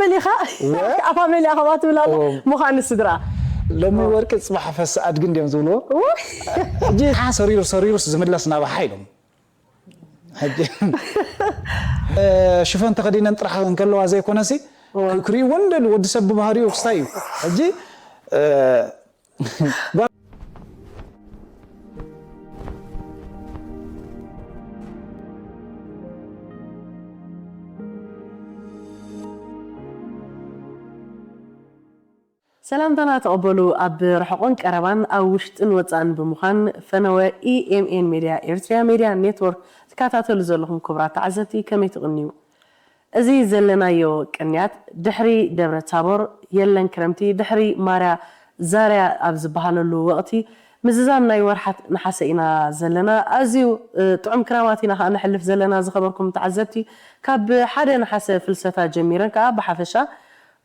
ፋሚሊ ኢኻ? ወ- ከዓ ፋሚሊ ኢኻ ትብል ኣላ። ወ- ምዃኑ ስድራ። ሎሚ ወርቂ ጽባሕ ፈስ ኣድጊ እንዲዮም ዝብልዎ። ውይ! ሕጂ ሰሪሩ ሰሪሩስ ዝምለስ ናባሓ ኢሎም። ሕጂ ሽፈን ተኸዲነን ጥራሕ እንከለዋ ዘይኮነሲ ክርእይዎ እንደልዩ፣ ወዲ ሰብ ብባህሪኡ ክስታይ እዩ። ሕጂ ሰላምታና ተቐበሉ። ኣብ ርሕቆን ቀረባን ኣብ ውሽጥን ወፃእን ብምዃን ፈነወ ኢኤምኤን ሜድያ ኤርትሪያ ሜድያ ኔትወርክ ትከታተሉ ዘለኹም ክቡራት ተዓዘብቲ ከመይ ትቕንዩ? እዚ ዘለናዮ ቅንያት ድሕሪ ደብረ ታቦር የለን ክረምቲ፣ ድሕሪ ማርያ ዛርያ ኣብ ዝበሃለሉ ወቕቲ ምዝዛም ናይ ወርሓት ነሓሰ ኢና ዘለና። ኣዝዩ ጥዑም ክራማት ኢና ከዓ ነሕልፍ ዘለና። ዝኸበርኩም ተዓዘብቲ፣ ካብ ሓደ ነሓሰ ፍልሰታ ጀሚረን ከዓ ብሓፈሻ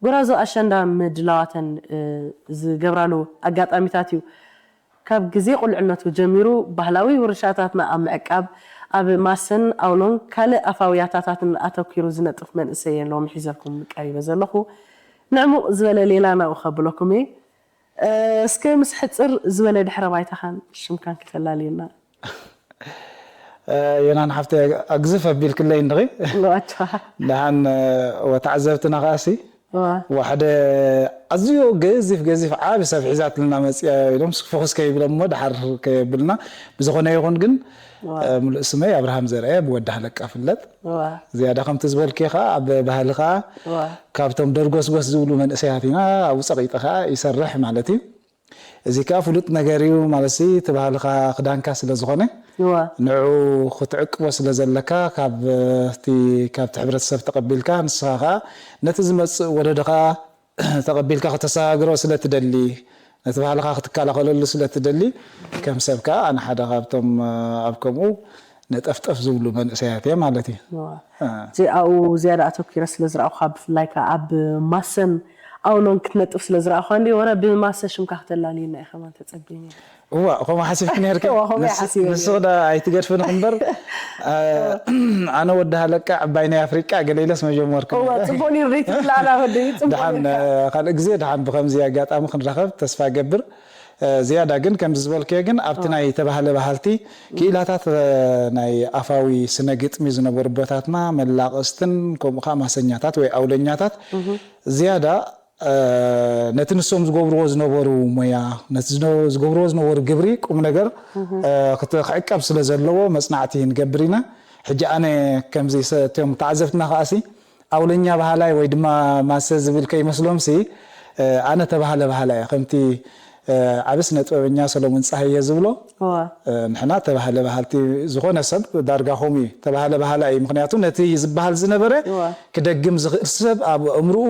ጎራዙ ኣሸንዳ ምድላዋተን ዝገብራሉ ኣጋጣሚታት እዩ። ካብ ግዜ ቁልዕነቱ ጀሚሩ ባህላዊ ውርሻታትና ኣብ ምዕቃብ፣ ኣብ ማሰን ኣውሎን ካልእ ኣፋዊ ያታታትን ኣተኲሩ ዝነጥፍ መንእሰይ እየ ሎሚ ሒዘልኩም ቀሪበ ዘለኹ። ንዕሙቕ ዝበለ ሌላ ናብኡ ከብለኩም እየ። እስከ ምስ ሕጽር ዝበለ ድሕረ ባይታኻን ሽምካን ክተላልየና። የናን ሓፍተ ኣግዝፍ ኣቢልክለይ እንድኺ። ንዋቻ ደሓን ወተዓዘብትና ከኣሲ ዋ ዋሕደ ኣዝዩ ገዚፍ ገዚፍ ዓቢ ሰብ ሒዛትልና መፅያ ኢሎም ስክፍኹስ ከይብለ እሞ ድሓር ከየብልና። ብዝኾነ ይኹን ግን ምሉእ ስመይ ኣብርሃም ዘርአ ብወዲ ሃለቃ ፍለጥ። ዋ ዝያዳ ከምቲ ዝበልኪ ከዓ ኣብ ባህሊ ከዓ ዋ ካብቶም ደርጎስጎስ ዝብሉ መንእሰያት ኢና። ኣብኡ ፀቂጠ ከዓ ይሰርሕ ማለት እዩ። እዚ ከዓ ፍሉጥ ነገር እዩ ማለት ሲ እቲ ባህልኻ ክዳንካ ስለ ዝኾነ ዋ ንዑ ክትዕቅቦ ስለ ዘለካ ካብ እቲ ካብቲ ሕብረተሰብ ተቐቢልካ ንስኻ ከዓ ነቲ ዝመፅእ ወለዶ ከዓ ተቐቢልካ ክተሰጋግሮ ስለ ትደሊ ነቲ ባህልኻ ክትከላኸለሉ ስለ ትደሊ ከም ሰብ ከዓ ኣነ ሓደ ካብቶም ኣብ ከምኡ ነጠፍጠፍ ዝብሉ መንእሰያት እየ ማለት እዩ። ዋ እዚ ኣብኡ ዝያዳ ኣተኪረ ስለ ዝረኣኹካ ብፍላይ ከዓ ኣብ ማሰን ኣውሎን ክትነጥፍ ስለ ዝረኣኹካ እንዲ ወረ ብማሰ ሽምካ ክተላልየና ኢኻ ማን ተፀቢኒ እዋ ከምኡ ሓሲብክ ነርክ እዋ፣ ከምኡ እየ ሓሲበ ነይረ። ንስኽ ዳ ኣይትገድፍን እምበር ኣነ ወዲ ሃለቃ ዕባይ ናይ ኣፍሪቃ ገለ ኢለስ መጀመርክ እዋ ጽቡቅ ነይሩ ዘይትብላና ወዲ ጽቡቅ ደሓን ነይርካ። ካልእ ግዜ ደሓን ብከምዚ ኣጋጣሚ ክንራኸብ ተስፋ ገብር። ዝያዳ ግን ከምዚ ዝበልክዮ ግን ኣብቲ ናይ ተባህለ ባህልቲ ክኢላታት ናይ ኣፋዊ ስነ ግጥሚ ዝነበሩ ኣቦታትና መላቐስትን ከምኡ ከዓ ማሰኛታት ወይ ኣውለኛታት ዝያዳ ነቲ ንሶም ዝገብርዎ ዝነበሩ ሞያ ነቲ ዝነ- ዝገብርዎ ዝነበሩ ግብሪ ቁም ነገር ክት- ክዕቀብ ስለ ዘለዎ መፅናዕቲ ንገብር ኢና። ሕጂ ኣነ ከምዚ ሰ- እቶም ተዓዘብትና ከኣሲ ኣውለኛ ባህላይ ወይ ድማ ማሰ ዝብል ከይመስሎም ሲ ኣነ ተባህለ ባህላ እየ ከምቲ ዓቢ ስነ ጥበበኛ ሰሎሙን ፀሃየ ዝብሎ እዋ ንሕና ተባህለ ባህልቲ ዝኾነ ሰብ ዳርጋ ከምኡ እዩ ተባህለ ባህላ እዩ ምክንያቱ ነቲ ዝበሃል ዝነበረ እዋ ክደግም ዝኽእል ሰብ ኣብ እምርኡ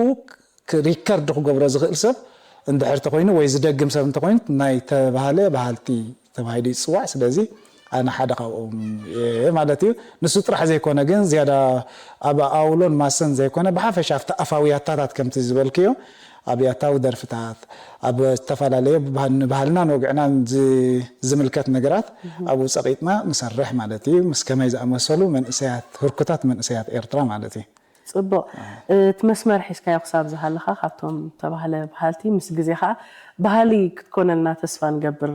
ሪከርድ ክገብሮ ዝኽእል ሰብ እንድሕር ተኮይኑ ወይ ዝደግም ሰብ እንተኮይኑ ናይ ተባህለ ባህልቲ ተባሂሉ ይፅዋዕ ስለዚ ኣነ ሓደ ካብኦም እየ ማለት እዩ። ንሱ ጥራሕ ዘይኮነ ግን ዝያዳ ኣብ ኣውሎን ማሰን ዘይኮነ ብሓፈሻ ኣብቲ ኣፋዊ ያታታት ከምቲ ዝበልክዮ ኣብ ያታዊ ደርፍታት ኣብ ዝተፈላለየ ንባህልናን ወግዕናን ዝምልከት ነገራት ኣብኡ ፀቒጥና ንሰርሕ ማለት እዩ። ምስ ከመይ ዝኣመሰሉ መንእሰያት ህርኩታት መንእሰያት ኤርትራ ማለት እዩ። ፅቡቕ እቲ መስመር ሒዝካዮ ክሳብ ዝሃለኻ ካብቶም ተባህለ ባህልቲ ምስ ግዜ ከዓ ባህሊ ክትኮነልና ተስፋ ንገብር።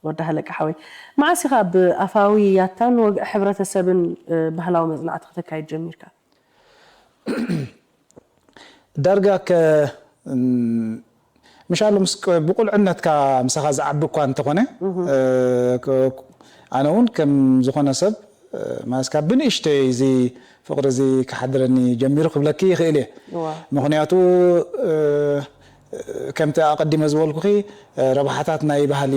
ወዲ ሃለቃ ሓወይ መዓስ ኢኻ ብኣፋዊ ያታን ወግዒ ሕብረተሰብን ባህላዊ መፅናዕቲ ክተካይድ ጀሚርካ? ዳርጋ ከ ምሻሉ ምስ ብቁልዕነትካ ምሳኻ ዝዓቢ እኳ እንተኾነ ኣነ እውን ከም ዝኾነ ሰብ ማለት ካብ ብንእሽተይ እዚ ፍቕሪ እዚ ክሓድረኒ ጀሚሩ ክብለኪ ይኽእል እየ። ምክንያቱ ከምቲ ኣቐዲመ ዝበልኩኺ ረብሓታት ናይ ባህሊ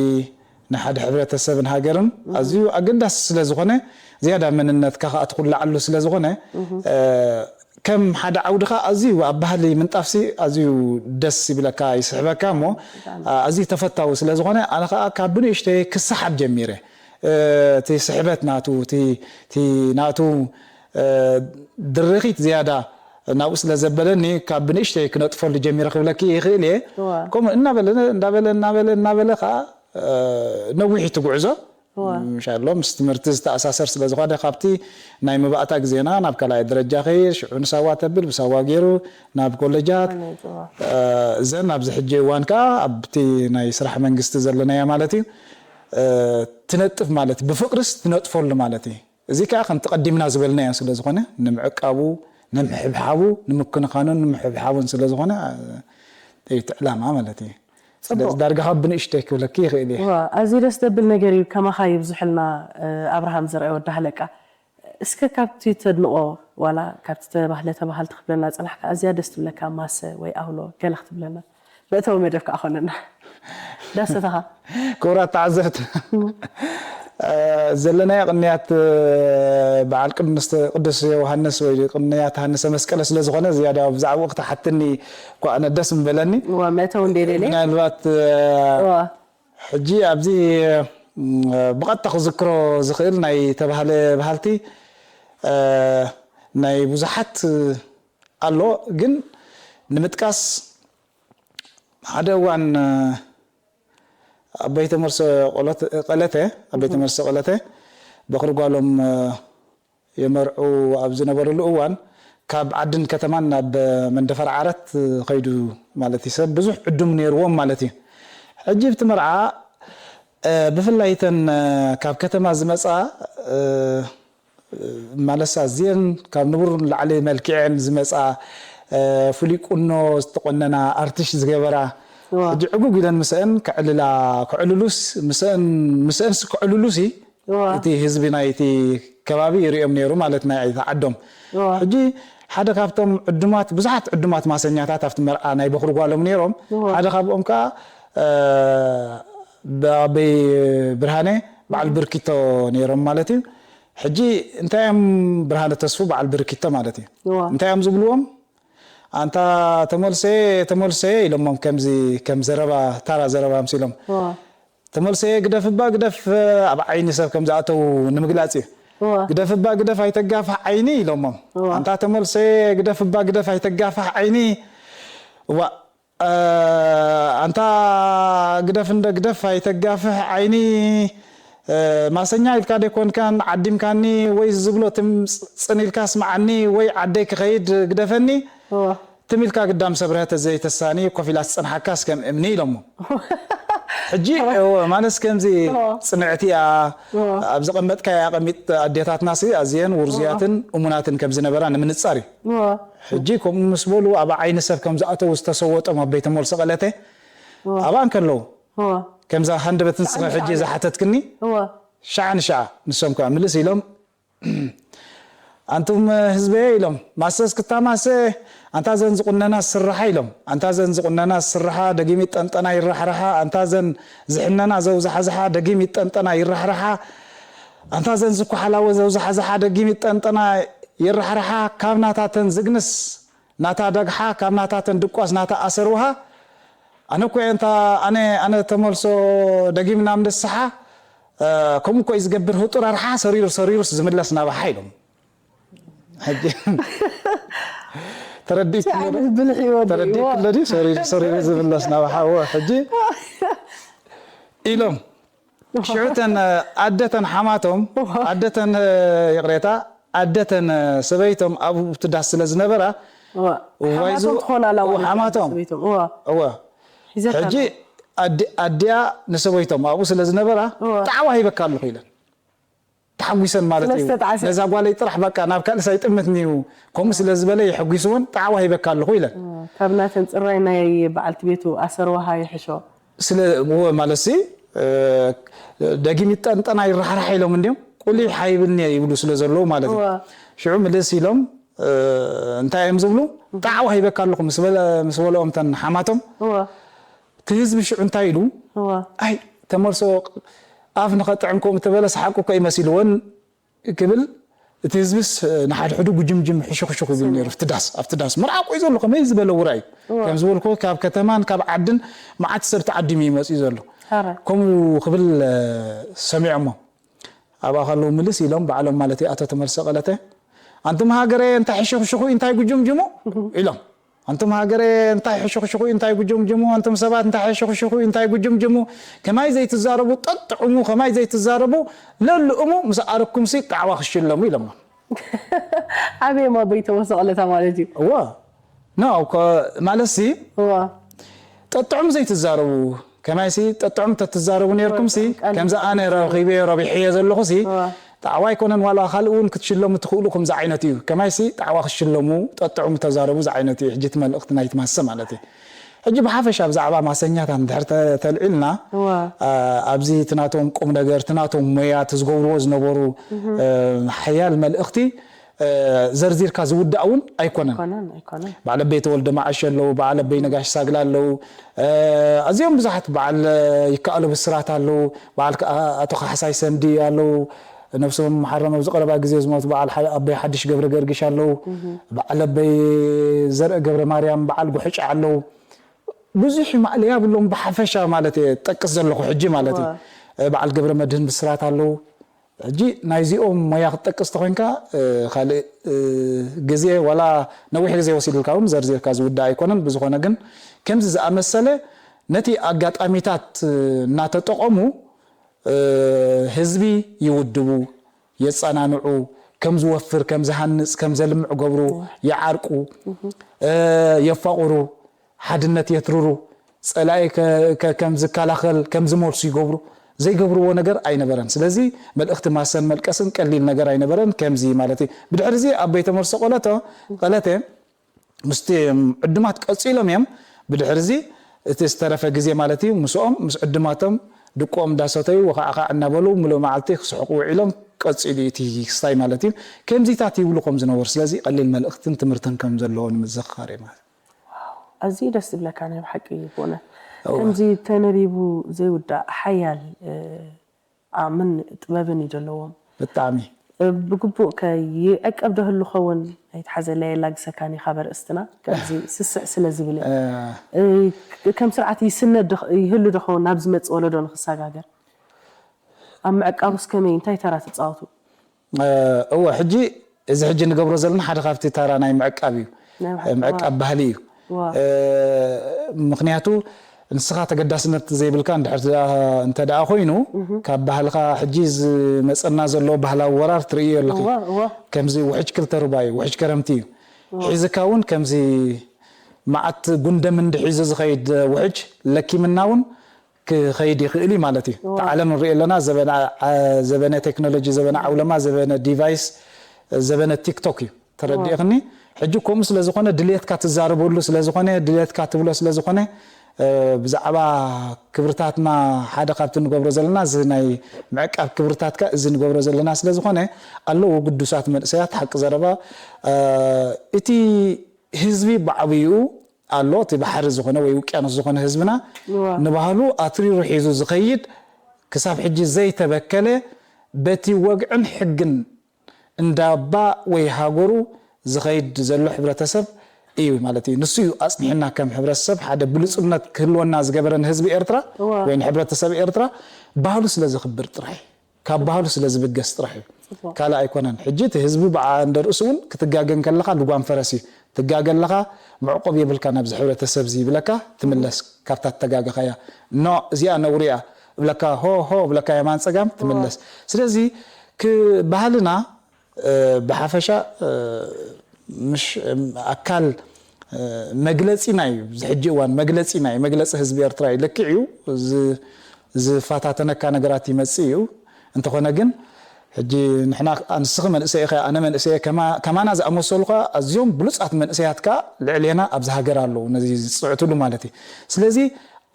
ንሓደ ሕብረተሰብን ሃገርን ኣዝዩ ኣገዳሲ ስለ ዝኾነ ዝያዳ መንነትካ ከዓ ትኹላዓሉ ስለ ዝኾነ ከም ሓደ ዓውዲ ከዓ ኣዝዩ ኣብ ባህሊ ምንጣፍሲ ኣዝዩ ደስ ይብለካ ይስሕበካ እሞ ኣዝዩ ተፈታዊ ስለ ዝኾነ ኣነ ከዓ ካብ ብንእሽተይ ክሰሓብ ጀሚረ እቲ ስሕበት ናቱ እቲ ናቱ ድርኺት ዝያዳ ናብኡ ስለ ዘበለኒ ካብ ብንእሽተይ ክነጥፈሉ ጀሚረ ክብለኪ ይኽእል እየ። ከምኡ እናበለ እናበለ እናበለ እናበለ ከዓ ነዊሕ እቲ ጉዕዞ እዋ። ምሻሎ ምስ ትምህርቲ ዝተኣሳሰር ስለ ዝኾነ፣ ካብቲ ናይ መባእታ ግዜና ናብ ካልኣይ ደረጃ ከይድ፣ ሽዑ ንሳዋ ተብል፣ ብሳዋ ገይሩ ናብ ኮለጃት፣ ኣነ፣ እዋ። እ፣ እዘን ኣብዚ ሕጂ እዋን ከኣ ኣብቲ ናይ ስራሕ መንግስቲ ዘለናያ ማለት እዩ፣ እ፣ ትነጥፍ ማለት፣ ብፍቕርስ ትነጥፈሉ ማለት እዩ። እዚ ከኣ ከምቲ ቀዲምና ዝበልናዮ ስለ ዝኾነ፣ ንምዕቃቡ፣ ንምሕብሓቡ፣ ንምክንኻኑን ንምሕብሓቡን ስለ ዝኾነ፣ እ፣ እቲ ዕላማ ማለት እዩ። ስለዚ ጽቡቕ። ዳርጋ ካብ ብንእሽተይ ክብለኪ ይኽእል እየ። ዋ፣ ኣዝዩ ደስ ዘብል ነገር እዩ። ከማኻ ይብዝሑልና፣ እ፣ ኣብርሃም ዘርኣይ ወዲ ሃለቃ። እስከ ካብቲ ተድንቖ፣ ዋላ ካብቲ ተባህለ ተባህልቲ ክብለና ጸናሕካ፣ ኣዝያ ደስ ትብለካ ማሰ ወይ ኣውሎ ገለ ክትብለና። መእተዊ መደብ ከኣ ኮነና። ዳሰተኻ። ክቡራት ተዓዘብቲ፣ እ፣ ዘለናዮ ቅንያት፣ እ፣ በዓል ቅዱስ፣ ቅዱስ ዮሃንስ ወይ ቅንያት ሃንሰ መስቀለ ስለ ዝኾነ፣ ዝያዳ ብዛዕባኡ ክትሓትኒ እኳ ኣነ ደስ ምበለኒ። እዋ፣ መእተዊ እንደ ደልየ። ምናልባት፣ እ፣ እዋ። ሕጂ ኣብዚ፣ እ፣ ብቐጥታ ክዝክሮ ዝኽእል ናይ ተባህለ ባህልቲ፣ እ፣ ናይ ብዙሓት ኣሎ፣ ግን ንምጥቃስ ሓደ እዋን፣ እ፣ ኣቦይ ተመርሶ ቆሎት-፣ ቀለተ፣ ኣቦይ ተመርሶ ቀለተ በኹሪ ጓሎም፣ እ፣ የመርዑ ኣብ ዝነበርሉ እዋን፣ ካብ ዓድን ከተማን ናብ መንደፈር ዓረት ከይዱ ማለት እዩ። ሰብ ብዙሕ ዕዱም ነይርዎም ማለት እዩ። ሕጂ ኣብቲ መርዓ፣ እ፣ ብፍላይ እተን፣ እ፣ ካብ ከተማ ዝመጻ፣ እ፣ ማለሳ እዚአን ካብ ንቡር ንላዕሊ መልክዐን ዝመጻ፣ እ፣ ፍሉይ ቁኖ ዝተቆነና፣ ኣርትሽ ዝገበራ፣ ዋ። ሕጂ ዕጉግ ኢለን ምስአን ከዕልላ፣ ከዕልሉስ፣ ምስአን፣ ምስአንስ ከዕልሉሲ፣ ዋ። እቲ ህዝቢ ናይቲ ከባቢ ይርእዮም ነይሩ ማለት ናይ እቲ ዓዶም። ዋ። ሕጂ ሓደ ካብቶም ዕዱማት፣ ብዙሓት ዕዱማት ማሰኛታት ኣብቲ መርዓ ናይ በኹሪ ጓሎም ነይሮም። ዋ። ሓደ ካብኦም ከኣ፣ እ፣ ኣበይ ብርሃነ በዓል ብርኪቶ ነይሮም ማለት እዩ። ሕጂ እንታይ እዮም ብርሃነ ተስፉ በዓል ብርኪቶ ማለት እዩ። ዋ። እንታይ እዮም ዝብልዎም? ኣንታ ተመልሰ፣ ተመልሰ ኢሎሞም ከምዚ፣ ከም ዘረባ፣ ታራ ዘረባ ኣምሲሎም። ዋ። ተመልሰ ግደፍ እባ ግደፍ ኣብ ዓይኒ ሰብ ከም ዝኣተው ንምግላጽ እዩ። ዋ። ግደፍ እባ ግደፍ ኣይተጋፍሕ ዓይኒ ኢሎሞም። ዋ። ኣንታ ተመልሰ ግደፍ እባ ግደፍ ኣይተጋፍሕ ዓይኒ። ዋ፣ እ፣ ኣንታ ግደፍ እንደ ግደፍ ኣይተጋፍሕ ዓይኒ። እ፣ ማሰኛ ኢልካ ደይኮንካን ዓዲምካኒ ወይ ዝብሎ ትም-፣ ጽን ኢልካ ስምዓኒ ወይ ዓደይ ክኸይድ ግደፈኒ። ዋ። ትም ኢልካ ግዳም ሰብርሀ ተዘይተሳኒ ኮፍ ኢላ ትጸንሓካስ ከም እምኒ ኢሎሞ። ሕጂ፣ እወ፣ ማለት ከምዚ እወ። ጽንዕቲ እያ፣ እወ። ኣብ ዘቐመጥካያ ኣቐሚጥ ኣዴታትናሲ ኣዝየን ውርዙያትን እሙናትን ከም ዝነበራ ንምንጻር እዩ። እወ። ሕጂ ከምኡ ምስ በሉ ኣብ ዓይኒ ሰብ ከም ዝኣተዉ ዝተሰወጦም ኣበይ ተመልሶ ቀለተ እወ። ኣብኣ እንከለዉ እወ። ከምዛ ሃንደበት ንስኻ ሕጂ ዝሓተትክኒ እወ። ሻዓ ንሻዓ ንሶም ከኣ ምልስ ኢሎም ኣንቱም ህዝበየ ኢሎም፣ ማሰ እስክታ ማሰ፣ ኣንታ ዘን ዝቁነና ስርሓ ኢሎም፣ ኣንታ ዘን ዝቁነና ስርሓ ደጊም ይጠንጠና ይራሕራሓ፣ ኣንታ ዘን ዝሕነና ዘውዛሓዝሓ ደጊም ይጠንጠና ይራሕራሓ፣ ኣንታ ዘን ዝኩሓላወ ዘውዛሓዝሓ ደጊም ይጠንጠና ይራሕራሓ፣ ካብ ናታተን ዝግንስ ናታ ደግሓ፣ ካብ ናታተን ድቋስ ናታ ኣሰርውሃ፣ ኣነ እኮ እየ እንታ ኣነ፣ ኣነ ተመልሶ ደጊም ናብ ንስሓ፣ እ፣ ከምኡ እኮ እዩ ዝገብር ህጡር ኣርሓ፣ ሰሪሩ፣ ሰሪሩስ ዝምለስ ናባሓ ኢሎም። ሕጂ ተረዲእኩ ሲ ዓይነት ብልሒ ወዲ እዩ። ተረዲእኩ ኣለዲ? ሰሪሩ፣ ሰሪሩ ዝምለስ ናባሓ። እወ፣ ሕጂ ኢሎም። ሽዑ እተን ኣደተን ሓማቶም፣ ኣደተን፣ ይቕሬታ፣ ኣደተን ሰበይቶም ኣብኡ ትዳስ ስለ ዝነበራ፣ እወ። ዋይዙ፣ ሓማቶም ትኾን ኣላ እወ፣ ማለት ሓማቶም። ሰበይቶም፣ እወ። እወ። ሒዘታ ሕጂ ኣላ። ኣዲ-፣ ኣዲኣ ንሰበይቶም ኣብኡ ስለ ዝነበራ፣ እወ። ጣዕዋ ሂበካ ኣለኹ ኢለን። ተሓጒሰን ማለት ስለ እዩ። ዝተጣዕሰ። ነዛ ጓለይ ጥራሕ በቃ ናብ ካልእ ኣይጥምትን'ዩ። ከምኡ ስለ ዝበለ የሐጒስወን፣ ጣዕዋ ሂበካ ኣለኹ ኢለን። እወ። ካብ ናተን ጽራይ ናይ በዓልቲ ቤቱ ኣሰርዋሃ ይሕሾ። ስለ፣ እወ፣ ማለትሲ፣ እ፣ ደጊም ይጠንጠና ይራሕራሕ ኢሎም እንድዮም፣ ቁሊሕ ኣይብልን'የ ይብሉ ስለ ዘለዉ ማለት እዩ። እወ። ሽዑ ምልስ ኢሎም፣ እ፣ እንታይ እዮም ዝብሉ? ጣዕዋ ሂበካ ኣለኹ ምስ በለ-፣ ምስ በልኦም እተን ሓማቶም፣ እወ። እቲ ህዝቢ ሽዑ እንታይ ኢሉ? እወ። ኣይ፣ ተመልሶ ኣፍ ንኸጥዕም ከምኡ ተበለስ ሓቁ እኮ እዩ መሲልወን ክብል፣ እቲ ህዝብስ ንሓድሕዱ ጉጅምጅም ሕሹኽሹኽ ይብል ነይሩ። ኣብቲ ዳስ፣ ኣብቲ ዳስ መርዓ ቆይ ዘሎ ከመይ ዝበለ ውራይ እዩ። እወ። ከም ዝበልኩ ካብ ከተማን ካብ ዓድን መዓት ሰብ ተዓዲሙ እዩ መጺኡ ዘሎ። ሓራይ። ከምኡ ክብል፣ እ፣ ሰሚዖሞ። ኣብኣ ከለዉ ምልስ ኢሎም ባዕሎም ማለት እዩ፣ ኣቶ ተመልሰ ቀለተ፣ "ኣንቱም ሃገረ እንታይ ሕሹኽሹኹ እንታይ ጉጅምጅሙ?" ኢሎም። ኣንቱም ሃገረ እንታይ ሕሹኽሹኹ እንታይ ጉጅምጅሙ፣ ኣንቱም ሰባት እንታይ ሕሹኽሹኹ እንታይ ጉጅምጅሙ፣ ከማይ ዘይትዛረቡ ጠጥዑሙ፣ ከማይ ዘይትዛረቡ ለልእሙ፣ ምስ ኣረኩምሲ ጣዕዋ ክሽለሙ ኢሎሞ። ዓበየ ማበይ ተወሰቐለታ ማለት እዩ። እዋ ኖ ማለትሲ እዋ ጠጥዑም ዘይትዛረቡ ከማይሲ ጠጥዑም ተትዛረቡ ነርኩምሲ ከምዚ ኣነ ረኺበዮ ረቢሐዮ ዘለኹሲ ጣዕዋ ኣይኮነን ዋላ ካልእ እውን ክትሽለሙ ትኽእሉ ከምዚ ዓይነት እዩ ከማይሲ ጣዕዋ ክትሽለሙ ጠጥዑም ተዛረቡ ዝዓይነት እዩ ሕጂ እቲ መልእኽቲ ናይቲ ማሰ ማለት እዩ ሕጂ ብሓፈሻ ብዛዕባ ማሰኛታት እንድሕር ተልዒልና ኣብዚ ትናቶም ቁም ነገር ትናቶም ሞያ ትዝገብርዎ ዝነበሩ ሓያል መልእኽቲ ዘርዚርካ ዝውዳእ እውን ኣይኮነን። በዓል ኣበይ ተወልደ መዓሽ ኣለዉ፣ በዓል ኣበይ ነጋሽ ሳግላ ኣለዉ። ኣዝዮም ብዙሓት በዓል ይከኣሉ ብስራት ኣለዉ፣ በዓል ኣቶ ካሕሳይ ሰምዲ ኣለዉ፣ ነብሶም ሓሮም ኣብዚ ቀረባ ግዜ ዝሞቱ በዓል ኣበይ ሓድሽ ገብረ ገርግሽ ኣለዉ፣ በዓል ኣበይ ዘርአ ገብረ ማርያም፣ በዓል ጉሕጫ ኣለዉ። ብዙሕ ማእለያ ብሎም ብሓፈሻ ማለት እየ ጠቅስ ዘለኹ ሕጂ ማለት እዩ። በዓል ገብረ መድህን ብስራት ኣለዉ። ሕጂ ናይዚኦም ሞያ ክትጠቅስ ተኾይንካ ካልእ ግዜ ዋላ ነዊሕ ግዜ ወሲድልካ እውን ዘርዚርካ ዝውዳእ ኣይኮነን። ብዝኾነ ግን ከምዚ ዝኣመሰለ ነቲ ኣጋጣሚታት እናተጠቐሙ ህዝቢ ይውድቡ፣ የጸናንዑ፣ ከም ዝወፍር፣ ከም ዝሃንጽ፣ ከም ዘልምዕ ገብሩ፣ ይዓርቁ፣ የፋቕሩ፣ ሓድነት የትርሩ፣ ጸላኢ ከም ዝከላኸል ከም ዝመልሱ ይገብሩ። ዘይገብርዎ ነገር ኣይነበረን። ስለዚ መልእኽቲ ማሰን መልቀስን ቀሊል ነገር ኣይነበረን። ከምዚ ማለት እዩ። ብድሕሪ እዚ ኣብ ቤተ መርሶ ቆለተ ምስቲ ዕዱማት ቀጺሎም እዮም። ብድሕሪ እዚ እቲ ዝተረፈ ግዜ ማለት እዩ ምስኦም ምስ ዕዱማቶም ድቆም እንዳሰተዩ ወኻዕኻዕ እናበሉ ምሉእ መዓልቲ ክስሕቁ ውዒሎም ቀጺሉ እቲ ክስታይ ማለት እዩ። ከምዚታት ይብሉ ከም ዝነበሩ ስለዚ ቀሊል መልእኽትን ትምህርትን ከም ዘለዎ ንምዝኽኻር እዩ ማለት እዩ። ኣዝዩ ደስ ዝብለካ ናይ ብሓቂ ይኮነ ከምዚ ተነቢቡ ዘይውዳእ ሓያል ዓምን ጥበብን እዩ ዘለዎም። ብጣዕሚ ብግቡእ ከ ይዕቀብ ዶ ህሉ ኸውን ኣይትሓዘለይ የላግሰካን እዩ ካብ ኣርእስትና ከምዚ ስስዕ ስለ ዝብል እየ። ከም ስርዓት ይስነድ ይህሉ ዶ ኸውን ናብ ዝመጽእ ወለዶ ንክሰጋገር ኣብ ምዕቃቡስ ከመይ እንታይ ተራ ትጻወቱ? እወ ሕጂ እዚ ሕጂ ንገብሮ ዘለና ሓደ ካብቲ ተራ ናይ ምዕቃብ እዩ። ምዕቃብ ባህሊ እዩ። ምክንያቱ ንስኻ ተገዳስነት ዘይብልካ እንድሕር እንተ ደኣ ኮይኑ ካብ ባህልኻ ሕጂ ዝመፀና ዘሎ ባህላዊ ወራር ትርእዮ ኣለኹ። ከምዚ ውሕጅ ክልተ ሩባ እዩ፣ ውሕጅ ከረምቲ እዩ። ሒዝካ እውን ከምዚ መዓት ጉንደም እንድሒዙ ዝኸይድ ውሕጅ ለኪምና እውን ክኸይድ ይኽእል እዩ ማለት እዩ። እታ ዓለም ንሪኦ ኣለና ዘበነ ቴክኖሎጂ፣ ዘበነ ዓውለማ፣ ዘበነ ዲቫይስ፣ ዘበነ ቲክቶክ እዩ። ተረዲእኽኒ? ሕጂ ከምኡ ስለ ዝኾነ ድልየትካ ትዛረበሉ ስለ ዝኾነ ድልየትካ ትብሎ ስለ ዝኾነ ብዛዕባ ክብርታትና ሓደ ካብቲ ንገብሮ ዘለና እዚ ናይ ምዕቃብ ክብርታትካ እዚ ንገብሮ ዘለና ስለ ዝኾነ ኣለዎ ግዱሳት መንእሰያት ሓቂ ዘረባ እቲ ህዝቢ ብዓብይኡ ኣሎ እቲ ባሕሪ ዝኾነ ወይ ውቅያኖስ ዝኾነ ህዝብና ንባህሉ ኣትሪሩ ሒዙ ዝኸይድ ክሳብ ሕጂ ዘይተበከለ በቲ ወግዕን ሕግን እንዳባ ወይ ሃገሩ ዝኸይድ ዘሎ ሕብረተሰብ እዩ ማለት እዩ። ንሱ እዩ ኣፅኒሕና ከም ሕብረተሰብ ሓደ ብሉፅነት ክህልወና ዝገበረ ንህዝቢ ኤርትራ ወይ ንሕብረተሰብ ኤርትራ ባህሉ ስለ ዘኽብር ጥራሕ እዩ። ካብ ባህሉ ስለ ዝብገስ ጥራሕ እዩ። ካልእ ኣይኮነን። ሕጂ እቲ ህዝቢ ብኣ እንደ ርእሱ እውን ክትጋገ እንከለኻ ልጓም ፈረስ እዩ። ትጋገ ኣለኻ መዕቆብ የብልካ ናብዚ ሕብረተሰብ እዚ ይብለካ ትምለስ ካብታ ተጋገኻያ። ኖ እዚኣ ነውሪ እያ እብለካ ሆ ሆ እብለካ የማን ጸጋም ትምለስ። ስለዚ ባህልና ብሓፈሻ ምሽ ኣካል መግለጺና እዩ። እዚ ሕጂ እዋን መግለጺና እዩ። መግለጺ ህዝቢ ኤርትራ እዩ። ልክዕ እዩ። ዝፈታተነካ ነገራት ይመጽእ እዩ። እንተኾነ ግን ሕጂ ንሕና ኣንስኺ መንእሰይ ኢኻ ኣነ መንእሰይ ከማና ዝኣመሰሉ ከ ኣዝዮም ብሉጻት መንእሰያት ከ ልዕሌና ኣብዚ ሃገር ኣለዉ ነዚ ዝጽዕትሉ ማለት እዩ። ስለዚ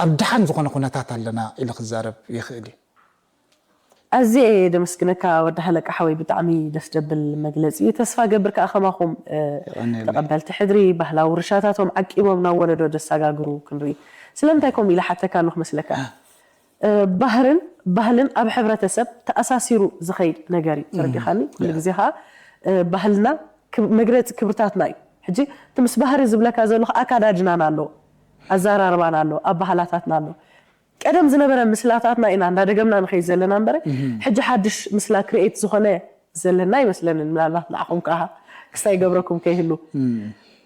ኣብ ደሓን ዝኾነ ኩነታት ኣለና ኢለ ክዛረብ ይኽእል እዩ። ኣዝየ እየ ደመስግነካ ወዲ ሃለቃ ሓወይ ብጣዕሚ ደስ ደብል መግለጺ እዩ። ተስፋ ገብር ከኣ ከማኹም ተቐበልቲ ሕድሪ ባህላዊ ውርሻታቶም ዓቂቦም ናብ ወለዶ ደሳጋግሩ ክንርኢ። ስለምንታይ ከምኡ ኢለ ሓተካ ኣለኹ መስለካ? ባህርን ባህልን ኣብ ሕብረተሰብ ተኣሳሲሩ ዝኸይድ ነገር እዩ። ተረዲኻኒ? ኩሉ ግዜ ከዓ ባህልና መግለፂ ክብርታትና እዩ። ሕጂ እቲ ምስ ባህሪ ዝብለካ ዘለኹ ኣካዳድናና ኣሎ፣ ኣዘራርባና ኣሎ፣ ኣባህላታትና ኣሎ። ቀደም ዝነበረ ምስላታትና ኢና እንዳደገምና ንኸይድ ዘለና እምበረ ሕጂ ሓድሽ ምስላ ክርኤት ዝኾነ ዘለና ኣይመስለንን። ምናልባት ንዓኹም ከዓ ክስታይ ይገብረኩም ከይህሉ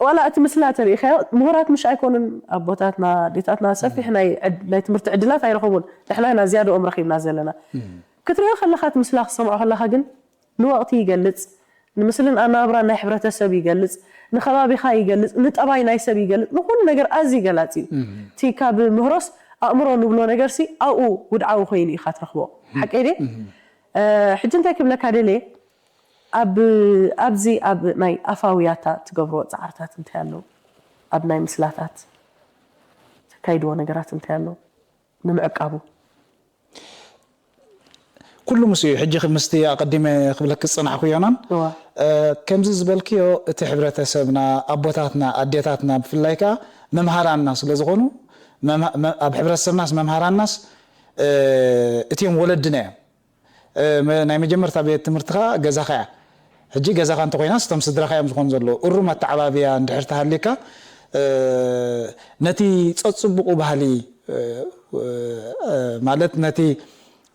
ዋላ እቲ ምስላ ተሪኢኻዮ፣ ምሁራት ምሽ ኣይኮኑን ኣቦታትና ኣዴታትና፣ ሰፊሕ ናይ ዕድ- ናይ ትምህርቲ ዕድላት ኣይረኸቡን። ንሕና ኢና ዝያድኦም ረኺብና ዘለና። ክትሪኦ ከለኻ፣ እቲ ምስላ ክትሰምዖ ከለኻ ግን ንወቕቲ ይገልጽ፣ ንምስልን ኣነባብራን ናይ ሕብረተሰብ ይገልጽ፣ ንኸባቢኻ ይገልጽ፣ ንጠባይ ናይ ሰብ ይገልጽ፣ ንኹሉ ነገር ኣዝዩ ገላጺ እዩ። እቲ ካብ ምህሮስ ኣእምሮ ንብሎ ነገርሲ ኣብኡ ውድዓዊ ኮይኑ ኢኻ ትረኽቦ። ሓቀይ ድየ? ሕጂ እንታይ ክብለካ ደልየ፣ ኣብ ኣብዚ ኣብ ናይ ኣፋዊ ያታ ትገብርዎ ጻዕርታት እንታይ ኣሎ? ኣብ ናይ ምስላታት ተካይድዎ ነገራት እንታይ ኣሎ? ንምዕቃቡ ኩሉ ምስ እዩ። ሕጂ ምስቲ ኣቐዲመ ክብለክ ዝጸናሕኩ ዮናን፣ እዋ ከምዚ ዝበልክዮ፣ እቲ ሕብረተሰብና፣ ኣቦታትና፣ ኣዴታትና፣ ብፍላይ ከኣ መምሃራንና ስለ ዝኾኑ፣ ኣብ ሕብረተሰብናስ መምሃራንናስ እቲዮም ወለድና እዮም። ናይ መጀመርታ ቤት ትምህርትኻ ገዛኻ እያ። ሕጂ ገዛኻ እንተኮይናስ እቶም ስድራኻ እዮም ዝኾኑ ዘለዉ። እሩም ኣተዓባብያ እንድሕር ተሃልዩካ፣ ነቲ ጸጽቡቑ ባህሊ፣ ማለት ነቲ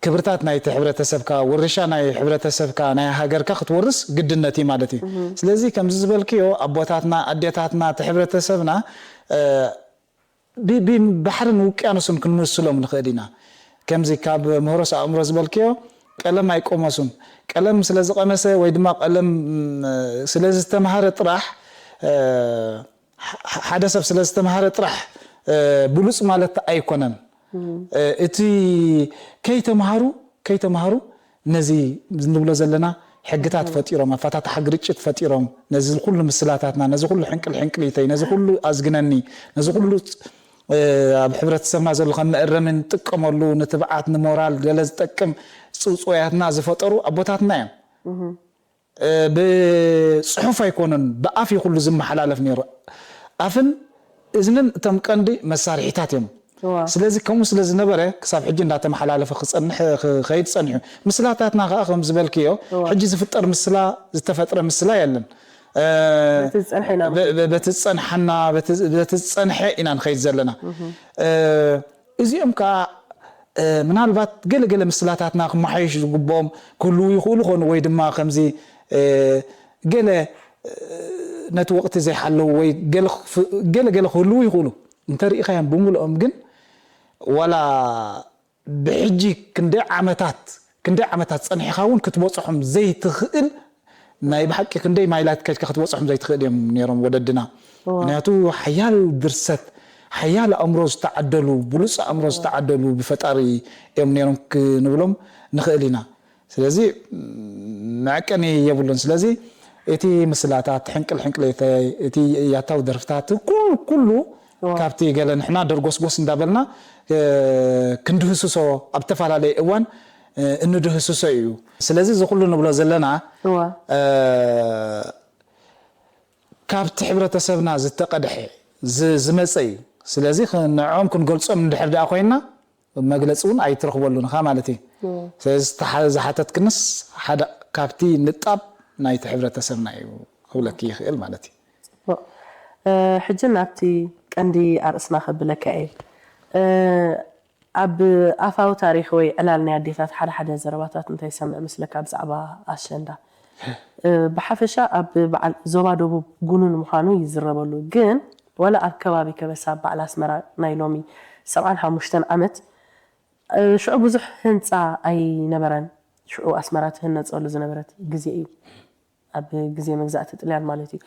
ክብርታት ናይቲ ሕብረተሰብካ፣ ውርሻ ናይ ሕብረተሰብካ፣ ናይ ሃገርካ ክትወርስ ግድነት እዩ ማለት እዩ። ስለዚ ከምዚ ዝበልክዮ ኣቦታትና፣ ኣዴታትና፣ እቲ ሕብረተሰብና፣ ብ- ብ- ባሕርን ውቅያኖስን ክንመስሎም ንኽእል ኢና። ከምዚ ካብ ምህሮስ ኣእምሮ ዝበልክዮ፣ ቀለም ኣይቆመሱን። ቀለም ስለ ዝቐመሰ ወይ ድማ ቀለም ስለ ዝተምሃረ ጥራሕ፣ ሓደ ሰብ ስለ ዝተምሃረ ጥራሕ ብሉጽ ማለት ኣይኮነን። እቲ ከይተምሃሩ ከይተምሃሩ ነዚ ንብሎ ዘለና ሕግታት ፈጢሮም፣ ኣፈታትሓ ግርጭት ፈጢሮም፣ ነዚ ኩሉ ምስላታትና፣ ነዚ ኩሉ ሕንቅል ሕንቅሊተይ፣ ነዚ ኩሉ ኣዝግነኒ፣ ነዚ ኩሉ ኣብ ሕብረተሰብና ዘሎ ከም መእረሚ ንጥቀመሉ፣ ንትብዓት፣ ንሞራል ገለ ዝጠቅም ጽውጽዋያትና ዝፈጠሩ ኣቦታትና እዮም። ብጽሑፍ ኣይኮነን፣ ብኣፍ እዩ ኩሉ ዝመሓላለፍ ነይሩ። ኣፍን እዝንን እቶም ቀንዲ መሳርሒታት እዮም። ስለዚ ከምኡ ስለ ዝነበረ ክሳብ ሕጂ እንዳተመሓላለፈ ክጸንሕ ክኸይድ ጸኒሑ። ምስላታትና ከኣ ከም ዝበልክዮ ሕጂ ዝፍጠር ምስላ ዝተፈጥረ ምስላ የለን። በቲ ዝጸንሐ ኢና ንኸይድ። በቲ ዝጸንሓና በቲ ዝጸንሐ ኢና ንኸይድ ዘለና። እዚኦም ከኣ ምናልባት ገለ ገለ ምስላታትና ክመሓየሹ ዝግብኦም ክህልዉ ይኽእሉ ኾኑ ወይ ድማ ከምዚ ገለ ነቲ ወቕቲ ዘይሓለዉ ወይ ገለ ገለ ክህልዉ ይኽእሉ። እንተሪኢኻዮም ብምልኦም ግን ዋላ ብሕጂ ክንደይ ዓመታት ክንደይ ዓመታት ጸኒሕኻ እውን ክትበጽሖም ዘይትኽእል ናይ ብሓቂ ክንደይ ማይላት ከድካ ክትበጽሖም ዘይትኽእል እዮም ነይሮም ወለድና። ምክንያቱ ሓያል ድርሰት ሓያል ኣእምሮ ዝተዓደሉ ብሉጽ ኣእምሮ ዝተዓደሉ ብፈጣሪ እዮም ነይሮም ክንብሎም ንኽእል ኢና። ስለዚ መዐቀኒ የብሉን። ስለዚ እቲ ምስላታት ሕንቅል ሕንቅሌተይ እቲ ያታዊ ደርፍታት ኩሉ ኩሉ ካብቲ ገለ ንሕና ደርጎስጎስ እንዳበልና ክንድህስሶ ኣብ ዝተፈላለየ እዋን እንድህስሶ እዩ። ስለዚ እዚ ኩሉ ንብሎ ዘለና እዋ ካብቲ ሕብረተሰብና ዝተቐድሐ ዝ- ዝመፀ እዩ። ስለዚ ኽ- ንዕኦም ክንገልፆም እንድሕር ደኣ ኮይንና መግለፂ እውን ኣይትረኽበሉን ኢኻ ማለት እዩ። ስለዚ ዝሓተትክንስ ሓደ ካብቲ ንጣብ ናይቲ ሕብረተሰብና እዩ ክብለኪ ይኽእል ማለት እዩ። ሕጂ ናብቲ ቀንዲ ኣርእስና ከብለካ እየ። ኣብ ኣፋዊ ታሪኽ ወይ ዕላል ናይ ኣዴታት ሓደ ሓደ ዘረባታት እንታይ ይሰምዕ መስለካ ብዛዕባ ኣሸንዳ? ብሓፈሻ ኣብ በዓል ዞባ ደቡብ ጉኑን ምዃኑ ይዝረበሉ። ግን ዋላ ኣብ ከባቢ ከበሳ በዓል ኣስመራ ናይ ሎሚ ሰብዓን ሓሙሽተን ዓመት ሽዑ ብዙሕ ህንፃ ኣይነበረን። ሽዑ ኣስመራ ትህነፀሉ ዝነበረት ግዜ እዩ። ኣብ ግዜ መግዛእቲ ጥልያን ማለት እዩ።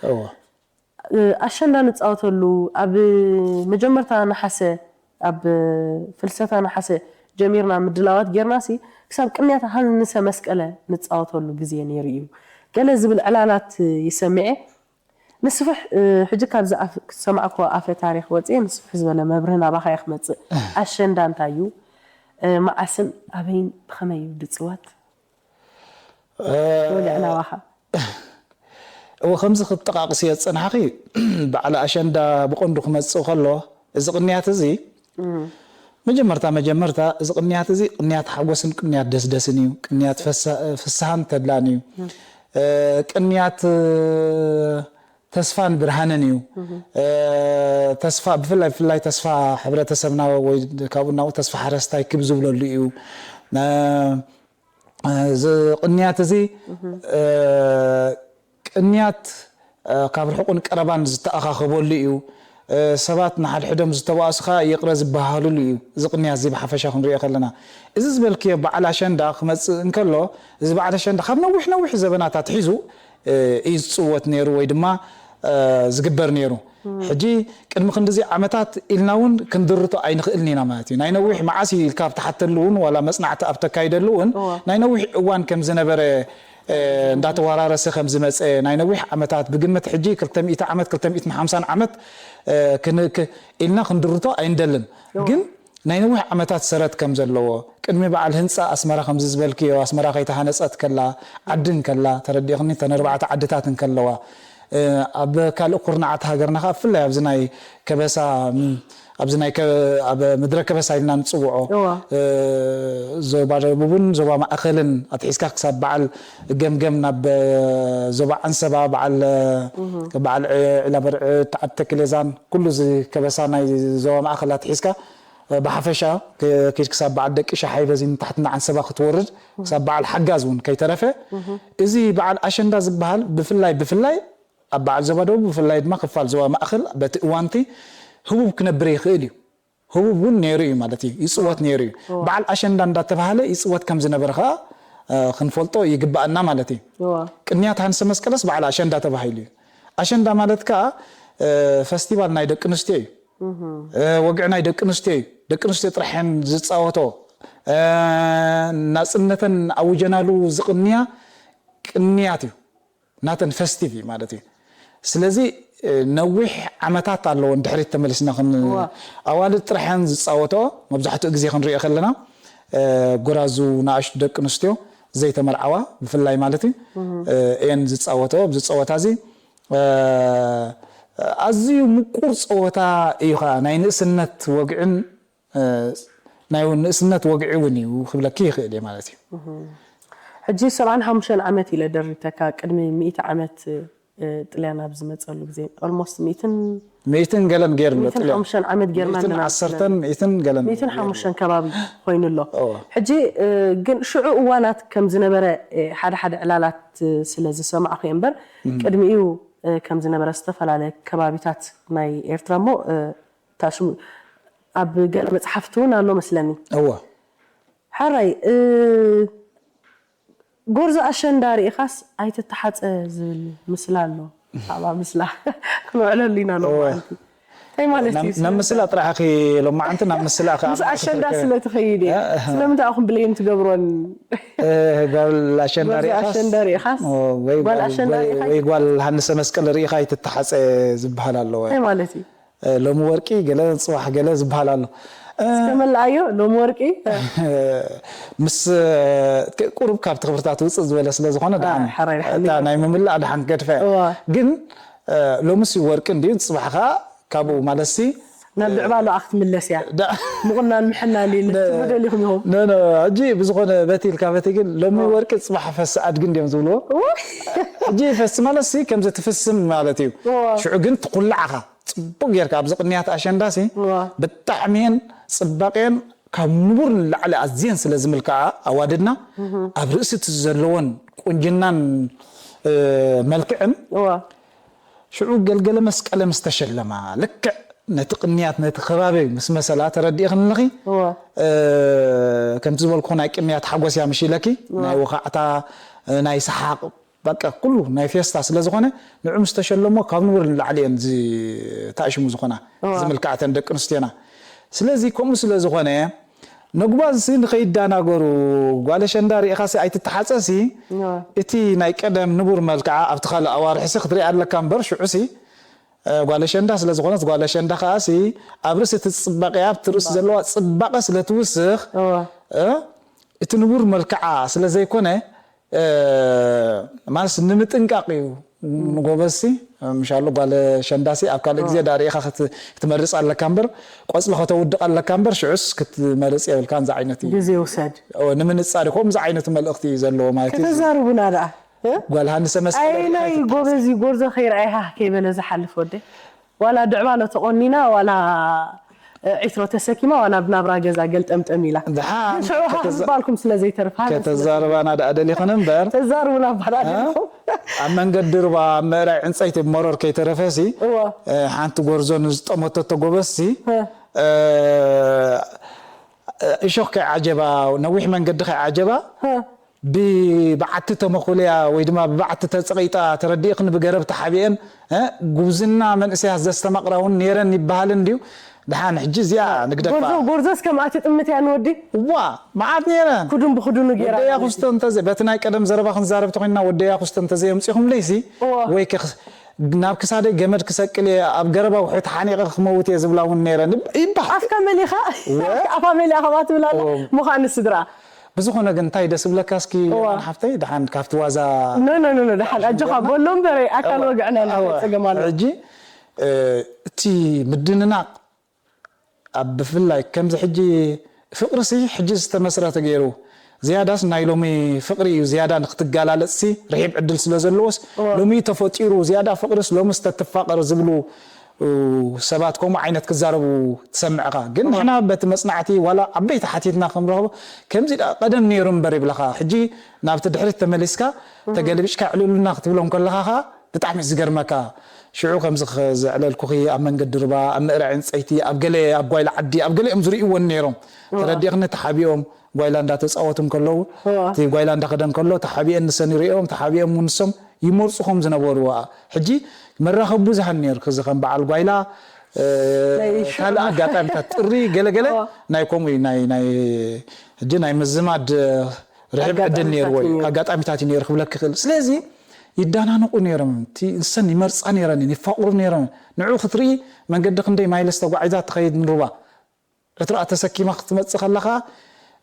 ኣሸንዳ ንፃወተሉ ኣብ መጀመርታ ነሓሰ ኣብ ፍልሰታ ነሓሰ ጀሚርና ምድላዋት ጌርና ሲ ክሳብ ቅንያት ሃንሰ መስቀለ ንፃወተሉ ግዜ ነይሩ እዩ። ገለ ዝብል ዕላላት ይሰምዐ ንስፍሕ ሕጂ ካብዚ ዝሰማዕኮ ኣፈ ታሪክ ወፅየ ንስፍሕ ዝበለ መብርህ ናባካ እየ ክመፅእ። ኣሸንዳ እንታይ እዩ? መዓስን ኣበይን ብከመይ እዩ ድፅወት? ወሊዕ ናባኻ። እወ ከምዚ ክትጠቃቅስዮ ዝፀናሕኺ በዓል ኣሸንዳ ብቐንዱ ክመፅእ ከሎ እዚ ቅንያት እዚ መጀመርታ መጀመርታ እዚ ቅንያት እዚ ቅንያት ሓጎስን ቅንያት ደስደስን እዩ። ቅንያት ፍስሃን ተድላን እዩ። ቅንያት ተስፋን ብርሃንን እዩ። ተስፋ ብፍላይ ብፍላይ ተስፋ ሕብረተሰብና ወይ ካብኡ ናብኡ ተስፋ ሓረስታይ ክብ ዝብለሉ እዩ። እዚ ቅንያት እዚ ቅንያት ካብ ርሑቕን ቀረባን ዝተኣኻኸበሉ እዩ። ሰባት ንሓድሕዶም ዝተባእሱ ኸኣ ይቕረ ዝበሃሃሉሉ እዩ። እዚ ቅንያት እዚ ብሓፈሻ ክንሪኦ ከለና፣ እዚ ዝበልክዮ በዓል ኣሸንዳ ክመጽእ እንከሎ፣ እዚ በዓል ኣሸንዳ ካብ ነዊሕ ነዊሕ ዘበናት ኣትሒዙ እዩ ዝጽወት ነይሩ ወይ ድማ ዝግበር ነይሩ። ሕጂ ቅድሚ ክንድዚ ዓመታት ኢልና እውን ክንድርቶ ኣይንኽእልን ኢና ማለት እዩ። ናይ ነዊሕ መዓስ እዩ ኢልካ ኣብ ትሓተሉ እውን ዋላ መጽናዕቲ ኣብ ተካይደሉ እውን ናይ ነዊሕ እዋን ከም ዝነበረ እንዳተወራረሰ ከም ዝመጸ ናይ ነዊሕ ዓመታት ብግምት ሕጂ ክልተ ሚእቲ ዓመት ክልተ ሚእትን ሓምሳን ዓመት ኢልና ክንድርቶ ኣይንደልን። ግን ናይ ነዊሕ ዓመታት ሰረት ከም ዘለዎ ቅድሚ በዓል ህንጻ ኣስመራ ከምዚ ዝበልክዮ ኣስመራ ከይተሃነጸት ከላ ዓዲ እንከላ ተረዲእኽኒ ተን ኣርባዕተ ዓድታት እንከለዋ ኣብ ካልእ ኩርናዓት ሃገርና ከዓ ብፍላይ ኣብዚ ናይ ከበሳ ኣብዚ ናይ ኣብ ምድረ ከበሳ ኢልና ንፅውዖ ዞባ ደቡብን ዞባ ማእኸልን ኣትሒዝካ ክሳብ በዓል ገምገም ናብ ዞባ ዓንሰባ በዓል በዓል ዕላበርዕድ ዓዲ ተክሌዛን ኩሉ እዚ ከበሳ ናይ ዞባ ማእኸል ኣትሒዝካ ብሓፈሻ ኪድ ክሳብ በዓል ደቂ ሻሓይ በዚ ንታሕትና ዓንሰባ ክትወርድ ክሳብ በዓል ሓጋዝ እውን ከይተረፈ እዚ በዓል ኣሸንዳ ዝበሃል ብፍላይ ብፍላይ ኣብ በዓል ዞባ ደቡብ ብፍላይ ድማ ክፋል ዞባ ማእኸል በቲ እዋንቲ ህቡብ ክነብር ይኽእል እዩ። ህቡብ እውን ነይሩ እዩ ማለት እዩ። ይፅወት ነይሩ እዩ። በዓል ኣሸንዳ እንዳተባሃለ ይፅወት ከም ዝነበረ ከዓ ክንፈልጦ ይግባኣና ማለት እዩ። ቅንያት ሃንሰ መስቀለስ በዓል ኣሸንዳ ተባሂሉ እዩ። ኣሸንዳ ማለት ከዓ ፈስቲቫል ናይ ደቂ ኣንስትዮ እዩ። ወግዒ ናይ ደቂ ኣንስትዮ እዩ። ደቂ ኣንስትዮ ጥራሕ እየን ዝፃወቶ። ናፅነተን ኣውጀናሉ ዝቕንያ ቅንያት እዩ። ናተን ፈስቲቭ እዩ ማለት እዩ። ስለዚ ነዊሕ ዓመታት ኣለዎ ንድሕሪት ተመሊስና ኣዋልድ ጥራሕ እየን ዝፃወቶ። መብዛሕትኡ ግዜ ክንሪኦ ከለና ጎራዙ ንኣሽቱ ደቂ ኣንስትዮ ዘይተመርዓዋ ብፍላይ ማለት እዩ እየን ዝፃወቶ ኣብዚ ፀወታ እዚ ኣዝዩ ምቁር ፀወታ እዩ ከዓ ናይ ንእስነት ወግዕን ናይ ንእስነት ወግዒ እውን እዩ ክብለኪ ይኽእል እየ ማለት እዩ። ሕጂ ሰብዓን ሓሙሽተን ዓመት ኢለ ደሪብተካ ቅድሚ ሚእቲ ዓመት ጥልያን ኣብ ዝመፀሉ ግዜ ኦልሞስት ሚእትን ሚእትን ገለን ገይሩ ኣሎ ጥልያን ሓሙሽተን ዓመት ጌርና ኣለና ዓሰርተን ሚእትን ገለን ሚእትን ሓሙሽተን ከባቢ ኮይኑ ኣሎ። ሕጂ ግን ሽዑ እዋናት ከም ዝነበረ ሓደ ሓደ ዕላላት ስለ ዝሰማዕኹ እየ እምበር ቅድሚኡ ከም ዝነበረ ዝተፈላለየ ከባቢታት ናይ ኤርትራ እሞ ታሽሙ ኣብ ገለ መጽሓፍቲ እውን ኣሎ መስለኒ። እወ። ሓራይ ጎርዞ ኣሸንዳ ርኢኻስ ኣይትተሓጸ ዝብል ምስላ ኣሎ። ብዛዕባ ምስላ ክንውዕለሉ ኢና ሎማዓንቲ። እንታይ ማለት እዩ? ናብ ምስላ ጥራሕ ኢኺ ሎማዓንቲ ናብ ምስላ ኢኺ ምስ ኣሸንዳ ስለ ትኸይድ እየ። ስለምንታይ ኣኹም ብለይን ትገብሮን? ጓል ኣሸንዳ ርኢኻስ? ኣሸንዳ ርኢኻስ? ወይ ጓል ኣሸንዳ ርኢኻ? ወይ ጓል ሃንሰ መስቀል ርኢኻ ኣይትተሓጸ ዝበሃል ኣለወ። እንታይ ማለት እዩ? ሎሚ ወርቂ ገለ ጽባሕ ገለ ዝበሃል ኣሎ። እስከ መለኣዮ ሎሚ ወርቂ። ምስ ቁሩብ ካብቲ ክብርታት ውፅእ ዝበለ ስለ ዝኾነ ደሓን እታ ናይ ምምላእ ደሓን ክገድፋ እያ። ግን ሎምሲ ወርቂ እንድዩ ጽባሕ ከዓ ካብኡ ማለትሲ ናብ ድዕባሎ ኣ ክትምለስ እያ። ምቑናን ምሕናን ኢለ ትብሉ ደሊኹም ኢኹም። ኖ ኖ ሕጂ ብዝኾነ በቲ ኢልካ በቲ ግን ሎሚ ወርቂ ጽባሕ ፈሲ ኣድጊ እንድዮም ዝብልዎ። ሕጂ ፈሲ ማለትሲ ከምዚ ትፍስም ማለት እዩ። ሽዑ ግን ትኹላዕኻ ጽቡቕ ጌርካ ኣብዚ ቅንያት ኣሸንዳሲ ብጣዕሚ እየን ጽባቕየን ካብ ንቡር ንላዕሊ ኣዝየን ስለ ዝምልክዓ ኣዋድድና ኣብ ርእሲ እቲ ዘለወን ቁንጅናን መልክዕን ሽዑ ገልገለ መስቀለ ምስ ተሸለማ ልክዕ ነቲ ቅንያት ነቲ ከባቢ ምስ መሰላ ተረዲእኽኒ ኣለኺ። ከምቲ ዝበልኩ ናይ ቅንያት ሓጎስ እያ ምሽ ኢለኪ ናይ ውኻዕታ ናይ ሰሓቕ በቃ ኩሉ ናይ ፌስታ ስለ ዝኾነ ንዑ ምስ ተሸለሞ ካብ ንቡር ንላዕሊ እየን ዝታእሽሙ ዝኾና ዝምልክዓተን ደቂ ኣንስትዮና። ስለዚ ከምኡ ስለ ዝኾነ ነጉባዝሲ ንኸይዳናገሩ ጓል ኣሸንዳ ርኢኻሲ ኣይትተሓፀሲ እቲ ናይ ቀደም ንቡር መልክዓ ኣብቲ ካልእ ኣዋርሕሲ ክትሪኣ ኣለካ እምበር ሽዑሲ ጓል ኣሸንዳ ስለ ዝኾነት ጓል ኣሸንዳ ከዓሲ ኣብ ርእሲ እቲ ፅባቐ ኣብቲ ርእሲ ዘለዋ ፅባቐ ስለ ትውስኽ እቲ ንቡር መልክዓ ስለ ዘይኮነ ማለት ንምጥንቃቕ እዩ ንጎበዝሲ ምሻሎ ጓል ሸንዳሲ ኣብ ካልእ ግዜ ዳርኢኻ ክትመርፅ ኣለካ እምበር ቆፅሊ ከተውድቕ ኣለካ እምበር ሽዑስ ክትመርፅ የብልካን ዝዓይነት እዩ ግዜ ውሰድ ንምንፃር ከምዚ ዓይነት መልእኽቲ እዩ ዘለዎ ማለት እዩ ከተዛርቡና ደኣ ጓል ሃንሰ መስቀል ኣየናይ ጎበዝ እዩ ጎርዞ ከይረኣይካ ከይበለ ዝሓልፍ ወደ ዋላ ድዕባሎ ተቆኒና ዋላ ዒትሮ ተሰኪማ ዋላ ብናብራ ገዛ ገልጠምጠም ኢላ ድሓን ሽዑ ሃ ክትባልኩም ስለ ዘይተርፍ ሃ ከተዛርባና ደኣ ደሊኽን እምበር ተዛርቡና ባዳ ደሊኹም ኣብ መንገዲ ሩባ ኣብ ምእራይ ዕንፀይቲ መሮር ከይተረፈሲ እዋ። ሓንቲ ጎርዞ ንዝጠመተቶ ጎበዝሲ እሾኽ ከይዓጀባ ነዊሕ መንገዲ ከይዓጀባ ብበዓቲ ተመኹልያ ወይ ድማ ብበዓቲ ተፀቒጣ ተረዲእኽኒ ብገረብ ተሓቢአን ጉብዝና መንእሰያት ዘስተማቕራ እውን ነይረን ይበሃል እንድዩ። ደሓን ሕጂ እዚኣ ንግደፋ። ጎርዞ ጎርዞስ ከምኣ ትጥምት እያ ንወዲ እዋ መዓት ነይረን። ኩዱን ብኩዱኑ ገይራ ወደያ ኩስቶ እንተዘ በቲ ናይ ቀደም ዘረባ ክንዛረብ ተኮይንና ወደያ ኩስቶ እንተዘየምፂኹም ለይሲ እዋ። ወይ ከ ናብ ክሳደይ ገመድ ክሰቅል እየ ኣብ ገረባ ውሕድ ሓኒቐ ክመውት እየ ዝብላ እውን ነይረን ይብ- ይበሃል። ኣፍካ መሊኻ ኣፋ መሊኣ ከምኣ ትብላ ኣላ። ምዃኑ ስድራ ብዝኾነ ግን እንታይ ደስ ብለካ እስኪ እዋ። ሓፍተይ ደሓን ካብቲ ዋዛ ኖ ኖ ኖ ኖ፣ ደሓን ኣጆኻ በሎ እምበር ኣካል ወግዕና ኣሎ። ኣወ፣ ፀገም ኣሎ። ሕጂ እ፣ እቲ ምድንናቕ ኣብ ብፍላይ ከምዚ ሕጂ ፍቕርሲ ሕጂ ዝተመስረተ ገይሩ ዝያዳስ ናይ ሎሚ ፍቕሪ እዩ ዝያዳ ንክትጋላለፅሲ ርሒብ ዕድል ስለ ዘለዎስ ሎሚ ተፈጢሩ ዝያዳ ፍቕርስ ሎምስ ተትፋቐር ዝብሉ ሰባት ከምኡ ዓይነት ክዛረቡ ትሰምዕኻ። ግን ንሕና በቲ መፅናዕቲ ዋላ ዓበይቲ ሓቲትና ከምረኽቦ ከምዚ ደኣ ቀደም ነይሩ እምበር ይብለኻ። ሕጂ ናብቲ ድሕሪት ተመሊስካ ተገልቢጭካ ዕልሉና ክትብሎም ከለኻ ኸዓ ብጣዕሚ እዩ ዝገርመካ። ሽዑ ከምዚ ዘዕለልኩኺ ኣብ መንገዲ ሩባ፣ ኣብ ምእራይ ዕንፀይቲ፣ ኣብ ገለ ኣብ ጓይላ ዓዲ፣ ኣብ ገለ እዮም ዝርእይወን ነይሮም። ተረዲእኽኒ? ተሓቢኦም ጓይላ እንዳተፃወቱ እንከለዉ፣ እቲ ጓይላ እንዳኸደ እንከሎ ተሓቢአን ንሰን ይርእዮም፣ ተሓቢኦም እውን ንሶም ይመርፁ ከም ዝነበሩ። ሕጂ መራኸቢ ብዙሃን ነይሩ፣ እዚ ከም በዓል ጓይላ፣ ካልእ ኣጋጣሚታት ጥሪ ገለገለ ናይ ከምኡ እዩ፣ ናይ ሕጂ ናይ ምዝማድ ርሕብ ዕድል ነይርዎ እዩ ኣጋጣሚታት እዩ ነይሩ ክብለክ ይኽእል። ስለዚ ይዳናነቁ ነይሮም፣ ንሰን ይመርፃ ነይረን ይፋቅሩ ነይሮም። ንዑ ክትርኢ መንገዲ ክንደይ ማይልስ ተጓዒዛ ትኸይድ ንሩባ ዕትርኣ ተሰኪማ ክትመፅእ ከለኻ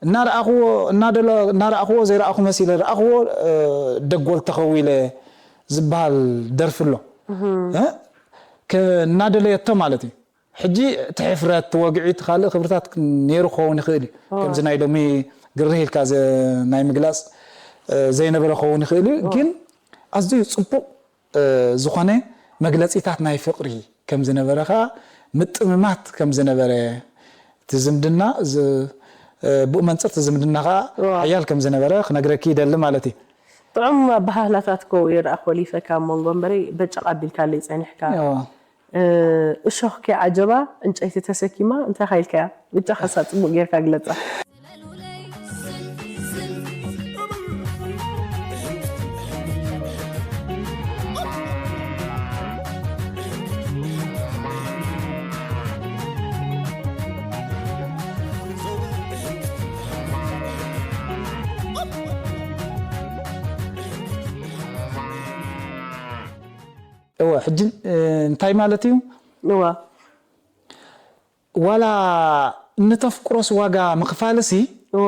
እናረኣኽዎ እናደለ እናረኣኽዎ ዘይረኣኹ መሲለ ረኣኽዎ ደጎል ተኸዊለ ዝበሃል ደርፊ ኣሎ እናደለየቶ ማለት እዩ። ሕጂ እቲ ሕፍረት፣ እቲ ወግዒ፣ እቲ ካልእ ክብርታት ነይሩ ክኸውን ይኽእል እዩ። ከምዚ ናይ ሎሚ ግርህ ኢልካ ናይ ምግላፅ ዘይነበረ ክኸውን ይኽእል እዩ። ግን ኣዝዩ ፅቡቕ ዝኾነ መግለፂታት ናይ ፍቕሪ ከም ዝነበረ ከዓ ምጥምማት ከም ዝነበረ እቲ ዝምድና ብኡ መንፅር እቲ ዝምድና ከዓ ሓያል ከም ዝነበረ ክነግረኪ ይደሊ ማለት እዩ። ጥዑም ኣበሃህላታት ኮ ይርኣ ኮሊፈ ካብ መንጎ እምበረይ በጨቕ ኣቢልካለይ ፀኒሕካ። እሾኽ ከይዓጀባ ዕንጨይቲ ተሰኪማ እንታይ ኢልካያ? ብቻ ሓሳብ ጽቡቕ ጌርካ ግለጻ። እወ ሕጂ እንታይ ማለት እዩ? እዋ ዋላ እንተፍቅሮስ ዋጋ ምኽፋልሲ እዋ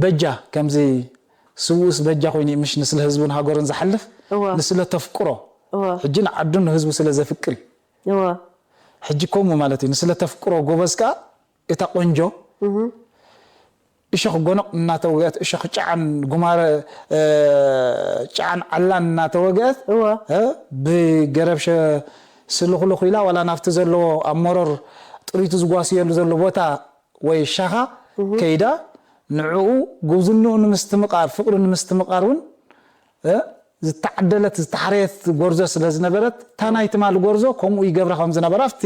በጃ ከምዚ ስውእስ በጃ ኮይኑ ምሽ ንስለ ህዝቡን ሃገሩን ዝሓልፍ እዋ ንስለ ተፍቅሮ እዋ ሕጂ ንዓዱን ንህዝቡ ስለ ዘፍቅር እዩ። እዋ ሕጂ ከምኡ ማለት እዩ ንስለ ተፍቅሮ ጎበዝ ከኣ እታ ቆንጆ እሾኽ ጎኖቕ እናተወገአት እሾኽ ጫዓን ጉማረ ጫዓን ዓላን እናተወገአት እወ ብገረብ ስልኹልኹ ኢላ ዋላ ናብቲ ዘለዎ ኣብ መሮር ጥሪቱ ዝጓስየሉ ዘሎ ቦታ ወይ ሻኻ ከይዳ ንዕኡ ጉብዝንኡ ንምስትምቓር ፍቕሩ ንምስትምቓር እውን ዝተዓደለት ዝተሓረየት ጎርዞ ስለ ዝነበረት እታ ናይ ትማሊ ጎርዞ ከምኡ ይገብራ ከም ዝነበራ ኣብቲ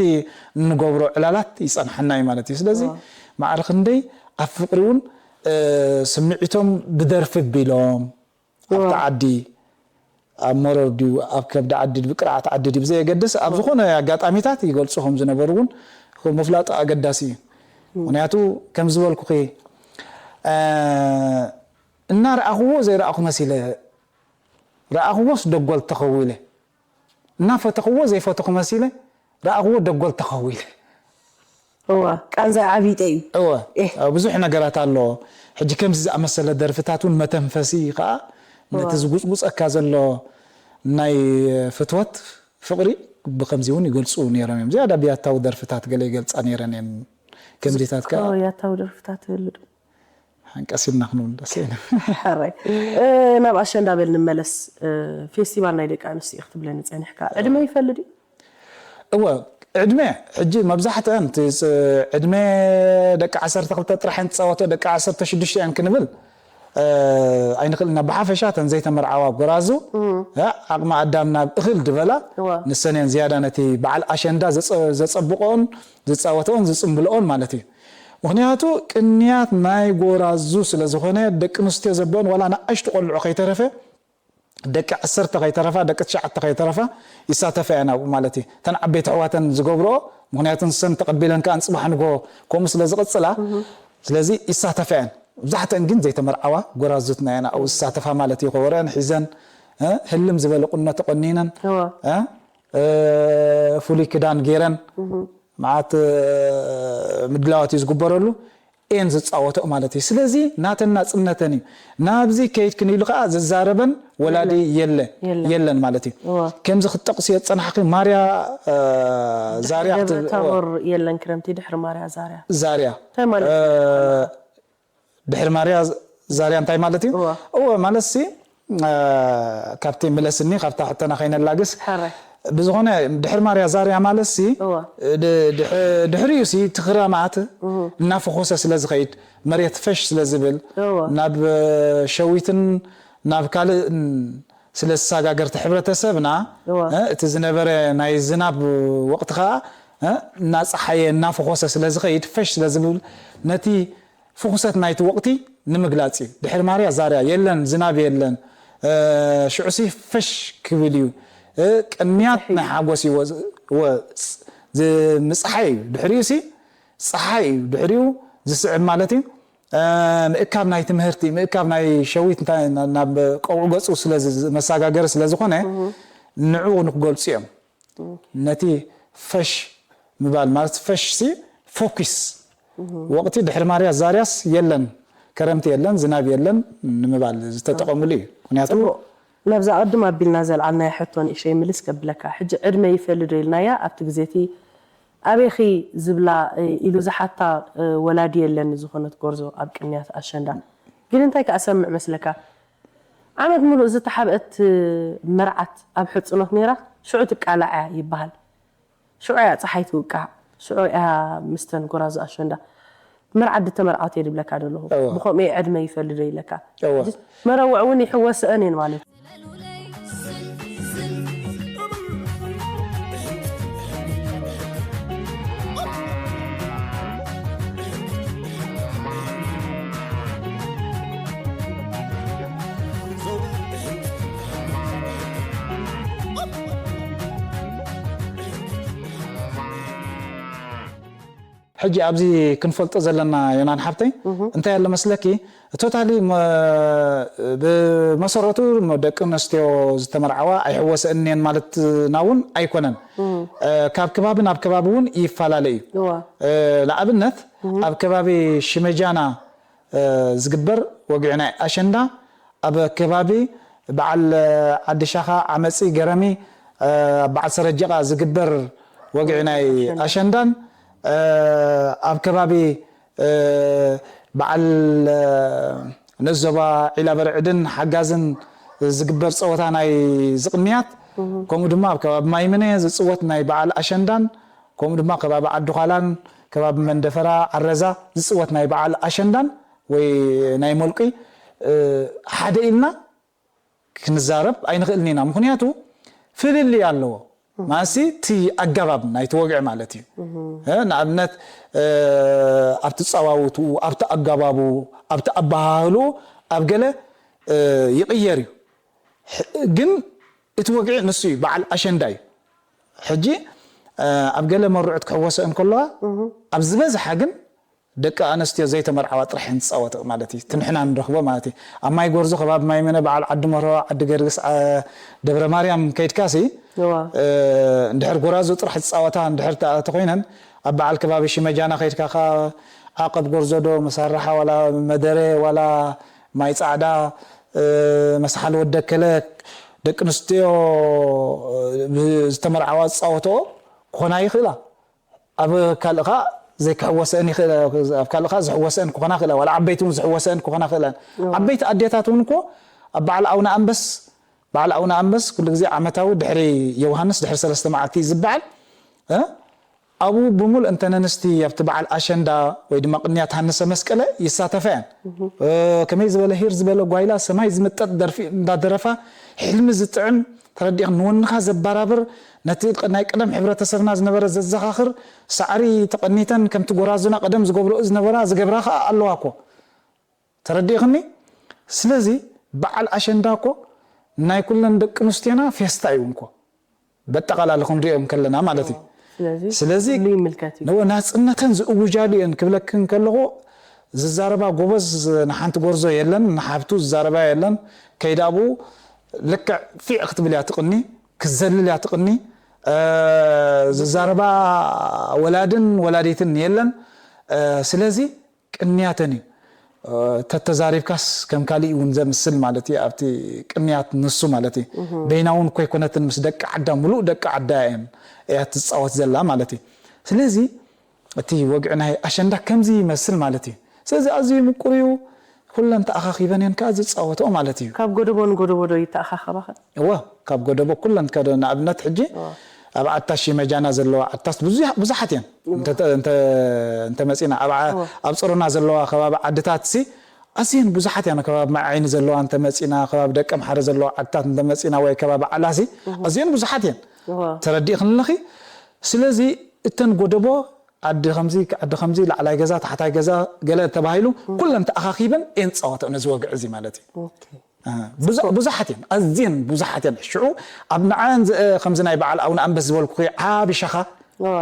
እንገብሮ ዕላላት ይፀንሐና እዩ ማለት እዩ። ስለዚ ማዕረ ክንደይ ኣብ ፍቅሪ እውን ስምዒቶም ብደርፊ ኣቢሎም ኣብቲ ዓዲ ኣብ መረር ድዩ ኣብ ከብዲ ዓዲ ድዩ ብቅርዓት ዓዲ ድዩ ብዘየገድስ ኣብ ዝኾነ ኣጋጣሚታት ይገልፁ ከም ዝነበሩ እውን ምፍላጥ ኣገዳሲ እዩ። ምክንያቱ ከም ዝበልኩኺ እናረኣኽዎ ዘይረኣኹ መሲለ ረኣኽዎስ ደጎል ተኸዊለ እናፈተኽዎ ዘይፈተኹ መሲለ ረኣኽዎ ደጎል ተኸዊለ። እወ ቃንዛ ዓቢጠ እዩ። እወ ኤህ። ብዙሕ ነገራት ኣሎ። ሕጂ ከምዚ ዝኣመሰለ ደርፍታት እውን መተንፈሲ ከዓ ነቲ ዝጉፅጉፀካ ዘሎ ናይ ፍትወት ፍቕሪ ብከምዚ እውን ይገልፁ ነይሮም እዮም። ዝያዳ ብያታዊ ደርፍታት ገለ ይገልፃ ነይረን እየን። ከምዚታት ከዓ ያታዊ ደርፍታት ትብል ዶ? ሓንቀስ ኢልና ክንብል ደስ ይብል። ሕራይ ናብ ኣሸንዳ በል ንመለስ። ፌስቲቫል ናይ ደቂ ኣንስትዮ ክትብለኒ ፀኒሕካ ዕድመ ይፈልድ እዩ? እወ ዕድመ ሕጂ መብዛሕትአን እቲ ፅ- ዕድመ ደቂ ዓሰርተ ክልተ ጥራሕ እየን ትፃወቶ ደቂ ዓሰርተ ሽዱሽተ እየን ክንብል እ፣ ኣይንኽእል ኢና። ብሓፈሻ እተን ዘይተመርዓዋ ጎራዙ፣ እ፣ ዓቕሚ ኣዳም ናብ እኽል ዝበላ፣ እዋ። ንሰን እየን ዝያዳ ነቲ በዓል ኣሸንዳ ዘጸ-፣ ዘጸብቖን ዝጻወተኦን ዝጽምብልኦን ማለት እዩ። ምኽንያቱ ቅንያት ናይ ጎራዙ ስለ ዝኾነ፣ ደቂ ኣንስትዮ ዘበን ዋላ ንኣሽቱ ቆልዑ ከይተረፈ፣ ደቂ ዓሰርተ ከይተረፋ፣ ደቂ ትሽዓተ ከይተረፋ ይሳተፋ እየን ኣብኡ ማለት እዩ። እተን ዓበይቲ ኣሕዋተን ዝገብርኦ፣ ምኽንያቱ ንሰን ተቐቢለን ከኣ ንጽባሕ ንግሆ ከምኡ ስለ ዝቕጽላ፣ ስለዚ ይሳተፋ እየን። መብዛሕትአን ግን ዘይተመርዓዋ ጎራዙትና እየን ኣብኡ ዝሳተፋ ማለት እዩ። ከበሮአን ሒዘን፣ እ፣ ህልም ዝበለ ቁኖ ተቆኒነን፣ እዋ። እ፣ እ፣ ፍሉይ ክዳን ገይረን፣ መዓት፣ እ፣ ምድላዋት እዩ ዝግበረሉ። እየን ዝጻወተኦ ማለት እዩ። ስለዚ ናተን ናጽነተን እዩ። ናብዚ ከይድክን ኢሉ ከኣ ዝዛረበን ወላዲ የለ፣ የለን። የለን ማለት እዩ። እዋ። ከምዚ ክትጠቕስዮ ዝጸናሕኪ ማርያ፣ እ፣ ዛርያ ድሕሪ ክት-፣ ደብረ ታቦር የለን ክረምቲ፣ ድሕሪ ማርያ ዛርያ። ዛርያ። እንታይ ማለት እ፣ እዩ? ድሕሪ ማርያ ዛርያ እንታይ ማለት እዩ? እዋ። እወ፣ ማለትሲ፣ እ፣ ካብቲ ምለስኒ፣ ካብታ ሕቶና ከይነላግስ። ሕራይ። ብዝኾነ፣ ድሕሪ ማርያ ዛርያ ማለትሲ፣ እዋ። ድ-፣ ድሕ-፣ ድሕሪኡሲ እቲ ክረማት እናፈኾሰ ስለ ዝኸይድ፣ መሬት ፈሽ ስለ ዝብል፣ እዋ። ናብ፣ እ፣ ሸዊትን ናብ ካልእን ስለ ዝሰጋገር እቲ ሕብረተሰብና፣ እዋ። እ፣ እቲ ዝነበረ ናይ ዝናብ ወቕቲ ኸኣ፣ እ፣ እናጸሓየ እናፈኾሰ ስለ ዝኸይድ፣ ፈሽ ስለ ዝብል፣ ነቲ ፍኹሰት ናይቲ ወቕቲ ንምግላጽ እዩ። ድሕሪ ማርያ ዛርያ የለን፣ ዝናብ የለን። እ፣ ሽዑሲ ፈሽ ክብል እዩ። እ፣ ቅንያት ናይ ሓጎስ እዩ። ወ-፣ ወ-፣ ዝ-፣ ምጽሓይ እዩ። ድሕሪኡሲ ጸሓይ እዩ። ድሕሪኡ ዝስዕብ ማለት እዩ። እ፣ ምእካብ ናይ ትምህርቲ፣ ምእካብ ናይ ሸዊት እንታይ ና-፣ ናብ ቀውዒ ገጹ ስለ ዝ-፣ ዝ-፣ መሰጋገሪ ስለ ዝኾነ፣ ንዕኡ ንክገልጹ እዮም። ነቲ ፈሽ ምባል ማለት ፈሽ ሲ ፎኪስ ወቕቲ ድሕሪ ማርያ ዛርያስ የለን፣ ከረምቲ የለን፣ ዝናብ የለን ንምባል ዝተጠቐምሉ እዩ። ምክንያቱ ጽቡቕ። ናብዛ ቅድም ኣቢልና ዘልዓልናያ ሕቶ ንእሽተይ ምልስ ከብለካ። ሕጂ ዕድመ ይፈሊ ዶ ኢልናያ፣ ኣብቲ ግዜ እቲ ኣበይኺ ዝብላ፣ እ፣ ኢሉ ዝሓታ፣ እ፣ ወላዲ የለን ዝኾነት ጎርዞ ኣብ ቅንያት ኣሸንዳ። ግን እንታይ ከኣ ሰምዕ መስለካ? ዓመት ሙሉእ ዝተሓብአት መርዓት ኣብ ሕጽኖት ነይራ፣ ሽዑ ትቃላዕ እያ ይበሃል። ሽዑ እያ ጸሓይ ትውቃዕ፣ ሽዑ እያ ምስተን ጎራዙ ኣሸንዳ። መርዓት ድተመርዓወት እየ ድብለካ ደለኹ። እወ። ብኸምኡ እየ ዕድመ ይፈሊ ዶ ኢለካ። እወ። መረውዕ እውን ይሕወስአን እየን ማለት እዩ። ሕጂ ኣብዚ ክንፈልጦ ዘለና ዮናን ሓብተይ፣ እንታይ ኣሎ መስለኪ? ቶታሊ መ-፣ ብመሰረቱ ደቂ ኣንስትዮ ዝተመርዓዋ ኣይሕወሰእን እየን ማለትና እውን ኣይኮነን። እ፣ ካብ ከባቢ ናብ ከባቢ እውን ይፈላለ እዩ። እዋ። እ፣ ንኣብነት ኣብ ከባቢ ሽመጃና፣ እ፣ ዝግበር ወግዒ ናይ ኣሸንዳ ኣብ ከባቢ በዓል ዓዲ ሻኻ፣ ዓመፂ፣ ገረሚ፣ እ፣ ኣብ በዓል ሰረጀቓ ዝግበር ወግዒ ናይ ኣሸንዳን፣ እ፣ ኣብ ከባቢ፣ እ፣ በዓል፣ እ፣ ነዞባ ዒላ በርዕድን ሓጋዝን ዝግበር ፀወታ ናይ ዝቕንያት፣ ከምኡ ድማ ኣብ ከባቢ ማይምነ ዝፅወት ናይ በዓል ኣሸንዳን፣ ከምኡ ድማ ከባቢ ዓዲ ዃላን ከባቢ መንደፈራ ዓረዛ ዝፅወት ናይ በዓል ኣሸንዳን ወይ ናይ ሞልቂ፣ እ፣ ሓደ ኢልና ክንዛረብ ኣይንኽእልን ኢና። ምኽንያቱ ፍልልይ ኣለዎ። ማለትሲ እቲ ኣገባብ ናይቲ ወግዒ ማለት እዩ። እ፣ ንኣብነት፣ እ፣ ኣብቲ ጸዋውትኡ፣ ኣብቲ ኣገባቡ፣ ኣብቲ ኣበሃህልኡ ኣብ ገለ፣ እ፣ ይቕየር እዩ። ሕ-፣ ግን እቲ ወግዒ ንሱ እዩ፣ በዓል ኣሸንዳ እዩ። ሕጂ፣ እ፣ ኣብ ገለ መርዑት ክሕወሰ እንከለዋ፣ ኣብ ዝበዝሓ ግን ደቂ ኣንስትዮ ዘይተመርዓዋ ጥራሕ እየን ዝጻወትኦ ማለት እዩ። እቲ ንሕና ንረኽቦ ማለት እዩ። ኣብ ማይ ጎርዞ፣ ከባቢ ማይ መነ፣ በዓል ዓዲ መርሆ፣ ዓዲ ገርግስ፣ ዓ-፣ ደብረ ማርያም ከይድካሲ፣ እዋ። እ፣ እንድሕር ጎራዙ ጥራሕ ዝጻወታ እንድሕር ተኣ-፣ ተኾይነን፣ ኣብ በዓል ከባቢ ሽመጃና ከይድካ ኸኣ ዓቐብ ጎርዞ ዶ፣ መሳርሓ ዋላ መደረ ዋላ ማይ ጻዕዳ፣ እ፣ መስሓል ወደከለ፣ ደቂ ኣንስትዮ፣ እ፣ ዝተመርዓዋ ዝጻወትኦ ክኾና ይኽእላ። ኣብ ካልእ ኸኣ ዘይክሕወሰአን ይኽእል፣ ኣብ ካልእ ኸኣ ዝሕወሰአን ክኾና ይኽእላ፣ ዋላ ዓበይቲ እውን ዝሕወሰአን ክኾና ይኽእላ። እዎ። ዓበይቲ ኣዴታት እውን እኮ ኣብ በዓል ኣቡነ ኣንበስ፣ በዓል ኣቡነ ኣንበስ ኩሉ ግዜ ዓመታዊ ድሕሪ ዮውሃንስ ድሕሪ ሰለስተ መዓልቲ እዩ ዝበዓል፣ እ? ኣብኡ ብምሉእ እንተን ኣንስቲ ኣብቲ በዓል ኣሸንዳ ወይ ድማ ቅንያት ሃንሰ መስቀለ ይሳተፋ እየን። እ፣ ከመይ ዝበለ ሂር ዝበለ ጓይላ ሰማይ ዝምጠጥ ደርፊ እንዳደረፋ ሕልሚ ዝጥዕም ተረዲእኽን ንወንኻ ዘባራብር ነቲ ቅ-፣ ናይ ቀደም ሕብረተሰብና ዝነበረ ዘዘኻኽር ሳዕሪ ተቐኒተን ከምቲ ጎራዙና ቀደም ዝገብርኦ ዝነበራ ዝገብራ ኸኣ ኣለዋ እኮ። ተረዲእኽኒ? ስለዚ በዓል ኣሸንዳ እኮ ናይ ኩለን ደቂ ኣንስትዮና ፌስታ እዩ እንኮ። በጠቓላሊ ክንሪኦ ከለና ማለት እዩ። ስለዚ ስለዚ ኩሉ ይምልከት እዩ። ንወ ናጽነተን ዝእውጃሉ እየን ክብለክን ከለኹ ዝዛረባ ጎበዝ ንሓንቲ ጎርዞ የለን፣ ንሓብቱ ዝዛረባ የለን። ከይዳ ኣብኡ ልክዕ ፊዕ ክትብል እያ ትቕኒ፣ ክትዘልል እያ ትቕኒ። እ፣ ዝዛረባ ወላድን ወላዲትን የለን። እ፣ ስለዚ ቅንያተን እዩ። እ፣ ተተዛሪብካስ ከም ካሊእ እውን ዘምስል ማለት እዩ። ኣብቲ ቅንያት ንሱ ማለት እዩ። በይና እውን እኮ ኣይኮነትን ምስ ደቂ ዓዳ፣ ሙሉእ ደቂ ዓዳ እየን፣ እያ ትጻወት ዘላ ማለት እዩ። ስለዚ እቲ ወግዒ ናይ ኣሸንዳ ከምዚ ይመስል ማለት እዩ። ስለዚ ኣዝዩ ምቁር እዩ። ኩለን ተኣኻኺበን እየን ከኣ ዝጻወትኦ ማለት እዩ። ካብ ጎደቦ ንጎደቦ ዶ ይተኣኻኸባ ኸ? እወ፣ ካብ ጎደቦ ኩለን ከደ ንኣብነት ሕጂ እወ። ኣብ ዓታ ሽመጃና ዘለዋ ዓድታት ብዙሕ-፣ ብዙሓት እየን። እወ። እንተ-፣ እንተ-፣ እንተመጺና ኣብ ዓ-፣ እወ። ኣብ ጾሮና ዘለዋ ከባቢ ዓድታት ሲ ኣዝየን ብዙሓት እየን። ከባቢ ማይ ዓይኒ ዘለዋ እንተመጺና፣ ከባቢ ደቀምሓረ ዘለዋ ዓድታት እንተመጺና ወይ ከባቢ ዓላሲ እወ። ኣዝየን ብዙሓት እየን። እወ። ተረዲእኽኒ ኣለኺ? ስለዚ እተን ጎደቦ ዓዲ ከምዚ፣ ዓዲ ከምዚ፣ ላዕላይ ገዛ፣ ታሕታይ ገዛ፣ ገለ ተባሂሉ ኩለን ተኣኻኺበን እየን ዝጻወተኦ ነዚ ወግዒ እዚ ማለት እዩ። ኦኬ። እ፣ ብዙ-፣ ብዙሓት እየን፣ ኣዝየን ብዙሓት እየን። ሽዑ ኣብ ንዓን ዘ-፣ ከምዚ ናይ በዓል ኣቡነ ኣንበስ ዝበልኩኺ ዓቢ ሸኻ፣ እዋ።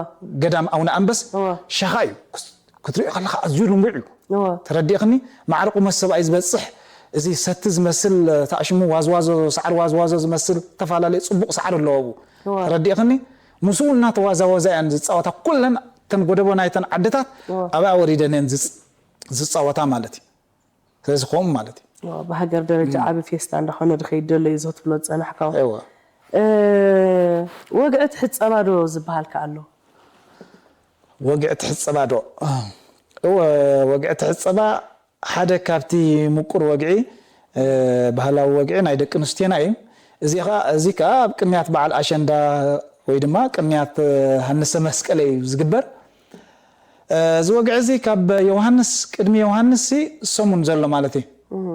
ገዳም ኣቡነ ኣንበስ እዋ። ሸኻ እዩ። ክስ-፣ ክትሪኦ ከለኻ ኣዝዩ ልሙዕ እዩ። እዋ። ተረዲእኽኒ? ማዕረ ቁመት ሰብኣይ ዝበጽሕ፣ እዚ ሰቲ ዝመስል፣ ተኣሽሙ ዋዝዋዞ፣ ሳዕሪ ዋዝዋዞ ዝመስል፣ ዝተፈላለየ ጽቡቕ ሳዕሪ ኣለዎ ኣብኡ። እዋ። ተረዲእኽኒ? ምስኡ እናተዋዛወዛ እየን ዝጻወታ። ኩለን እተን ጎደቦ ናይተን ዓድታት እዋ። ኣብኣ ወሪደን እየን ዝጽ-፣ ዝጻወታ ማለት እዩ። ስለዚ ከምኡ ማለት እዩ። እዋ፣ ብሃገር ደረጃ እም። ዓቢ ፌስታ እንዳኾነ ድኸይድ ደሎ እዩ እዚ ክትብሎ ዝጸናሕካ። እዋ። እ፣ ወግዒ ትሕጸባ ዶ ዝበሃል ከኣ ኣሎ? ወግዒ ትሕጸባ ዶ? እወ፣ ወግዒ ትሕጸባ ሓደ ካብቲ ምቁር ወግዒ፣ እ፣ ባህላዊ ወግዒ ናይ ደቂ ኣንስትዮና እዩ። እዚ ኸኣ፣ እዚ ከኣ ኣብ ቅንያት በዓል ኣሸንዳ ወይ ድማ ቅንያት፣ እ፣ ሃንሰ መስቀል እዩ ዝግበር። እ፣ እዚ ወግዒ እዚ ካብ ዮሃንስ፣ ቅድሚ ዮሃንስ ሲ ሰሙን ዘሎ ማለት እዩ። እም።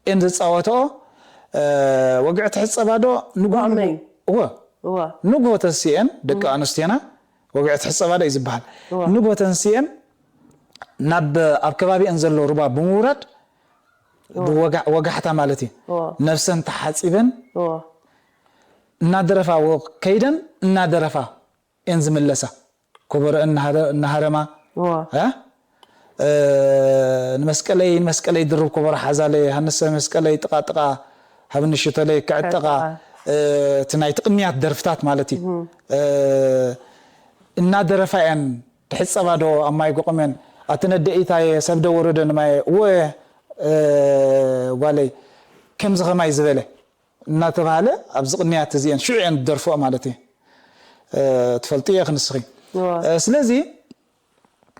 እየን ዝጻወትኦ፣ እ፣ ወግዒ ትሕጸባ ዶ ንግሆ ብዓመይ? እወ። እወ። ንግሆ ተንስኤን ደቂ እም። ኣንስትዮና ወግዒ ትሕጸባ ዶ እዩ ዝበሃል። እወ። ንግሆ ተንስኤን ናብ ኣብ ከባቢአን ዘሎ ሩባ ብምውራድ እወ። ብወጋ-፣ ወጋሕታ ማለት እዩ። እወ። ነብሰን ተሓጺበን እወ። እናደረፋ ወ-፣ ከይደን እናደረፋ እየን ዝምለሳ። ኮበረአን እናሃረ-፣ እናሃረማ፣ እዋ። እ? እ፣ ንመስቀለይ፣ ንመስቀለይ ድርብ ኮበሮ ሓዛለይ፣ ሃንሰ መስቀለይ ጥቓ ጥቓ፣ ሃብኒ ሽቶለይ ክዕጠቓ፣ ክዕጠቓ። እ፣ እቲ ናይ ትቕንያት ደርፍታት ማለት እዩ። እም። እ፣ እናደረፋ እየን፣ ትሕጸባ ዶ ኣብ ማይ ጎቐመን፣ ኣቲ ነደኢታየ ሰብ ዶ ወረደ ንማየ፣ እወ፣ እ፣ ጓለይ፣ ከምዚ ኸማይ ዝበለ። እናተባህለ ኣብዚ ቅንያት እዚአን ሽዑ እየን ዝደርፍኦ ማለት እዩ። እ፣ ትፈልጥዮ ኢኺ ንስኺ። እዋ። እ፣ ስለዚ፣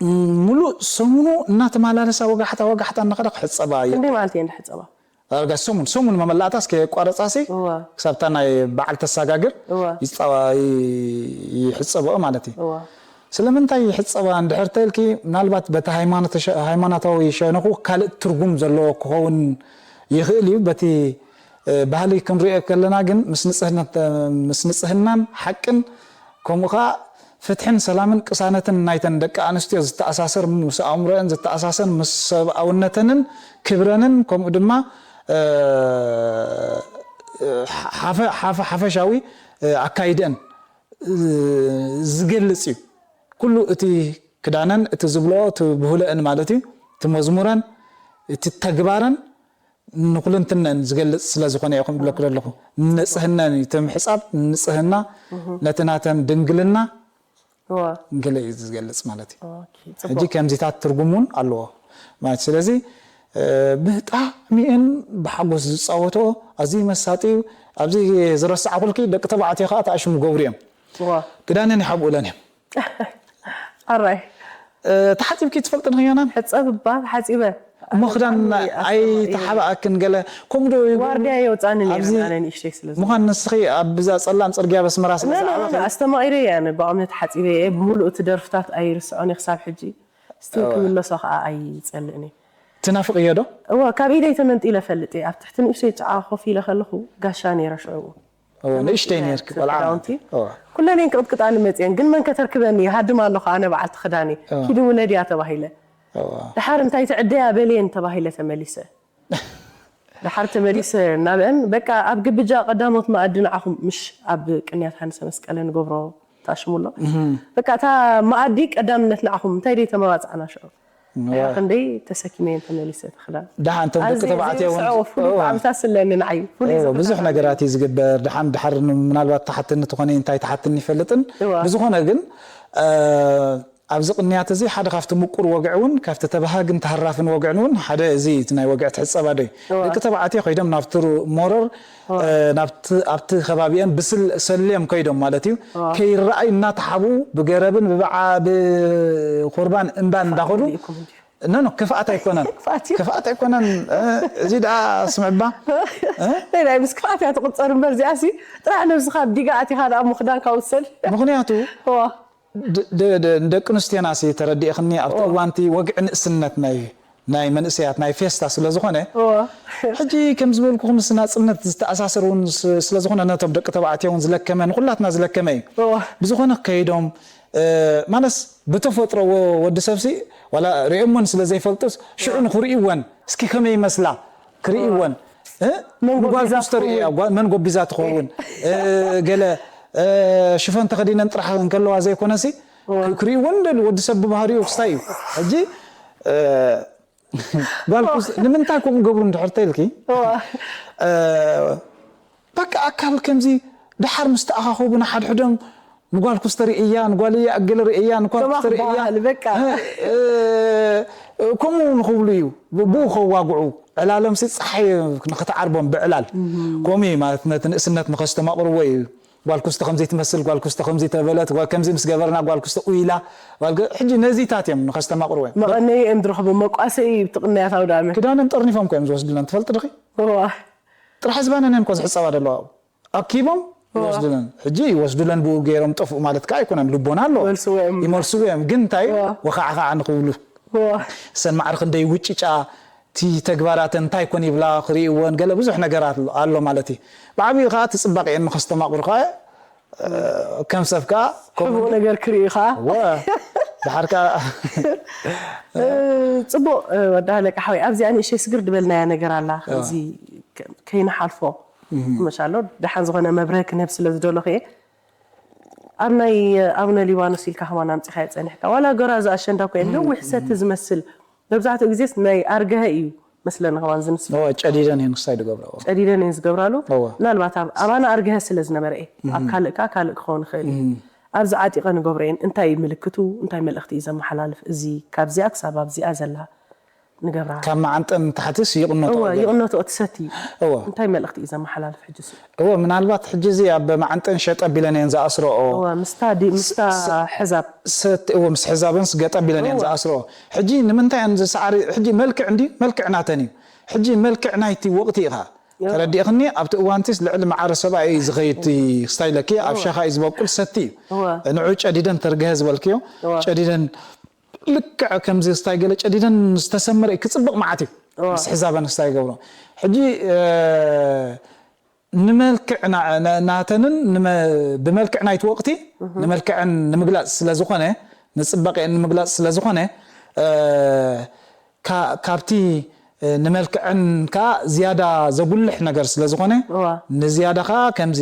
ም፣ ሙሉእ ሰሙኑ እናተመላለሳ ወጋሕታ፣ ወጋሕታ እናኸዳ ክሕጸባ እየ። ክንደይ መዓልቲ እየን ዝሕጸባ? ዳርጋ ሰሙን፣ ሰሙን መመላእታስ ከየቋረጻሲ እዋ። ክሳብታ ናይ በዓል ተሳጋግር እዋ። ይጻዋ-፣ ይ-፣ ይሕጸብኦ ማለት እዩ። እዋ። ስለምንታይ ይሕጸባ እንድሕር ተልኪ፣ ምናልባት በቲ ሃይማኖት ሸ-፣ ሃይማኖታዊ ሸነኹ ካልእ ትርጉም ዘለዎ ክኸውን ይኽእል እዩ። በቲ፣ እ፣ ባህሊ ክንሪኦ ከለና ግን ምስ ንጽህና-፣ ምስ ንጽህናን ሓቅን ከምኡ ኸኣ ፍትሕን ሰላምን ቅሳነትን ናይተን ደቂ ኣንስትዮ ዝተኣሳሰር፣ ምስ ኣእምሮአን ዝተኣሳሰር፣ ምስ ሰብኣውነተንን ክብረንን ከምኡ ድማ፣ እ፣ ሓፈ-፣ ሓፈ-፣ ሓፈሻዊ፣ እ፣ ኣካይደን ዝገልጽ እዩ። ኩሉ እቲ ክዳነን፣ እቲ ዝብልኦ፣ እቲ ብህለአን ማለት እዩ፣ እቲ መዝሙረን፣ እቲ ተግባረን ንኹልንትነን ዝገልጽ ስለ ዝኾነ እዩ፣ ከም ብለኩ ዘለኹ። ንጽህናን እዩ፣ እቲ ምሕጻብ ንጽህና፣ እህ። ነቲ ናተን ድንግልና እዋ። ገለ እዩ ዝገልጽ ማለት እዩ። ኦኬ፣ ጽቡቕ። ሕጂ ከምዚታት ትርጉም እውን ኣለዎ ማለት። ስለዚ፣ እ፣ ብጣዕሚ እየን ብሓጎስ ዝጻወትኦ፣ ኣዝዩ መሳጢ እዩ። ኣብዚ ዝረሳዕኩልኪ፣ ደቂ ተባዕትዮ ከኣ ተኣሽሙ ገብሩ እዮም። እዋ። ክዳነን ይሓብኡለን እዮም። ኣራይ። እ፣ ተሓጺብኪ ትፈልጢ ንኽዮናን? ሕጸብ እባ ተሓጺበ። እሞ ክዳን ኣይተሓባእክን ገለ ከምኡ ዶ ይገብሩ? ዋርድያ የውፃኒ ነይሩ ኣብዚ ኣነ ንእሽተይ ስለ ዝነበርኩ። ምዃን ንስኺ ኣብዛ ጸላም ጽርግያ በስመራ ስለ ኖ፣ ኖ፣ ኖ፣ ዝዓበኺ ኖ፣ ኣስተማቒረ እየ ኣነ ብኣምነት ሓፂበ እየ ብምሉእ እቲ ደርፍታት ኣይርስዖን እየ ክሳብ ሕጂ ስቲል ክምለሶ ከዓ ኣይፀልእን እየ። ትናፍቕዮ ዶ? እወ ካብ ኢደይ ተመንጢለ ፈልጥ እየ ኣብ ትሕቲ ንእሽተይ ጭዓ ኮፍ ኢለ ከለኹ ጋሻ ነይረ ሽዑ እወ ንእሽተይ ነርኪ ቆልዓ ክዳውንቲ እወ ኩለኔን ክቕጥቅጣኒ መፅየን ግን መን ከተርክበኒ እየ ሃድማ ኣለኹ ኣነ በዓልቲ ክዳን እየ እወ። ኪዲ ውለድያ ተባሂለ እወ ድሓር እንታይ ትዕደያ በልየን ተባሂለ ተመሊሰ ድሓር ተመሊሰ ናብአን በቃ ኣብ ግብጃ ቀዳሞት መኣዲ ንዓኹም ምሽ ኣብ ቅንያት ሃንሰ መስቀለ ንገብሮ ታሽሙሎ በቃ እታ መኣዲ ቀዳምነት ንዓኹም እንታይ ደይ ተመባፅዕና ሽዑ ድሓር ክንደይ ተሰኪመየን ተመሊሰ ተኽዳን ደሓን እቶም ደቂ ኣዚ ተባዕትዮ እውን ዝስዕቦ ፍሉይ እወ። ጣዕምታት ስለኒ ንዓይ ፍሉይ እወ፣ ዝኽሪ ብዙሕ ኣለኒ። ነገራት እዩ ዝግበር ድሓን ድሓር ምናልባት ተሓትኒ ትኾነ እንታይ ተሓትኒ ይፈልጥን እወ። ብዝኾነ ግን እ፣ ኣብዚ ቅንያት እዚ ሓደ ካብቲ ምቁር ወግዒ እውን ካብቲ ተባሃግን ተሃራፍን ወግዕን እውን ሓደ እዚ እቲ ናይ ወግዒ ትሕፀባ ዶ እዩ እወ። ደቂ ተባዕትዮ ከይዶም ናብቲ ሩ- ሞረር እ፣ ናብቲ ኣብቲ ከባቢአን ብስል ሰልዮም ከይዶም ማለት እዩ እወ። ከይረኣዩ እናተሓቡ ብገረብን ብበዓ ብኮርባን እምባን እንዳኸዱ ይኹን እንጂ። ኖ ኖ ክፍኣት ኣይኮነን ክፍኣት እዩ። ክፍኣት ኣይኮነን እ፣ እዚ ደኣ ስምዕባ እ? ናይ ናይ ምስ ክፍኣት እያ ትቕፀር እምበር እዚኣሲ ጥራሕ ነብስኻ ዲጋ ኣቲኻ ደኣ ምኽዳንካ ውሰድ ምኽንያቱ እዋ ድ- ድ- ድ- ንደቂ ኣንስትዮና ሲ ተረዲእኽኒ ኣብቲ እዋንቲ ወግዒ ንእስነት ናይ ናይ መንእሰያት ናይ ፌስታ ስለ ዝኾነ እዋ ሕጂ ከም ዝበልኩኹ ምስ ናፅነት ዝተኣሳሰር እውን ስ- ስለ ዝኾነ ነቶም ደቂ ተባዕትዮ እውን ዝለከመ ንኩላትና ዝለከመ እዩ እዋ ብዝኾነ ከይዶም እ፣ ማለስ ብተፈጥሮ ወ- ወዲ ሰብሲ ዋላ ሪኦሞን ስለ ዘይፈልጡስ ሽዑ ንክርእይወን እስኪ ከመይ ይመስላ ክርእይወን እ? መን ንጓል ጎቢዛ ኩስተር እያ ጓል- መን ጎቢዛ ትኸውን እ፣ ገለ እ፣ ሽፈን ተኸዲነን ጥራሕ እንከለዋ ዘይኮነሲ ክርእይወን ደል ወዲ ሰብ ብባህሪኡ ክስታይ እዩ ሕጂ እ፣ ጓል ኩስ ንምንታይ ከምኡ ገብሩ እንድሕር ተይልኪ እዋ እ፣ በቃ ኣካል ከምዚ ድሓር ምስ ተኣኻኸቡ ንሓድሕዶም ንጓል ኩስተር እያ ንጓል እያ ኣገለር እያ ንጓል ከማ ኩስተር እያ ክበሃል በቃ። እ፣ እ፣ ከምኡ ንኽብሉ እዩ ብ- ብኡ ከዋግዑ ዕላሎም ሲ ፀሓይ ንክትዓርቦም ብዕላል ከምኡ እዩ ማለት ነቲ ንእስነት ንኸስተማቕርዎ እዩ ጓል ኩስተ ከምዚ ትመስል ጓል ኩስተ ከምዚ ተበለት ጓል ከምዚ ምስ ገበርና ጓል ኩስተ ኡይላ ጓል ገ- ሕጂ ነዚታት እዮም ንኸስተማቕርዎ እዮም መቐነይ እዮም ዝረኽቡ መቋሰይ ብትቕንያት ኣውዳሚ ክዳኖም ጠርኒፎም ኮ እዮም ዝወስድለን ትፈልጥ ድኺ እዋ ጥራሕ ዝባነን እኮ ዝሕፀባ ዘለዋ ኣብኡ። ኣኪቦም ይወስዱለን ሕጂ ይወስዱለን ብኡ ገይሮም ጠፍኡ ማለት ከዓ ኣይኮነን ልቦና ኣለዎ መልስዎ እዮም። ይመልስዎ እዮም ግን እንታይ እዋ። ወኻዕኻዕ ንኽብሉ እዋ ሰን ማዕረ ክንደይ ውጭጫ እቲ ተግባራተን እንታይ ኮን ይብላ ክርእይዎን ገለ ብዙሕ ነገራት ኣሎ- ኣሎ ማለት እዩ ብዓብዩ ከዓ እቲ ፅባቄ ንኸስተማቕሩ ከዓ እ፣ ከም ሰብ ከዓ ከምኡ ሕቡእ ነገር ክርእዩ ከዓ ወ ድሓር ከዓ እ፣ ፅቡቅ እ፣ ወዲ ሃለቃ ሓወይ ኣብዚኣ ንእሸይ ስግር ድበልናያ ነገር ኣላ እዚ ከይንሓልፎ መሻሎ ደሓን ዝኾነ መብርህ ክንህብ ስለ ዝደለኹ እየ ኣብ ናይ ኣቡነ ሊባኖስ ኢልካ ከማን ኣምፂኻዮ ፀኒሕካ ዋላ ጎራዙ ኣሸንዳ ኮ ነዊሕ ሰቲ ዝመስል መብዛሕትኡ ግዜስ ናይ ኣርገሀ እዩ መስለኒ ከማን ዝንስ ጨዲደን እየን ክሳይ ዝገብረኦ ጨዲደን እየን ዝገብራሉ እወ። ምናልባት ኣብ ኣባና ኣርገሀ ስለ ዝነበረ እየ ኣብ ካልእ ከዓ ካልእ ክኸውን ይኽእል እዩ ኣብዚ ዓጢቐ ንገብሮ እየን እንታይ ምልክቱ እንታይ መልእኽቲ እዩ ዘመሓላልፍ እዚ ካብዚኣ ክሳብ ኣብዚኣ ዘላ ንገብራ ካብ መዓንጠን ታሕትስ ይቕነቶ እወ ገለ። ይቕነቶ እቲ ሰቲ እወ እንታይ መልእኽቲ እዩ ዘመሓላልፍ ሕጂ እሱ እወ ምናልባት ሕጂ እዚ ኣብ መዓንጠን ሸጠ ቢለን እየን ዝኣስረኦ እወ ምስታ ዲ- ምስታ ሕዛብ ሰት እወ ምስ ሕዛበን ስገጠ ቢለን እየን እወ። ዝኣስረኦ ሕጂ ንምንታይ እየን ዝሰዓሪ ሕጂ መልክዕ እንዲ መልክዕ ናተን እዩ ሕጂ መልክዕ ናይቲ ወቕቲ ኢኻ ተረዲእኽኒ ኣብቲ እዋንቲስ ልዕሊ መዓረ ሰብኣይ እዩ ዝኸይድ ስታይለኪ ኣብ ሸኻ እዩ ዝበቁል ሰቲ እዩ እወ ንዑ ጨዲደን ተርገሀ ዝበልክዮ እወ። ጨዲደን ልክዕ ከምዚ ስታይ ገለ ጨዲደን ዝተሰመረ እዩ ክፅብቕ መዓት እዩ እወ። ምስ ሕዛበን ስታይ ገብሮ ሕጂ እ፣ ንመልክዕ ና- ና- ናተንን ንመ- ብመልክዕ ናይቲ ወቕቲ ንመልክዐን ንምግላፅ ስለ ዝኾነ ንፅባቄአን ንምግላፅ ስለ ዝኾነ እ፣ ካ- ካብቲ እ፣ ንመልክዐን ከዓ ዝያዳ ዘጉልሕ ነገር ስለ ዝኾነ እዋ። ንዝያዳ ከዓ ከምዚ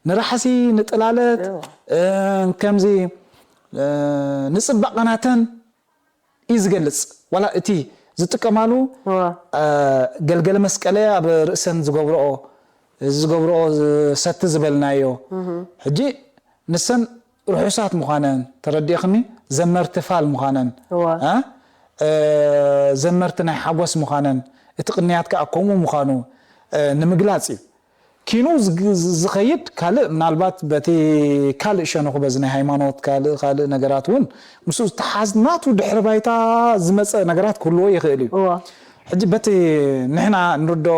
ንራሕሲ ንጥላለት እዋ። እ፣ ከምዚ እ፣ ንፅባቐናተን እዩ ዝገልፅ ዋላ እቲ ዝጥቀማሉ እዋ። እ፣ ገልገለ መስቀለ ኣብ ርእሰን ዝገብረኦ ዝገብረኦ ሰቲ ዝበልናዮ ሕጂ ንሰን ርሑሳት ምዃነን ተረዲእኽኒ ዘመርቲ ፋል ምዃነን እዋ። እ? እ፣ ዘመርቲ ናይ ሓጎስ ምዃነን እቲ ቅንያት ከዓ ከምኡ ምዃኑ እ፣ ንምግላፅ እዩ ኪኑ ዝግ- ዝኸይድ ካልእ ምናልባት በቲ ካልእ ሸነኹ በዚ ናይ ሃይማኖት ካልእ ካልእ ነገራት እውን ምስ ዝተሓዝ ናቱ ድሕሪ ባይታ ዝመፀ ነገራት ክህልዎ ይኽእል እዩ እዋ ሕጂ በቲ ንሕና ንርድኦ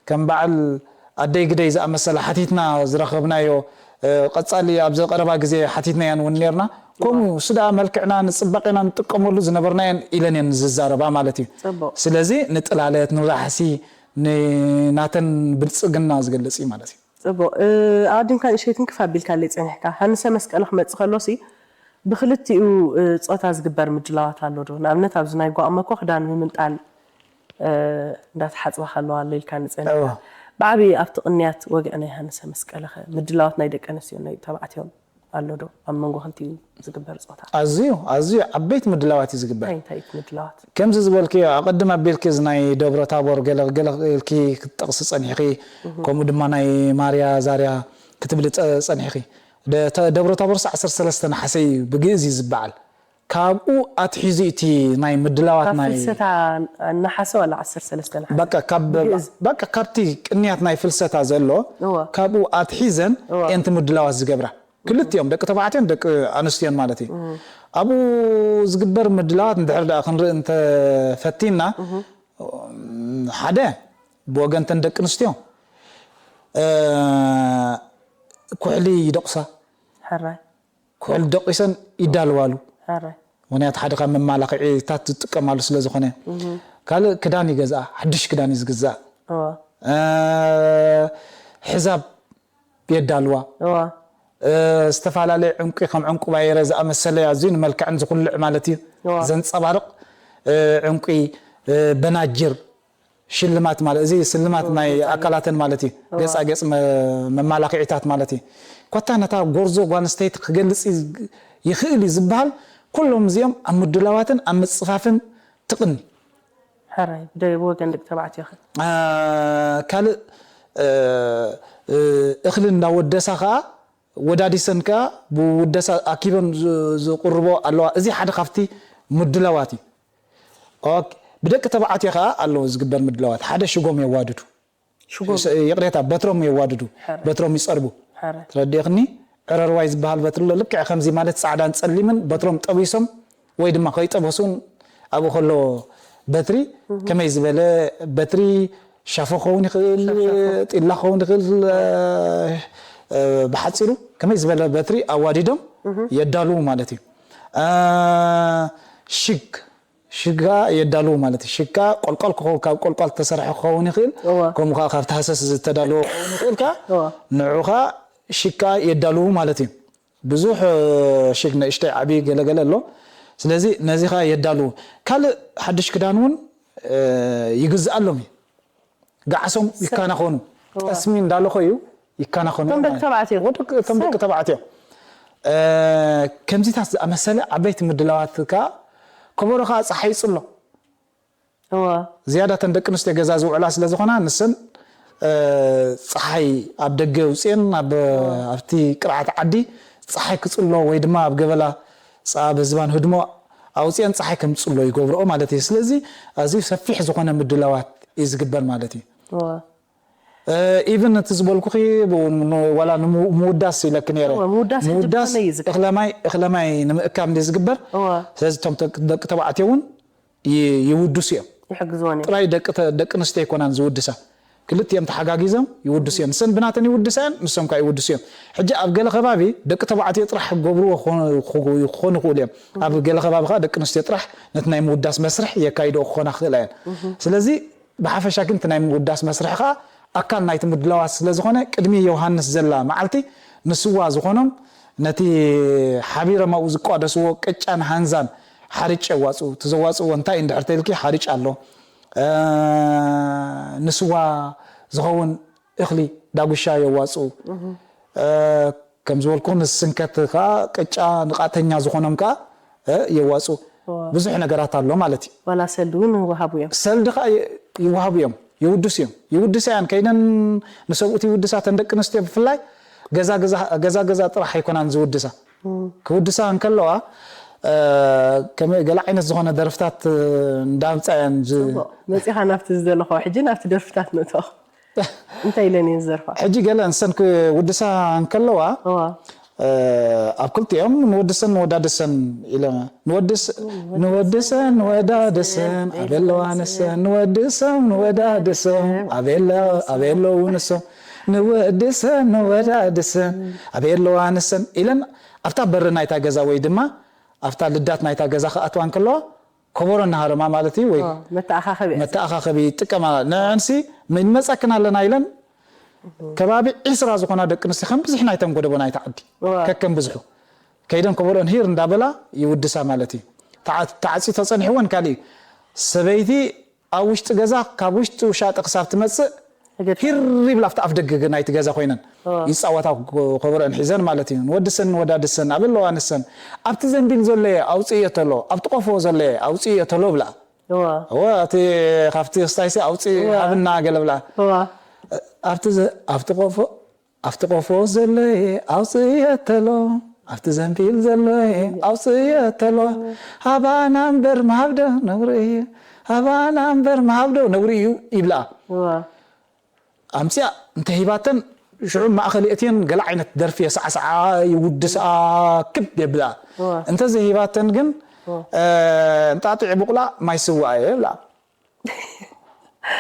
ከም በዓል ኣደይ ግደይ ዝኣመሰለ ሓቲትና ዝረኸብናዮ፣ እ፣ ቀጻሊ ኣብዚ ቀረባ ግዜ ሓቲትናያን እውን ነርና። ከምኡ እሱ ደኣ መልክዕና ንጽባቄና ንጥቀመሉ ዝነበርናየን ኢለን እየን ዝዛረባ ማለት እዩ። ጽቡቕ። ስለዚ ንጥላለት፣ ንራሕሲ፣ ንናተን ብልጽግና ዝገልጽ እዩ ማለት እዩ። ጽቡቕ። እ፣ ኣቐዲምካ ንእሸይትን ክፍ ኣቢልካለይ ጸኒሕካ። ሃንሰ መስቀለ ክመጽእ ከሎሲ ብክልቲኡ፣ እ፣ ጾታ ዝግበር ምድላዋት ኣሎ ዶ? ንኣብነት ኣብዚ ናይ ጓቕመ እኮ ክዳን ምምንጣል፣ እ፣ እንዳተሓጽባ ከለዋ ኣሎ ኢልካ ንጸኒሕካ። እወ። ብዓቢ ኣብቲ ቅንያት ወግዒ ናይ ሃንሰ መስቀለ ኸ ምድላዋት ናይ ደቂ ኣንስትዮን ናይ ተባዕትዮን ኣሎ ዶ? ኣብ መንጎ ክልቲኡ ዝግበር ጾታ። ኣዝዩ፣ ኣዝዩ ዓበይቲ ምድላዋት እዩ ዝግበር። እንታይ እንታይ ምድላዋት? ከምዚ ዝበልክዮ፣ ኣቐድም ኣቢልኪ እዚ ናይ ደብረ ታቦር ገለ፣ ገለ ኢልኪ ክትጠቕሲ ጸኒሕኺ፣ ከምኡ ድማ ናይ ማርያ ዛርያ ክትብሊ ጸ-፣ ጸኒሕኺ። ደ-፣ ተ-፣ ደብረ ታቦርስ ዓሰርተ ሰለስተ ነሓሰ እዩ ብግእዝ እዩ ዝበዓል። ካብኡ ኣትሒዙ እቲ ናይ ምድላዋት ካብ ናይ ፍልሰታ ነሓሰ ዋላ ዓሰርተ ሰለስተ ነሓሰ? በቃ ካብ-፣ ብግእዝ? በቃ ካብቲ ቅንያት ናይ ፍልሰታ ዘሎ እወ። ካብኡ ኣትሒዘን እወ። እንቲ ምድላዋት ዝገብራ። ክልቲኦም ደቂ ተባዕትዮን ደቂ ኣንስትዮን ማለት እዩ። ኣብኡ ዝግበር ምድላዋት እንድሕር ደኣ ክንርኢ እንተፈቲና፣ ሓደ ብወገንተን ደቂ ኣንስትዮ፣ እ፣ ኩሕሊ ይደቑሳ። ሕራይ። ኩሕሊ ደቂሰን ይዳልዋሉ። ሕራይ። ምኽንያቱ ሓደ ካብ መማላኽዒታት ዝጥቀማሉ ስለ ዝኾነ። ካልእ ክዳን ይገዝኣ፣ ሓድሽ ክዳን እዩ ዝግዛእ። እወ። እ፣ ሕዛብ የዳልዋ። እወ። እ፣ ዝተፈላለየ ዕንቂ ከም ዕንቁ ባይረ ዝኣመሰለ ኣዝዩ ንመልክዐን ዝኹልዕ ማለት እዩ። እወ። ዘንጸባርቕ፣ እ፣ ዕንቂ፣ እ፣ በናጅር ሽልማት ማለት፣ እዚ ስልማት ናይ ኣካላተን ማለት እዩ። ገጻ ገጽ መ-፣ መማላኽዒታት ማለት እዩ። ኮታ ነታ ጎርዞ ጓል ኣንስተይቲ ክገልጽ ይዝ-፣ ይኽእል እዩ ዝበሃል ኩሎም እዚኦም ኣብ ምድላዋትን ኣብ ምጽፋፍን ትቕኒ። ሕራይ፣ ብደ-፣ ብወገን ደቂ ተባዕትዮ ኸ? እ፣ ካልእ፣ እ፣ እ፣ እኽሊ እንዳወደሳ ኸኣ ወዳዲሰን ከኣ ብውደሳ ኣኪበን ዝ-፣ ዝቕርቦ ኣለዋ። እዚ ሓደ ካብቲ ምድላዋት እዩ። ኦኬ፣ ብደቂ ተባዕትዮ ከኣ ኣለዎ ዝግበር ምድላዋት። ሓደ ሽጎም የዋድዱ። ሽጎም። ስ-፣ ይቕሬታ፣ በትሮም የዋድዱ። ሕራይ። በትሮም ይጸርቡ። ሕራይ። ትረዲእኽኒ? ዕረርዋይ ዝበሃል በትሪ ኣሎ። ልክዕ ከምዚ ማለት ጻዕዳን ጸሊምን በትሮም ጠቢሶም ወይ ድማ ከይጠበሱን ኣብኡ ከሎ በትሪ ከመይ ዝበለ በትሪ ሻፎ ክኸውን ይኽእል፣ ጢላ ክኸውን ይኽእል፣ እ፣ እ፣ ብሓጺሩ ከመይ ዝበለ በትሪ ኣዋዲዶም የዳልዉ ማለት እዩ። እ፣ ሽግ፣ ሽጋ የዳልዉ ማለት እዩ። ሽጋ ቆልቋል ክኸውን፣ ካብ ቆልቋል ዝተሰርሐ ክኸውን ይኽእል፣ እወ። ከምኡ ከዓ ካብ ተሃሰስ ዝተዳለወ ክኸውን ይኽእል ከዓ እወ። ንዑ ከዓ ሽካ የዳልዉ ማለት እዩ። ብዙሕ፣ እ፣ ሽግ ንእሽተይ ዓብዪ ገለገለ ኣሎ። ስለዚ ነዚ ከዓ የዳልዉ። ካልእ ሓድሽ ክዳን እውን፣ እ፣ ይግዝኣሎም እዩ። ገዓሶም ይከናኸኑ። ጠስሚ እንዳለኾዩ ይከናኸኑ እዮም ማለት እዩ። እቶም ደቂ ተባዕትዮ። ወደ-፣ እቶም ደቂ ተባዕትዮ። እ፣ ከምዚታት ዝኣመሰለ ዓበይቲ ምድላዋት ከዓ ከበሮ ከዓ ፀሓይ ይፅሎ። እወ። ዝያዳ ተን ደቂ ኣንስትዮ ገዛ ዝውዕላ ስለ ዝኾና ንሰን፣ እ፣ ፀሓይ ኣብ ደገ ኣውፅኤን ኣብ፣ ኣብቲ ቅርዓት ዓዲ ፀሓይ ክፅሎ ወይ ድማ ኣብ ገበላ ፃ-፣ ኣብ ህዝባን ህድሞ ኣውፅኤን ፀሓይ ከም ዝፅሎ ይገብርኦ ማለት እዩ። ስለዚ ኣዝዩ ሰፊሕ ዝኾነ ምድላዋት እዩ ዝግበር ማለት እዩ። እወ። እ፣ ኢቭን እቲ ዝበልኩኺ ብ-፣ ን-፣ ዋላ ንሙ-፣ ምውዳስ ኢለኪ ነይረ። እወ፣ ምውዳስ ሕጂ ምውዳስ ብኸመይ እዩ ዝካየድ? እኽለማይ፣ እኽለማይ ንምእካብ እንደ ዝግበር። እወ። ስለዚ እቶም ተ-፣ ደቂ ተባዕትዮ እውን ይ-፣ ይውድሱ እዮም። ይሕግዝወን እዮም። ጥራይ ደቂ ተ-፣ ደቂ ኣንስትዮ ኣይኮናን ዝውድሳ። ክልቲኦም ተሓጋጊዞም ይውድሱ እዮም። ንሰን ብናተን ይውድሳ እየን፣ ንሶም ከዓ ይውድሱ እዮም። ሕጂ ኣብ ገለ ከባቢ ደቂ ተባዕትዮ ጥራሕ ክገብርዎ ክኾኑ፣ ክኾኑ ይኽእሉ እዮም። ኣብ ገለ ከባቢ ከዓ ደቂ ኣንስትዮ ጥራሕ ነቲ ናይ ምውዳስ መስርሕ የካይድኦ ክኾና ክኽእላ እየን። ስለዚ ብሓፈሻ ግን እቲ ናይ ምውዳስ መስርሕ ከዓ ኣካል ናይቲ ምድላዋት ስለ ዝኾነ፣ ቅድሚ ዮሃንስ ዘላ መዓልቲ ንስዋ ዝኾኖም ነቲ ሓቢሮም ኣብኡ ዝቋደስዎ ቅጫን ሃንዛን ሓርጭ የዋፅኡ። እቲ ዘዋፅእዎ እንታይ እዩ እንድሕር ተኢልኪ፣ ሓርጭ ኣሎ። እ፣ ንስዋ ዝኸውን እኽሊ ዳጉሻ የዋፅኡ። እ፣ ከም ዝበልኩ ንስንከት ከዓ ቅጫ ንቃተኛ ዝኾኖም ከዓ፣ እ፣ የዋፅኡ። ብዙሕ ነገራት ኣሎ ማለት እዩ። ዋላ ሰልዲ እውን ይወሃቡ እዮም። ሰልዲ ከዓ ይ-፣ ይወሃቡ እዮም። ይውድሱ እዮም። ይውድሳ እያን ከይደን ንሰብኡት ይውድሳ። ተን ደቂ ኣንስትዮ ብፍላይ ገዛ ገዛ፣ ገዛ ገዛ ጥራሕ ኣይኮናን ዝውድሳ። ክውድሳ እንከለዋ፣ እ፣ ከመይ ገለ ዓይነት ዝኾነ ደርፍታት፣ እ፣ እንዳምጻ እያን ዝ-፣ ጽቡቕ። መጺኻ ናብቲ ዝደለኹ፣ ሕጂ ናብቲ ደርፍታት ንእቶ። እንታይ ኢለን እየን ዝደርፋ? ሕጂ ገለ ንሰን ክውድሳ እንከለዋ፣ እዋ። ኣብ ክልቲኦም ንወድሰን ንወዳደሰን ኢለ ንወድስ ንወድሰን ንወዳደሰን ኣበለዋ ንሰን ንወድሰም ንወዳደሰም ኣበለ ኣበለዉ ንሶም ንወድሰን ንወዳደሰን ኣበለዋ ንሰን ኢለን ኣብታ በሪ ናይታ ገዛ ወይ ድማ ኣብታ ልዳት ናይታ ገዛ ክኣትዋ እንከለዋ ከበሮ እናሃረማ ማለት እዩ ወይ መተኣኻኸቢ መተኣኻኸቢ ይጥቀማ። ንዕንሲ ንመፀክን ኣለና ኢለን ከባቢ ዒስራ ዝኾና ደቂ ኣንስትዮ ከም ብዝሒ ናይተን ጎደቦ ናይታ ዓዲ ከከም ብዝሑ ከይደን ከበሮን ሂር እንዳበላ ይውድሳ ማለት እዩ። ተዓ- ተዓፅዩ ተፀኒሕወን ካሊእ እዩ። ሰበይቲ ኣብ ውሽጢ ገዛ ካብ ውሽጢ ውሻጢ ክሳብ ትመፅእ ሂር ይብላ ኣብቲ ኣፍ ደገ ናይቲ ገዛ ኮይነን ይፃወታ ከበሮአን ሒዘን ማለት እዩ። ንወድሰን ንወዳድሰን ኣበለዋ ንሰን ኣብቲ ዘንቢል ዘሎ እየ ኣውፅእዮ ተሎ ኣብቲ ቆፎ ዘሎ እየ ኣውፅእዮ ተሎ ብላ እዋ እወ እቲ ካብቲ ክስታይሲ ኣውፅእ እዋ። ሃብና ገለ ብላ እዋ ኣብቲ ዘ- ኣብቲ ቆፎ ኣብቲ ቆፎ ዘሎ እየ ኣውፅእዮ ተሎ ኣብቲ ዘንቢል ዘሎ እየ ኣውፅእዮ ተሎ ሃባና እምበር ምሃብዶ ነውሪ እዩ ሃባና እምበር ምሃብዶ ነውሪ እዩ ይብላ እዋ ኣምፅኣ እንተሂባተን ሽዑ ማእኸል የእትየን ገለ ዓይነት ደርፊ የሳዕስዓ ይውድስኣ ክብ የብልኣ እዋ። እንተዘይሂባተን ግን እዋ። እ፣ እንጣጢዕ ቡቕላ ማይ ስዋ እየ ይብላ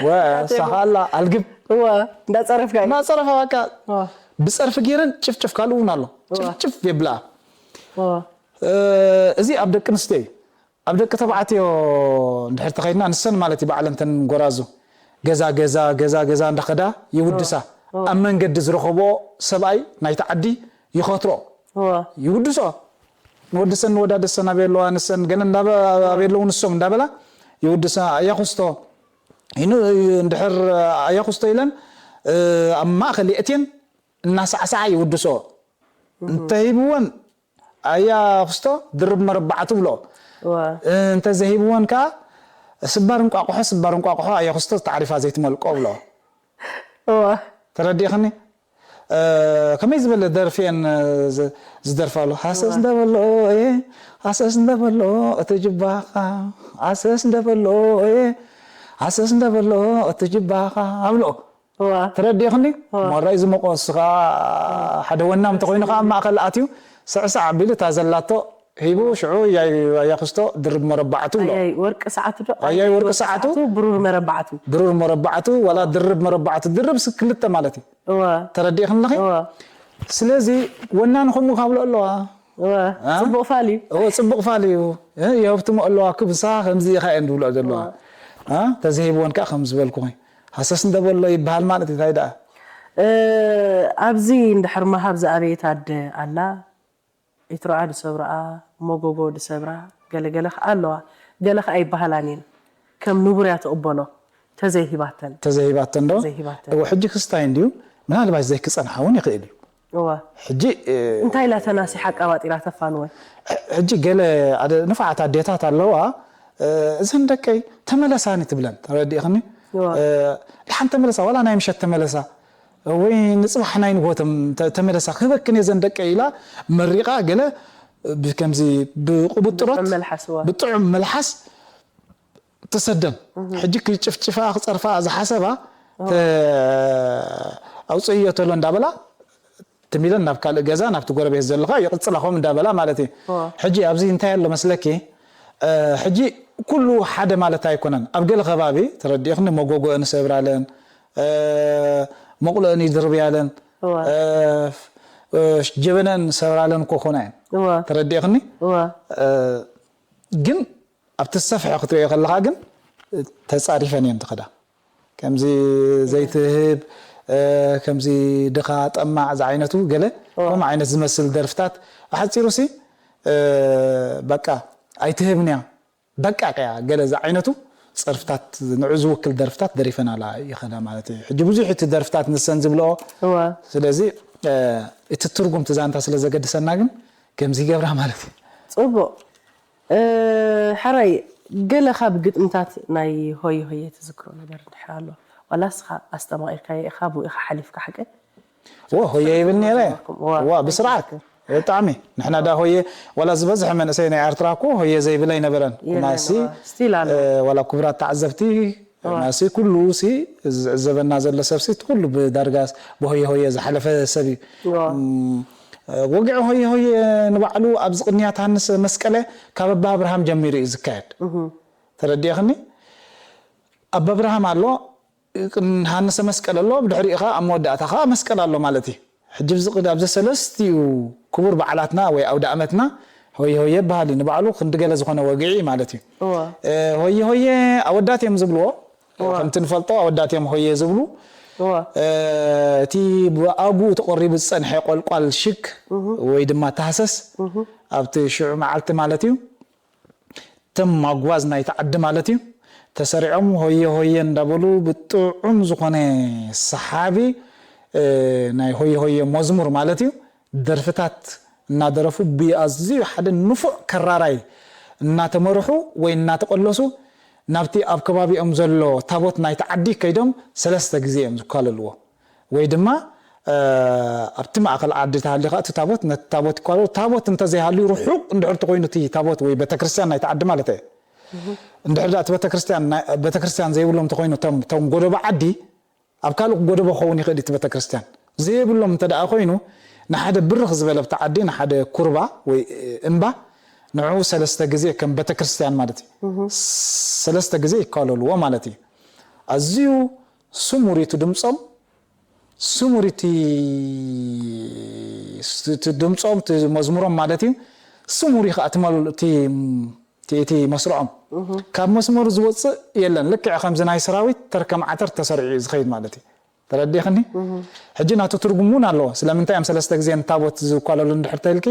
ወሳኻላ ኣልግብ እዋ እንዳፀረፍካ እዩ። እናፀረፋ በቃ እዋ። ብፀርፊ ገይረን ጭፍጭፍ ካልኡ እውን ኣሎ እዋ። ጭፍጭፍ የብልኣ እዋ። እ፣ እዚ ኣብ ደቂ ኣንስትዮ እዩ ኣብ ደቂ ተባዕትዮ እንድሕር ተኸይድና ንሰን ማለት እዩ በዓለንተን ጎራዙ ገዛ ገዛ ገዛ ገዛ እንዳኸዳ ይውድሳ ኣብ መንገዲ ዝረኸቦ ሰብኣይ ናይቲ ዓዲ ይኸትሮ ይውድሶ ንወድሰን ንወዳደሰን ኣበይ ኣለዋ ንሰን ገለ ኣበይ ኣለዉ ንሶም እንዳበላ ይውድሳ ኣያኹስቶ እንድሕር ኣያኹስቶ ኢለን ኣብ ማእኸል የእትየን እናሳዕሳዓ ይውድሶ እንተሂብወን ኣያ ክስቶ ድርብ መረባዕ ትብሎ እዋ። እንተዘሂብወን ከዓ ስባር እንቋቑሖ ስባር እንቋቑሖ ኣያ ክስቶ ተዓሪፋ ዘይትመልቆ ብሎ እዋ። ተረዲእኽኒ እ፣ ከመይ ዝበለ ደርፊ እየን እ፣ ዝ- ዝደርፋሉ ሃሰስ እንደበሎ እየ ሃሰስ እንደበሎ እቲ ጅባኻ ሃሰስ እንደበሎ እየ ሃሰስ እንደበሎ እቲ ጅባኻ ኣብሎ እዋ። ተረዲእኽኒ እዋ። ሞራይ ዝመቆ እሱ ከዓ ሓደ ወናም እንተኮይኑ ከዓ ኣብ ማእኸል ኣትዩ ስዕስዕ ኣቢሉ እታ ዘላቶ ሂቡ ሽዑ ያይ ኣያ ክስቶ ድርብ መረባዕቱ ብሎ ኣያይ ወርቂ ሰዓቱ ዶ ኣያይ ወርቂ ሰዓቱ ብሩር መረባዕቱ ብሩር መረባዕቱ ዋላ ድርብ መረባዕቱ ድርብ ስ ክልተ ማለት እዩ እዋ ተረዲእኽኒ ኣለኺ እዋ ስለዚ ወናን ከምኡ ካብሎ ኣለዋ እዋ አ? ጽቡቕ ፋል እዩ እዎ ጽቡቕ ፋል እዩ እ፣ የህብትሞ ኣለዋ ክብሳ ከምዚ ኢኻ እየን ዝብልኦ ዘለዋ አ? ተዘሂብወን ከዓ ከም ዝበልኩኺ ሃሰስ እንደበሎ ይበሃል ማለት እዩ እንታይ ደኣ እ፣ ኣብዚ እንድሕር መሃብ ዝኣበየት ኣደ ኣላ ኢትሮኣ ድሰብርኣ ሞጎጎ ድሰብራ ገለገለ ከዓ ኣለዋ ገለ ከዓ ይበሃላን እየን ከም ንቡር እያ ትቕበሎ ተዘይሂባተን ተዘይሂባተን ዶ ተዘይሂባተን እዎ ሕጂ ክስታይ እንድዩ ምናልባሽ ዘይክፀንሓ እውን ይኽእል እዩ እዋ ሕጂ እ፣ እንታይ ኢላ ተናሲሓ ኣቃባጢራ ተፋንወን ሕጂ ገለ ኣደ- ንፉዓት ኣዴታት ኣለዋ እ፣ እዘን ደቀይ ተመለሳኒ ትብለን ተረዲእኽኒ እዋ እ፣ ድሓን ተመለሳ ዋላ ናይ ምሸት ተመለሳ ወይ ንፅባሕ ናይ ንጎተም ተ- ተመለሳ ክህበክን እየ ዘን ደቀይ ኢላ መሪቓ ገለ ብ- ከምዚ ብቁብጥሮት ጥዑም መልሓስ እዋ ብጥዑም መልሓስ ትሰደን ሕጂ ክጭፍጭፋ ክፀርፋ ዝሓሰባ ተ- ኣውፅእዮ ተሎ እንዳበላ ትም ኢለን ናብ ካልእ ገዛ ናብቲ ጎረቤት ዘለኻ ይቕፅላ ከምኡ እንዳበላ ማለት እዩ ሕጂ ኣብዚ እንታይ ኣሎ መስለኪ ሕጂ ኩሉ ሓደ ማለት ኣይኮነን ኣብ ገለ ከባቢ ተረዲእኽኒ መጎጎአን ይሰብራለን መቑለአን ይድርብያለን ጀበነአን ይሰብራለን እኮ ኮና እየን ተረዲእኽኒ ግን ኣብቲ ዝሰፍሐ ክትሪኦ ከለኻ ግን ተፃሪፈን እየን ትኸዳ ከምዚ ዘይትህብ ከምዚ ድኻ ጠማዕ ዝዓይነቱ ገለ ከምኡ ዓይነት ዝመስል ደርፍታት ብሓፂሩ ሲ በቃ ኣይትህብን እያ በቃ ቀያ ገለ ዝዓይነቱ ፀርፍታት ንዑ ዝውክል ደርፍታት ደሪፈናላ ይኸዳ ማለት እዩ ሕጂ ብዙሕ እቲ ደርፍታት ንሰን ዝብልኦ ስለዚ እቲ ትርጉም ትዛንታ ስለ ዘገድሰና ግን ከምዚ ይገብራ ማለት እዩ ፅቡቅ ሕራይ ገለ ካብ ግጥምታት ናይ ሆየ ሆየ ትዝክሮ ነገር እንድሕር ኣሎ ዋላ እስኻ ኣስተማቒርካዮ ኢኻ ብኡ ኢኻ ሓሊፍካ ሓቀ ዎ ሆየ ይብል ነይረ ዋ ብስርዓት ብጣዕሚ ንሕና ዳ ሆየ ዋላ ዝበዝሐ መንእሰይ ናይ ኤርትራ እኮ ሆየ ዘይብል ኣይነበረን ኩማሲ ዋላ ክቡራት ተዓዘብቲ ማሲ ኩሉ ሲ ዝዕዘበና ዘሎ ሰብሲ ኩሉ ብዳርጋ ብሆየ ሆየ ዝሓለፈ ሰብ እዩ ወግዒ ሆየ ሆየ ንባዕሉ ኣብዚ ቅንያት ሃንሰ መስቀለ ካብ ኣባ ኣብርሃም ጀሚሩ እዩ ዝካየድ። ተረዲእኽኒ? ኣባ ኣብርሃም ኣሎ፣ ቅን-፣ ሃንሰ መስቀል ኣሎ፣ ብድሕሪኡ ኸዓ ኣብ መወዳእታ ኸዓ መስቀል ኣሎ ማለት እዩ። ሕጂ ኣብዚ ቅድ-፣ ኣብዚ ሰለስቲኡ ክቡር በዓላትና ወይ ኣውደ ኣመትና ሆየ ሆየ ይበሃል እዩ። ንባዕሉ ክንዲ ገለ ዝኾነ ወግዒ ማለት እዩ። እወ። እ፣ ሆየ ሆየ ኣወዳት እዮም ዝብልዎ። እወ። ከምቲ ንፈልጦ ኣወዳት እዮም ሆየ ዝብሉ። እወ። እ፣ እቲ ብኣጉኡ ተቆሪቡ ዝጸንሐ ቆልቋል ሽግ እህ። ወይ ድማ ታህሰስ እህ። ኣብቲ ሽዑ መዓልቲ ማለት እዩ። እቶም ኣጉባዝ ናይቲ ዓዲ ማለት እዩ። ተሰሪዖም ሆየ ሆየ እንዳበሉ ብጥዑም ዝኾነ ሰሓቢ፣ እ፣ ናይ ሆየ ሆየ መዝሙር ማለት እዩ። ደርፍታት እናደረፉ ብኣዝዩ ሓደ ንፉዕ ከራራይ እናተመርሑ ወይ እናተቐለሱ ናብቲ ኣብ ከባቢኦም ዘሎ ታቦት ናይቲ ዓዲ ከይዶም ሰለስተ ግዜ እዮም ዝኳለልዎ። ወይ ድማ፣ እ፣ ኣብቲ ማእከል ዓዲ ተሃልዩ ኸዓ እቲ ታቦት ነቲ ታቦት ይኳለሉ። ታቦት እንተዘይሃልዩ ርሑቕ እንድሕር ተኾይኑ እቲ ታቦት ወይ ቤተክርስትያን ናይቲ ዓዲ ማለት እየ። እንድሕር ደኣ እቲ ቤተክርስትያን ናይ-፣ ቤተክርስትያን ዘይብሎም ተኾይኑ እቶም፣ እቶም ጎደቦ ዓዲ ኣብ ካልእ ጎደቦ ክኸውን ይኽእል እዩ እቲ ቤተክርስትያን። ዘይብሎም እንተ ደኣ ኮይኑ ንሓደ ብርኽ ዝበለ ኣብቲ ዓዲ ንሓደ ኩርባ ወይ እምባ ንዕኡ ሰለስተ ግዜ ከም ቤተክርስትያን ማለት እዩ። ሰለስተ ግዜ ይኳለልዎ ማለት እዩ። ኣዝዩ ስሙር እዩ እቲ ድምጾም፣ ስሙር እቲ፣ እቲ ድምጾም፣ እቲ መዝሙሮም ማለት እዩ። ስሙር እዩ ኸዓ እቲ መል-፣ እቲ፣ እቲ፣ እቲ መስርዖም። ካብ መስመሩ ዝወጽእ የለን። ልክዕ ከምዚ ናይ ሰራዊት ተርከም ዓተር ተሰሪዑ እዩ ዝኸይድ ማለት እዩ። ተረዲእኽኒ? ሕጂ ናቱ ትርጉም እውን ኣለዎ። ስለምንታይ እዮም ሰለስተ ግዜ ንታቦት ዝኳለሉ እንድሕር ተልኪ፣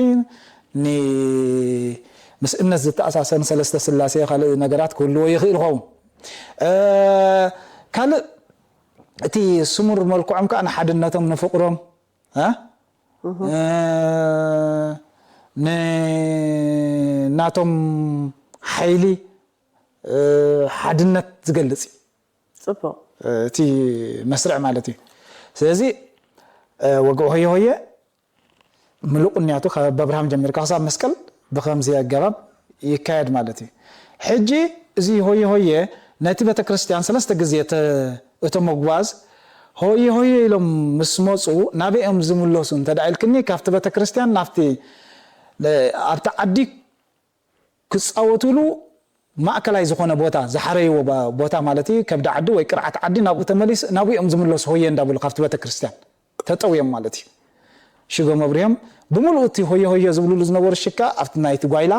ን-፣ ምስ እምነት ዝተኣሳሰን ሰለስተ ስላሴ ካልእ ነገራት ክህልዎ ይኽእል ይኸውን። እ፣ ካልእ እቲ ስሙር መልክዖም ከኣ ንሓድነቶም፣ ንፍቕሮም፣ እ፣ እ፣ ን-፣ ናቶም ሓይሊ፣ እ፣ ሓድነት ዝገልጽ እዩ። ጽቡቕ። እቲ መስርዕ ማለት እዩ። ስለዚ፣ እ፣ ወግዒ ሆየ ሆየ ምሉእ ቅንያቱ ካብ ኣብርሃም ጀሚርካ ክሳብ መስቀል ብኸምዚ ኣገባብ ይካየድ ማለት እዩ። ሕጂ እዚ ሆየ ሆየ ነቲ ቤተክርስትያን ሰለስተ ግዜ ተ-፣ እቶም ኣጉባዝ ሆየ ሆየ ኢሎም ምስ መጹ ናበይ እዮም ዝምለሱ እንተ ደኣ ኢልክኒ፣ ካብቲ ቤተክርስትያን ናብቲ፣ እ፣ ኣብቲ ዓዲ ክጻወቱሉ ማእከላይ ዝኾነ ቦታ፣ ዝሓረይዎ ባ-፣ ቦታ ማለት እዩ፣ ከብዲ ዓዲ ወይ ቅርዓት ዓዲ፣ ናብኡ ተመሊስ-፣ ናብኡ እዮም ዝምለሱ፣ ሆየ እንዳበሉ ካብቲ ቤተክርስትያን ተጠውዮም ማለት እዩ። ሽጎም ኣብሪሆም ብምልኡ እቲ ሆየ ሆየ ዝብልሉ ዝነበሩ ሽካ ኣብቲ ናይቲ ጓይላ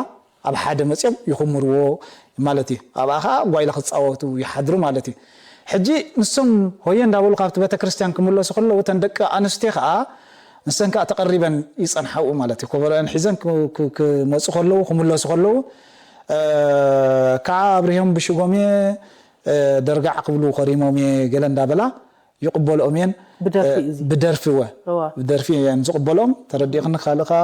ኣብ ሓደ መጽዮም ይኹምርዎ ማለት እዩ። ኣብኣ ኸኣ ጓይላ ክጻወቱ ይሓድሩ ማለት እዩ። ሕጂ ንሶም ሆየ እንዳበሉ ካብቲ ቤተክርስትያን ክምለሱ ከለዉ፣ እተን ደቂ ኣንስትዮ ኸኣ ንሰን ከኣ ተቐሪበን ይጸንሓኡ ማለት እዩ። ኮበሮአን ሒዘን ክ-፣ ክ-፣ ክመጹ ከለዉ፣ ክምለሱ ከለዉ፣ እ፣ ከኣ ኣብሪሆም ብሽጎም እየ፣ እ፣ ደርጋዕ ክብሉ ከሪሞም እየ ገለ እንዳበላ ይቕበልኦም እየን። ብደርፊ እ፣ እዩ እዚ። ብደርፊ እወ። እወ። ብደርፊ እየን ዝቕበልኦም። ተረዲእኽኒ? ካልእ ከኣ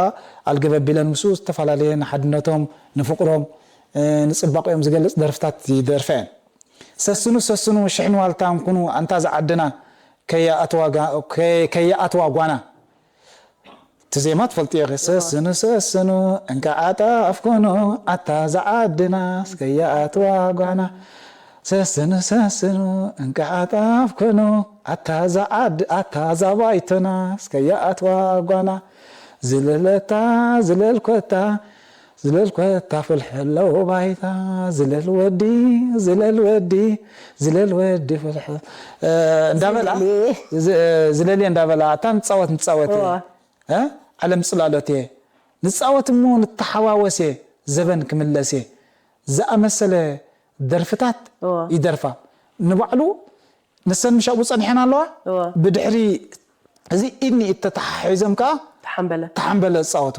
ኣልገበብ ኢለን ምስኡ ዝተፈላለየ ንሓድነቶም፣ ንፍቕሮም፣ እ፣ ንጽባቐኦም ዝገልጽ ደርፍታት ይደርፋ እየን። ሰስኑ ሰስኑ ሽሕን ዋልታን ኩኑ ኣንታ ዝዓድና ከይኣትዋ ጋ-፣ ከይ-፣ ከይኣትዋ ጓና። እቲ ዜማ ትፈልጥዮ ኢኺ። ሰስኑ ሰስኑ እንቃዕ ኣጣፍኮኖ ኣታ ዝዓድና እስከይኣትዋ ጓና። ሰስኑ ሰስኑ እንቃዕ ኣጣፍኮኖ ኣታ ዝዓድ-፣ ኣታ ዛባይቶና እስከይኣትዋ ጓና። ዝለለታ ዝለልኮታ ዝለልኮታ ፍልሐለው ባይታ ዝለል ወዲ ዝለል ወዲ ዝለል ወዲ ፍልሐ፣ እ፣ እንዳበላ ዝለልየ። ዝ-፣ ዝለልየ እንዳበላ ኣታ ንጻወት ንጻወት እዋ። እ፣ ዓለም ጽላሎት እየ ንጻወት እሞ ንተሓዋወስ እየ ዘበን ክምለስ እየ ዝኣመሰለ ደርፍታት እዋ። ይደርፋ። ንባዕሉ ንሰን ምሽ ኣብኡ ጸኒሐን ኣለዋ። እዋ። ብድሕሪ እዚ ኢድ ንኢድ ተተሓሒዞም ከኣ ተሓምበለ። ተሓምበለ ዝጻወቱ።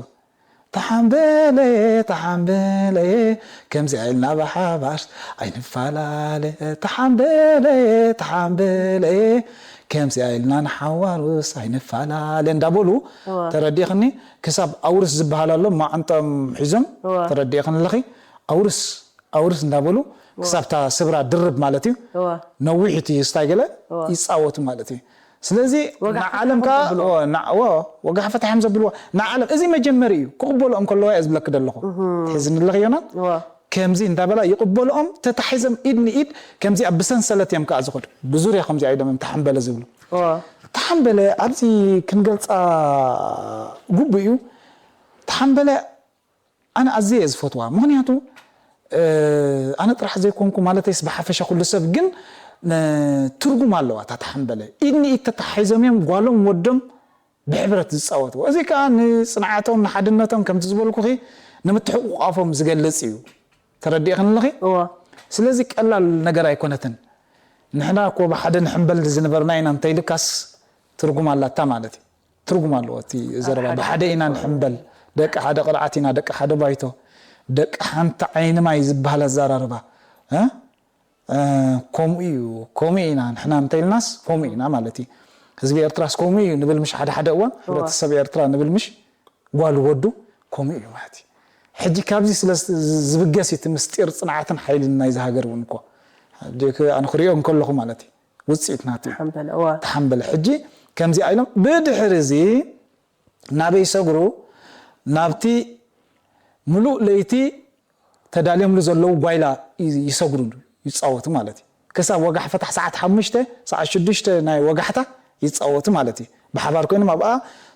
ተሓምበለየ፣ ተሓምበለየ፣ ከምዚኣ ኢልና ብሓባር ኣይንፈላለ። ተሓምበለየ፣ ተሓምበለየ፣ ከምዚኣ ኢልና ንሓዋሩስ ኣይንፈላለ እንዳበሉ፣ እዋ። ተረዲእኽኒ? ክሳብ ኣውርስ ዝበሃል ኣሎ፣ ማዕንጦም ሒዞም፣ እዋ። ተረዲእኽኒ ኣለኺ? ኣውርስ፣ ኣውርስ እንዳበሉ፣ እዋ። ክሳብ እታ ስብራ ድርብ ማለት እዩ። እዋ። ነዊሕ እቲ ስታይ ገለ እዋ። ይጻወቱ ማለት እዩ። ስለዚ ወጋሕ ንዓለም ፈታሖም ከኣ፣ ዘብልዎ። ኦ፣ ና-፣ ኦ፣ ወጋሕ ፈታሖም ዘብልዎ። ንዓለም፣ እዚ መጀመሪ እዩ። ክቕበልኦም ከለዋ እየ ዝብለኪ ዘለኹ። እህ። ትሕዝኒ ኣለኺ ዮናን? እዋ። ከምዚ እንዳበላ ይቕበልኦም፣ ተታሒዞም ኢድ ንኢድ፣ ከምዚ ኣብ ብሰንሰለት እዮም ከኣ ዝኸዱ። ብዙርያ ከምዚ ኢዶም እዮም ተሓምበለ ዝብሉ። እዋ። ተሓምበለ ኣብዚ ክንገልጻ ግቡእ እዩ። ተሓምበለ ኣነ ኣዝየ እየ ዝፈትዋ። ምኽንያቱ፣ እ፣ ኣነ ጥራሕ ዘይኮንኩ ማለተይስ ብሓፈሻ ኩሉ ሰብ ግን፣ እ፣ ትርጉም ኣለዋ እታ ተሓምበለ። ኢድ ንኢድ ተተሓሒዞም እዮም ጓሎም ወዶም ብሕብረት ዝጻወትዎ። እዚ ከኣ ንጽንዓቶም፣ ንሓድነቶም፣ ከምቲ ዝበልኩኺ፣ ንምትሕቑቋፎም ዝገልጽ እዩ። ተረዲእኽኒ ኣለኺ? እዋ። ስለዚ ቀላል ነገር ኣይኮነትን። ንሕና እኮ ብሓደ ንሕምበል ዝነበርና ኢና እንተኢልካስ ትርጉም ኣላታ ማለት እዩ። ትርጉም ኣለዎ እቲ ዘረባ። ሓደ ብሓደ ኢና ንሕምበል፣ ደቂ ሓደ ቅርዓት ኢና፣ ደቂ ሓደ ባይቶ፣ ደቂ ሓንቲ ዓይኒ ማይ ዝበሃል ኣዘራርባ። እ? እ፣ ከምኡ እዩ፣ ከምኡ ኢና ንሕና እንተኢልናስ ከምኡ ኢና ማለት እዩ። ህዝቢ ኤርትራስ ከምኡ እዩ ንብል ምሽ ሓደ ሓደ እዋን፣ እዋ። ሕብረተሰብ ኤርትራ ንብል ምሽ ጓል ወዱ ከምኡ እዩ ማለት እዩ። ሕጂ ካብዚ ስለ ዝ-፣ ዝብገስ እቲ ምስጢር ጽንዓትን ሓይልን ናይዚ ሃገር እውን እኮ። ሕጂ ክ-፣ ኣነ ክሪኦ እንከለኹ ማለት እዩ። ውጽኢት ናቱ እዩ። ተሓምበለ፣ እዋ። ተሓምበለ። ሕጂ ከምዚ ኢሎም ብድሕሪ እዚ ናበይ ይሰግሩ? ናብቲ ምሉእ ለይቲ ተዳልዮምሉ ዘለዉ ጓይላ ይ-፣ ይሰግሩሉ፣ ይጻወቱ ማለት እዩ። ክሳብ ወጋሕ ፈታሕ ሰዓት ሓሙሽተ፣ ሰዓት ሽዱሽተ ናይ ወጋሕታ ይጻወቱ ማለት እዩ። ብሓባር ኮይኖም ኣብኣ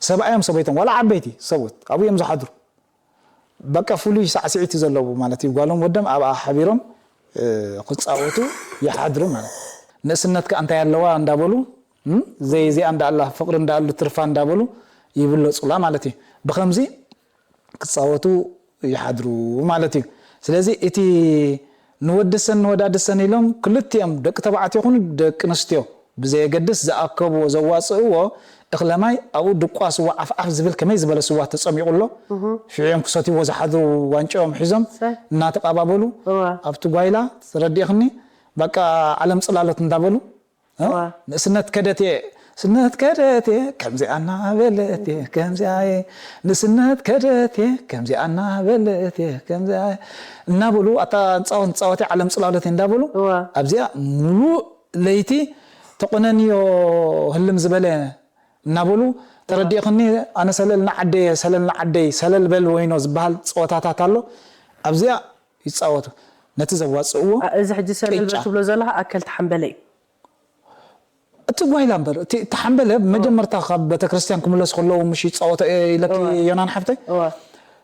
ሰብኣዮም ሰበይቶም፣ ዋላ ዓበይቲ ሰብኡት ኣብኡ እዮም ዝሓድሩ። በቃ ፍሉይ ሳዕስዒት እዩ ዘለዎ ማለት እዩ። ጓሎም ወዶም ኣብኣ ሓቢሮም፣ እ፣ ክጻወቱ ይሓድሩ ማለት እዩ። ንእስነት ከኣ እንታይ ኣለዋ እንዳበሉ፣ እም፣ ዘይ-፣ እዚኣ እንዳኣላ፣ ፍቕሪ እንዳኣሉ ትርፋ እንዳበሉ ይብለጹላ ማለት እዩ። ብኸምዚ ክጻወቱ ይሓድሩ ማለት እዩ። ስለዚ እቲ ንወድሰን ንወዳድሰን ኢሎም ክልቲኦም ደቂ ተባዕትዮ ይኹኑ ደቂ ኣንስትዮ ብዘየገድስ ዝኣከብዎ ዘዋጽእዎ እኽለ ማይ ኣብኡ ድቋ ስዋ ዓፍዓፍ ዝብል ከመይ ዝበለ ስዋ ተጸሚቑ ኣሎ። ሽዑ እዮም ክሰትይዎ ዝሓድሩ ዋንጫኦም ሒዞም ሰይ። እናተቐባበሉ እዋ። ኣብቲ ጓይላ ተረዲእኽኒ በቃ ዓለም ጽላሎት እንዳበሉ እ? እዋ። ንእስነት ከደት እየ፣ ስነት ከደት እየ፣ ከምዚኣ እናበለት እየ፣ ከምዚኣ እየ፣ ንእስነት ከደት እየ፣ ከምዚኣ እናበለት እየ፣ ከምዚኣ እየ እናበሉ ኣታ ንጻወት ንጻወት እየ፣ ዓለም ጽላሎት እየ እንዳበሉ እዋ። ኣብዚኣ ሙሉእ ለይቲ ተቆነንዮ ህልም ዝበለ እናበሉ ተረዲእኽኒ ኣነ ሰለል ንዓደየ፣ ሰለል ንዓደይ፣ ሰለል በል ወይኖ ዝበሃል ጸወታታት ኣሎ። ኣብዚኣ ይጻወቱ። ነቲ ዘዋጽእዎ አ-፣ እዚ ሕጂ ሰለል በል ቅጫ። ትብሎ ዘለኻ ኣከል ተሓምበለ እዩ። እቲ ጓይላ እምበር፣ እቲ፣ እቲ ሓምበለ መጀመርታ ካብ ቤተክርስትያን ክምለሱ ከለዉ ምሽ ይጻወቶ እየ ኢለኪ እዋ። ዮናን ሓፍተይ? እዋ።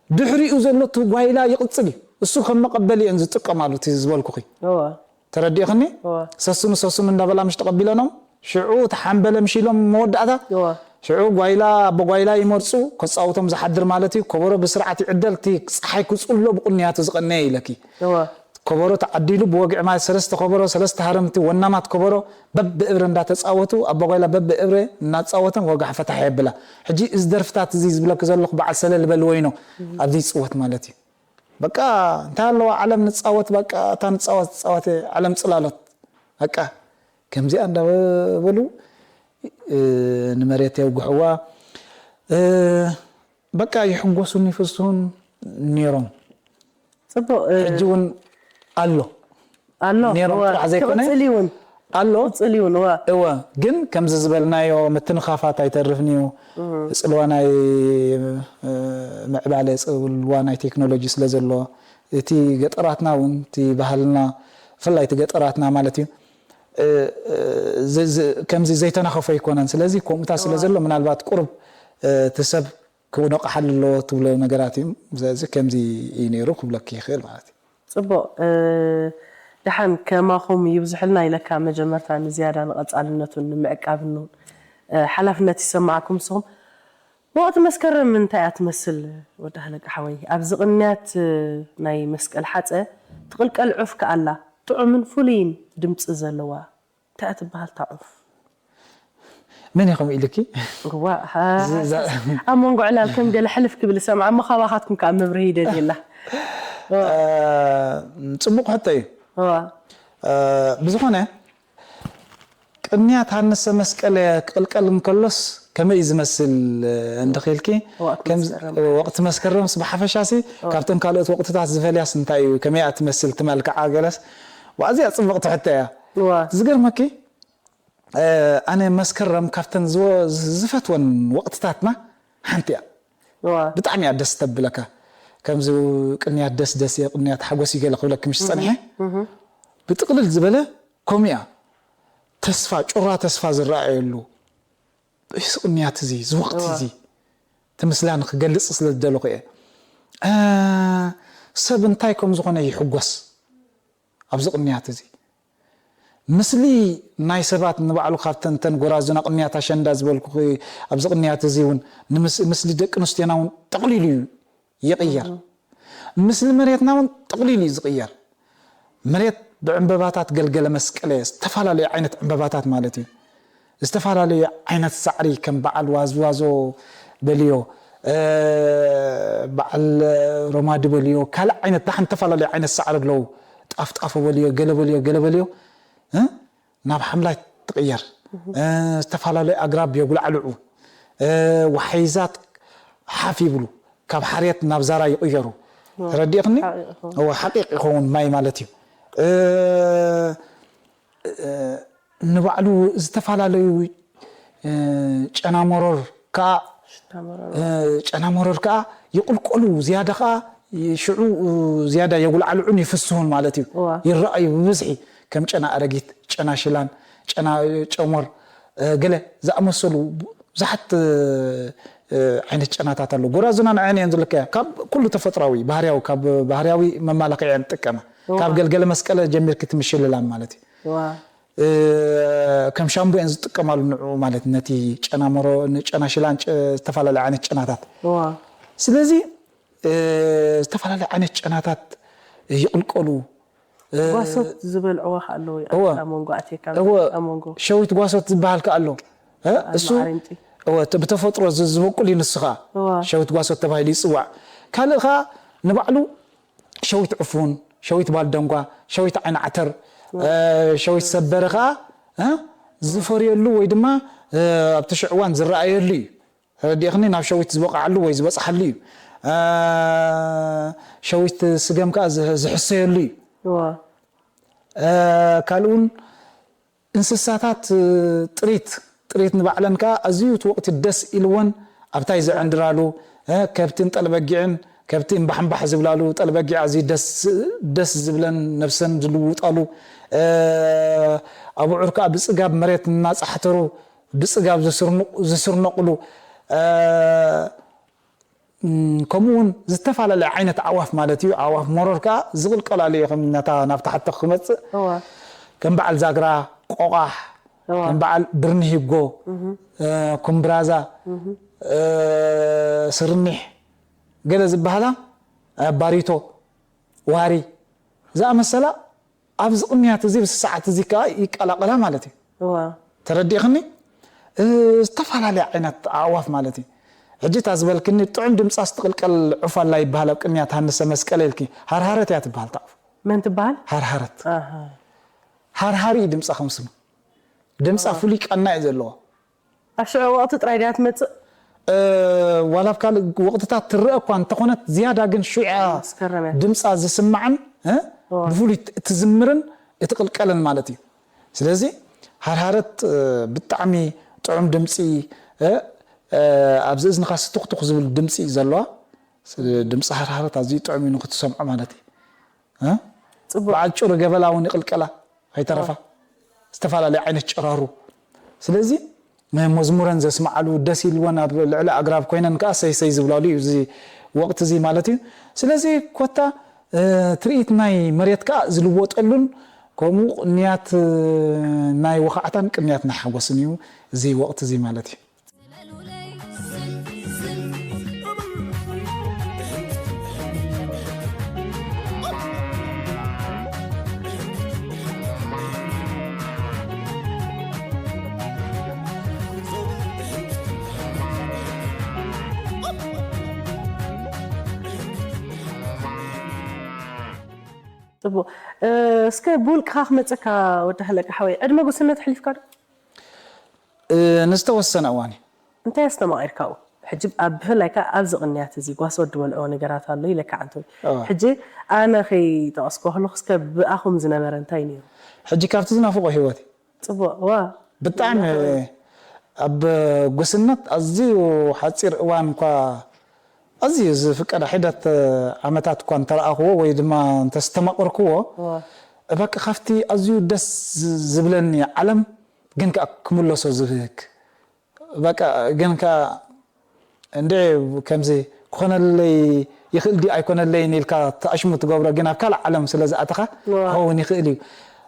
ድሕሪኡ ዘሎ እቲ ጓይላ ይቕጽል እዩ። እሱ ከም መቐበሊ እየን ዝጥቀማሉ እቲ ዝበልኩኺ። እዋ። ተረዲእኽኒ? እዋ። ሰስኑ፣ ሰስኑ እንዳበላ ምሽ ተቐቢለኖም፣ ሽዑ እቲ ሓምበለ ምሽ ኢሎም መወዳእታ፣ እዋ። ሽዑ ጓይላ፣ ኣቦ ጓይላ ይመርጹ፣ ከጻውቶም ዝሓድር ማለት እዩ። ከበሮ ብስርዓት ይዕደል፣ እቲ ጸሓይ ክጽሎ ብቕንያቱ ዝቐነየ ኢለኪ። እዋ። ከበሮ ተዓዲሉ ብወግዒ ማለት ሰለስተ ከበሮ፣ ሰለስተ ሃረምቲ ወናማት ከበሮ በብእብረ እንዳተጻወቱ፣ ኣቦ ጓይላ በብእብረ እናጻወተን ወጋሕ ፈታሕ የብላ። ሕጂ እዚ ደርፍታት እዚ ዝብለኪ ዘለኹ በዓል ሰለል በል ወይኖ ኣብዚ ይጽወት ማለት እዩ። በቃ እንታይ ኣለዋ ዓለም ንጻወት፣ በቃ እታ ንጻወት፣ ጻወት ዓለም ጽላሎት። በቃ ከምዚኣ እንዳበሉ፣ እ፣ ንመሬት የውግሕዋ። እ፣ በቃ ይሕጎሱን ይፍስሁን ነይሮም። ጽቡቕ፣ እ፣ ሕጂ እውን ኣሎ። ኣሎ፣ ነይሮም እወ፣ ጥራሕ ዘይኮነ፣ ክቕጽል እዩ እውን። ኣሎ። ክቕጽል እዩ እውን፣ እወ። እወ፣ ግን ከምዚ ዝበልናዮ ምትንኻፋት ኣይተርፍን እዩ። እህ። ጽልዋ ናይ፣ እ፣ ምዕባለ፣ ጽልዋ ናይ ቴክኖሎጂ ስለ ዘሎ፣ እቲ ገጠራትና እውን፣ እቲ ባህልና፣ ብፍላይ እቲ ገጠራትና ማለት እዩ፣ እ፣ እ፣ ዝ-፣ ዝ-፣ ከምዚ ዘይተናኸፎ ኣይኮነን። ስለዚ ከምኡታት ስለ እወ። ዘሎ፣ ምናልባት ቁሩብ፣ እ፣ እቲ ሰብ ክነቕሓሉ ኣለዎ ትብሎ ነገራት እዩ። ስለዚ ከምዚ እዩ ነይሩ ክብለኪ ይኽእል ማለት እዩ። ጽቡቕ፣ እ፣ ደሓን ከማኹም ይብዝሕልና ኢለካ መጀመርታ ንዝያዳ ንቐጻልነቱን ንምዕቃብን እውን፣ እ፣ ሓላፍነት ይሰማዓኩም ንስኹም። ወቕቲ መስከረም እንታይ እያ ትመስል ወዲ ሃለቃ ሓወይ? ኣብዚ ቅንያት፣ እ፣ ናይ መስቀል ሓጸ ትቕልቀል ዑፍ ከኣ ኣላ፣ ጥዑምን ፍሉይን ድምጺ ዘለዋ። እንታይ እያ ትበሃል እታ ዑፍ? መን ኢኹም ኢልኪ? እዋ፣ ሃ፣ ዝ-፣ ዛ-፣ ኣብ መንጎ ዕላል ከም ገለ ሕልፍ ክብል እሰምዕ፣ እሞ ካባኻትኩም ከኣ መብርሂ ይደልየላ። እዋ። እ፣ ጽቡቕ ሕቶ እዩ። እዋ። እ፣ ብዝኾነ፣ ቅንያት ሃንሰ መስቀል ክቕልቀል እንከሎስ ከመይ እዩ ዝመስል፣ እ፣ እንድኺ ኢልኪ? ወቕቲ ከም መስከረም። ወቕቲ መስከረምስ ብሓፈሻሲ እዋ። ካብተን ካልኦት ወቕትታት ዝፈልያስ እንታይ እዩ? ከመይ እያ ትመስል? ትመልክዓ ገለስ? ዋ፣ ኣዝያ ጽብቕቲ ሕቶ እያ። እዋ። ዝገርመኪ፣ እ፣ ኣነ መስከረም ካብተን ዝወ-፣ ዝፈትወን ወቕትታትና ሓንቲ እያ። እዋ። ብጣዕሚ እያ ደስ ተብለካ። ከምዚ ቅንያት ደስ ደስ እየ፣ ቅንያት ሓጎስ እዩ ገለ ክብለኪ ምሽ ዝጸንሐ። እህ፣ እህ። ብጥቕልል ዝበለ ከምኡ እያ። ተስፋ፣ ጩራ ተስፋ ዝረኣየሉ፣ እዚ ቅንያት እዚ፣ እዚ ወቕቲ እዚ፣ እቲ ምስላ ንክገልጽ ስለ ዝደለኹ እየ። እ፣ ሰብ እንታይ ከም ዝኾነ ይሕጎስ ኣብዚ ቅንያት እዚ። ምስሊ ናይ ሰባት ንባዕሉ ካብተን፣ ተን ጎራዙና ቅንያት ኣሸንዳ ዝበልኩኺ፣ ኣብዚ ቅንያት እዚ እውን ንምስ-፣ ምስሊ ደቂ ኣንስትዮና እውን ጠቕሊሉ እዩ ይቕየር። እህ። ምስሊ መሬትና እውን ጠቕሊሉ እዩ ዝቕየር። መሬት ብዕምበባታት ገልገለ መስቀለ፣ ዝተፈላለዩ ዓይነት ዕምበባታት ማለት እዩ። ዝተፈላለዩ ዓይነት ሳዕሪ ከም በዓል ዋዝዋዞ በልዮ፣ እ፣ በዓል ሮማዲ በልዮ፣ ካልእ ዓይነት ደሓን ዝተፈላለዩ ዓይነት ሳዕሪ ኣለዉ። ጣፍጣፎ በልዮ፣ ገለ በልዮ፣ ገለ በልዮ፣ እ፣ ናብ ሓምላይ ትቕየር። እህ። እ፣ ዝተፈላለዩ ኣግራብ የጉላዕልዑ። እ፣ ወሓይዛት ሓፍ ይብሉ። ካብ ሓርየት ናብ ዛራ ይቕየሩ። እዋ። ተረዲእኽኒ? ሓቂቕ ይኸውን። እወ፣ ሓቂቕ ይኸውን ማይ ማለት እዩ። እ፣ እ፣ ንባዕሉ ዝተፈላለዩ፣ እ፣ ጨና መሮር ከኣ፣ ሽታ መሮር። እ፣ ጨና መሮር ከኣ ይቕልቀሉ፣ ዝያዳ ከኣ ይ-፣ ሽዑ፣ እ፣ ዝያዳ የጉልዓልዑን ይፍስሁን ማለት እዩ። እዋ። ይረኣዩ ብብዝሒ፣ ከም ጨና ኣረጊት፣ ጨና ሽላን፣ ጨና ጨሞር፣ እ፣ ገለ ዝኣመሰሉ ብዙሓት፣ እ፣ እ፣ ዓይነት ጨናታት ኣለዉ። ጎራዙና ንዐን እየን ዝልከያ። ካብ ኩሉ ተፈጥሯዊ፣ ባህርያዊ፣ ካብ ባህርያዊ መማላኽዒ እየን ዝጥቀማ። እዋ። ካብ ገልገለ መስቀለ ጀሚርኪ እቲ ምሽልላም ማለት እዩ። እዋ። እ፣ ከም ሻምቦ እየን ዝጥቀማሉ ንዕኡ ማለት ነቲ ጨና መሮ-፣ ንጨና ሽላን ጨ-፣ ዝተፈላለዩ ዓይነት ጨናታት። እዋ። ስለዚ፣ እ፣ ዝተፈላለዩ ዓይነት ጨናታት ይቕልቀሉ። እ፣ ጓሶት ዝበልዕዎ ከኣ ኣለዎ እዩ። እወ። ኣብ መንጎ ኣትየካ እወ። ኣብ መንጎ። ሸዊት ጓሶት ዝበሃል ከኣ ኣሎ። እ፣ ኣብ እሱ ማዕሪምጢ። እወ፣ እቲ ብተፈጥሮ ዝ-፣ ዝበቁል እዩ ንሱ ከኣ። እወ። ሸዊት ጓሶት ተባሂሉ ይጽዋዕ። ካልእ ከኣ ንባዕሉ ሸዊት ዕፉን፣ ሸዊት ባልደንጓ፣ ሸዊት ዓይኒ ዓተር፣ እወ። እ፣ ሸዊት ሰበረ ከኣ፣ እ፣ ዝፈርየሉ ወይ ድማ፣ እ፣ ኣብቲ ሽዕ እዋን ዝረኣየሉ እዩ። ተረዲእኽኒ? ናብ ሸዊት ዝበቕዓሉ ወይ ዝበጽሓሉ እዩ። እ፣ ሸዊት ስገም ከኣ ዝህ-፣ ዝሕሰየሉ እዩ። እወ። እ፣ ካልእ እውን እንስሳታት፣ እ፣ ጥሪት፣ ጥሪት ንባዕለን ከኣ ኣዝዩ እቲ ወቕቲ ደስ ኢልወን ኣብታይ ዘዕንድራሉ፣ እ፣ ከብትን ጠልበጊዕን፣ ከብቲ እምባሕምባሕ ዝብላሉ፣ ጠልበጊዕ ኣዝዩ ደስ፣ ደስ ዝብለን ነብሰን ዝልውጣሉ፣ እ፣ ኣቡዑር ከኣ ብጽጋብ መሬት እናጻሕተሩ ብጽጋብ ዝስርንቑ-፣ ዝስርነቑሉ፣ እ፣ እም፣ ከምኡ እውን ዝተፈላለየ ዓይነት ኣዕዋፍ ማለት እዩ። ኣዕዋፍ መሮር ከኣ ዝቕልቀላሉ እዩ፣ ከም ነታ ናብ ታሕቲ ክመጽእ። እዋ። ከም በዓል ዛግራ፣ ቆቋሕ፣ እዋ። ከም በዓል ብርኒ ሂጎ፣ እህ። እ፣ ኩምብራዛ፣ እህ። እ፣ ስርኒሕ፣ ገለ ዝበሃላ፣ እ፣ ባሪቶ፣ ዋሪ ዝኣመሰላ ኣብዚ ቅንያት እዚ፣ ኣብዚ ሰዓት እዚ ከኣ ይቀላቐላ ማለት እዩ። እዋ። ተረዲእኽኒ? እ፣ ዝተፈላለያ ዓይነት ኣዕዋፍ ማለት እዩ። ሕጂ እታ ዝበልክኒ ጥዑም ድምጻ ዝትቕልቀል ዑፍ ኣላ ይበሃል ኣብ ቅንያት ሃንሰ መስቀል ኢልኪ። ሃርሃረት እያ ትበሃል እታ ዑፍ። መን ትበሃል? ሃርሃረት። ኣሃ። ሃርሃሪ እዩ ድምጻ ከም ስማ። ድምጻ እዋ። ፍሉይ ቃና እዩ ዘለዋ። ኣብ ሽዑ ወቕቲ ጥራይ ድያ ትመጽእ? እ፣ ዋላ ኣብ ካልእ ወቕትታት ትረአ እኳ እንተኾነት፣ ዝያዳ ግን ሽዑ እያ መስከረም እያ። ድምጻ ዝስማዕን፣ እ፣ እዋ። ብፍሉይ ት-፣ ትዝምርን እትቕልቀልን ማለት እዩ። ስለዚ ሃርሃረት፣ እ፣ ብጣዕሚ ጥዑም ድምጺ፣ እ፣ እ፣ ኣብዚ እዝንኻ ስትኹትኹ ዝብል ድምጺ እዩ ዘለዋ። ስ-፣ ድምጺ ሃርሃረት ኣዝዩ ጥዑም እዩ ንኽትሰምዖ ማለት እዩ። እ? ጽቡቕ። በዓል ጩሪ ገበላ እውን ይቕልቀላ፣ ከይተረፋ። እዋ። ዝተፈላለየ ዓይነት ጭራሩ። ስለዚ፣ መ-፣ መዝሙረን ዘስምዓሉ፣ ደስ ኢልወን ኣብ ልዕሊ ኣግራብ ኮይነን ከኣ ሰይ ሰይ ዝብላሉ እዩ፣ እዚ ወቕቲ እዚ ማለት እዩ። ስለዚ፣ ኮታ፣ እ፣ ትርኢት ናይ መሬት ከኣ ዝልወጠሉን፣ ከምኡ ቅንያት፣ እ፣ ናይ ወኻዕታን ቅንያት ናይ ሓጎስን እዩ፣ እዚ ወቕቲ እዚ ማለት እዩ። ጽቡቕ። እ፣ እስከ ብውልቅኻ ክመጸካ ወዲ ሃለቃ ሓወይ፣ ዕድመ ጉስነት ኣሕሊፍካ ዶ? እ፣ ንዝተወሰነ እዋን እዩ። እንታይ ኣስተማቒርካ ኣብኡ? ሕጂ ኣብ፣ ብፍላይ ከኣ ኣብዚ ቅንያት እዚ ጓሶት ዝበልዕዎ ነገራት ኣሎ ኢለካ ዓንተወይ። እወ። ሕጂ ኣነ ከይጠቐስኩ ከለኹ እስከ ብኣኹም ዝነበረ እንታይ ነይሩ? ሕጂ ካብቲ ዝናፍቖ ህይወት እዩ። ጽቡቕ፣ እዋ። ብጣዕሚ ዝናፍቖ። ኣብ ጉስነት ኣዝዩ ሓጺር እዋን እኳ፣ ኣዝዩ ዝፍቀዳ ሒደት ዓመታት እኳ እንተረኣኽዎ ወይ ድማ እንተስተማቐርክዎ፣ እዋ። በቃ ካብቲ ኣዝዩ ደስ ዝ-፣ ዝብለኒ ዓለም ግን ከኣ ክምለሶ ዝብህግ በቃ ግን ከ እንደ ከምዚ ክኾነለይ ይኽእል ድዩ ኣይኮነለይን ኢልካ ተኣሽሙ ትገብሮ፣ ግን ኣብ ካልእ ዓለም ስለ ዝኣተኻ እዋ። ክኸውን ይኽእል እዩ።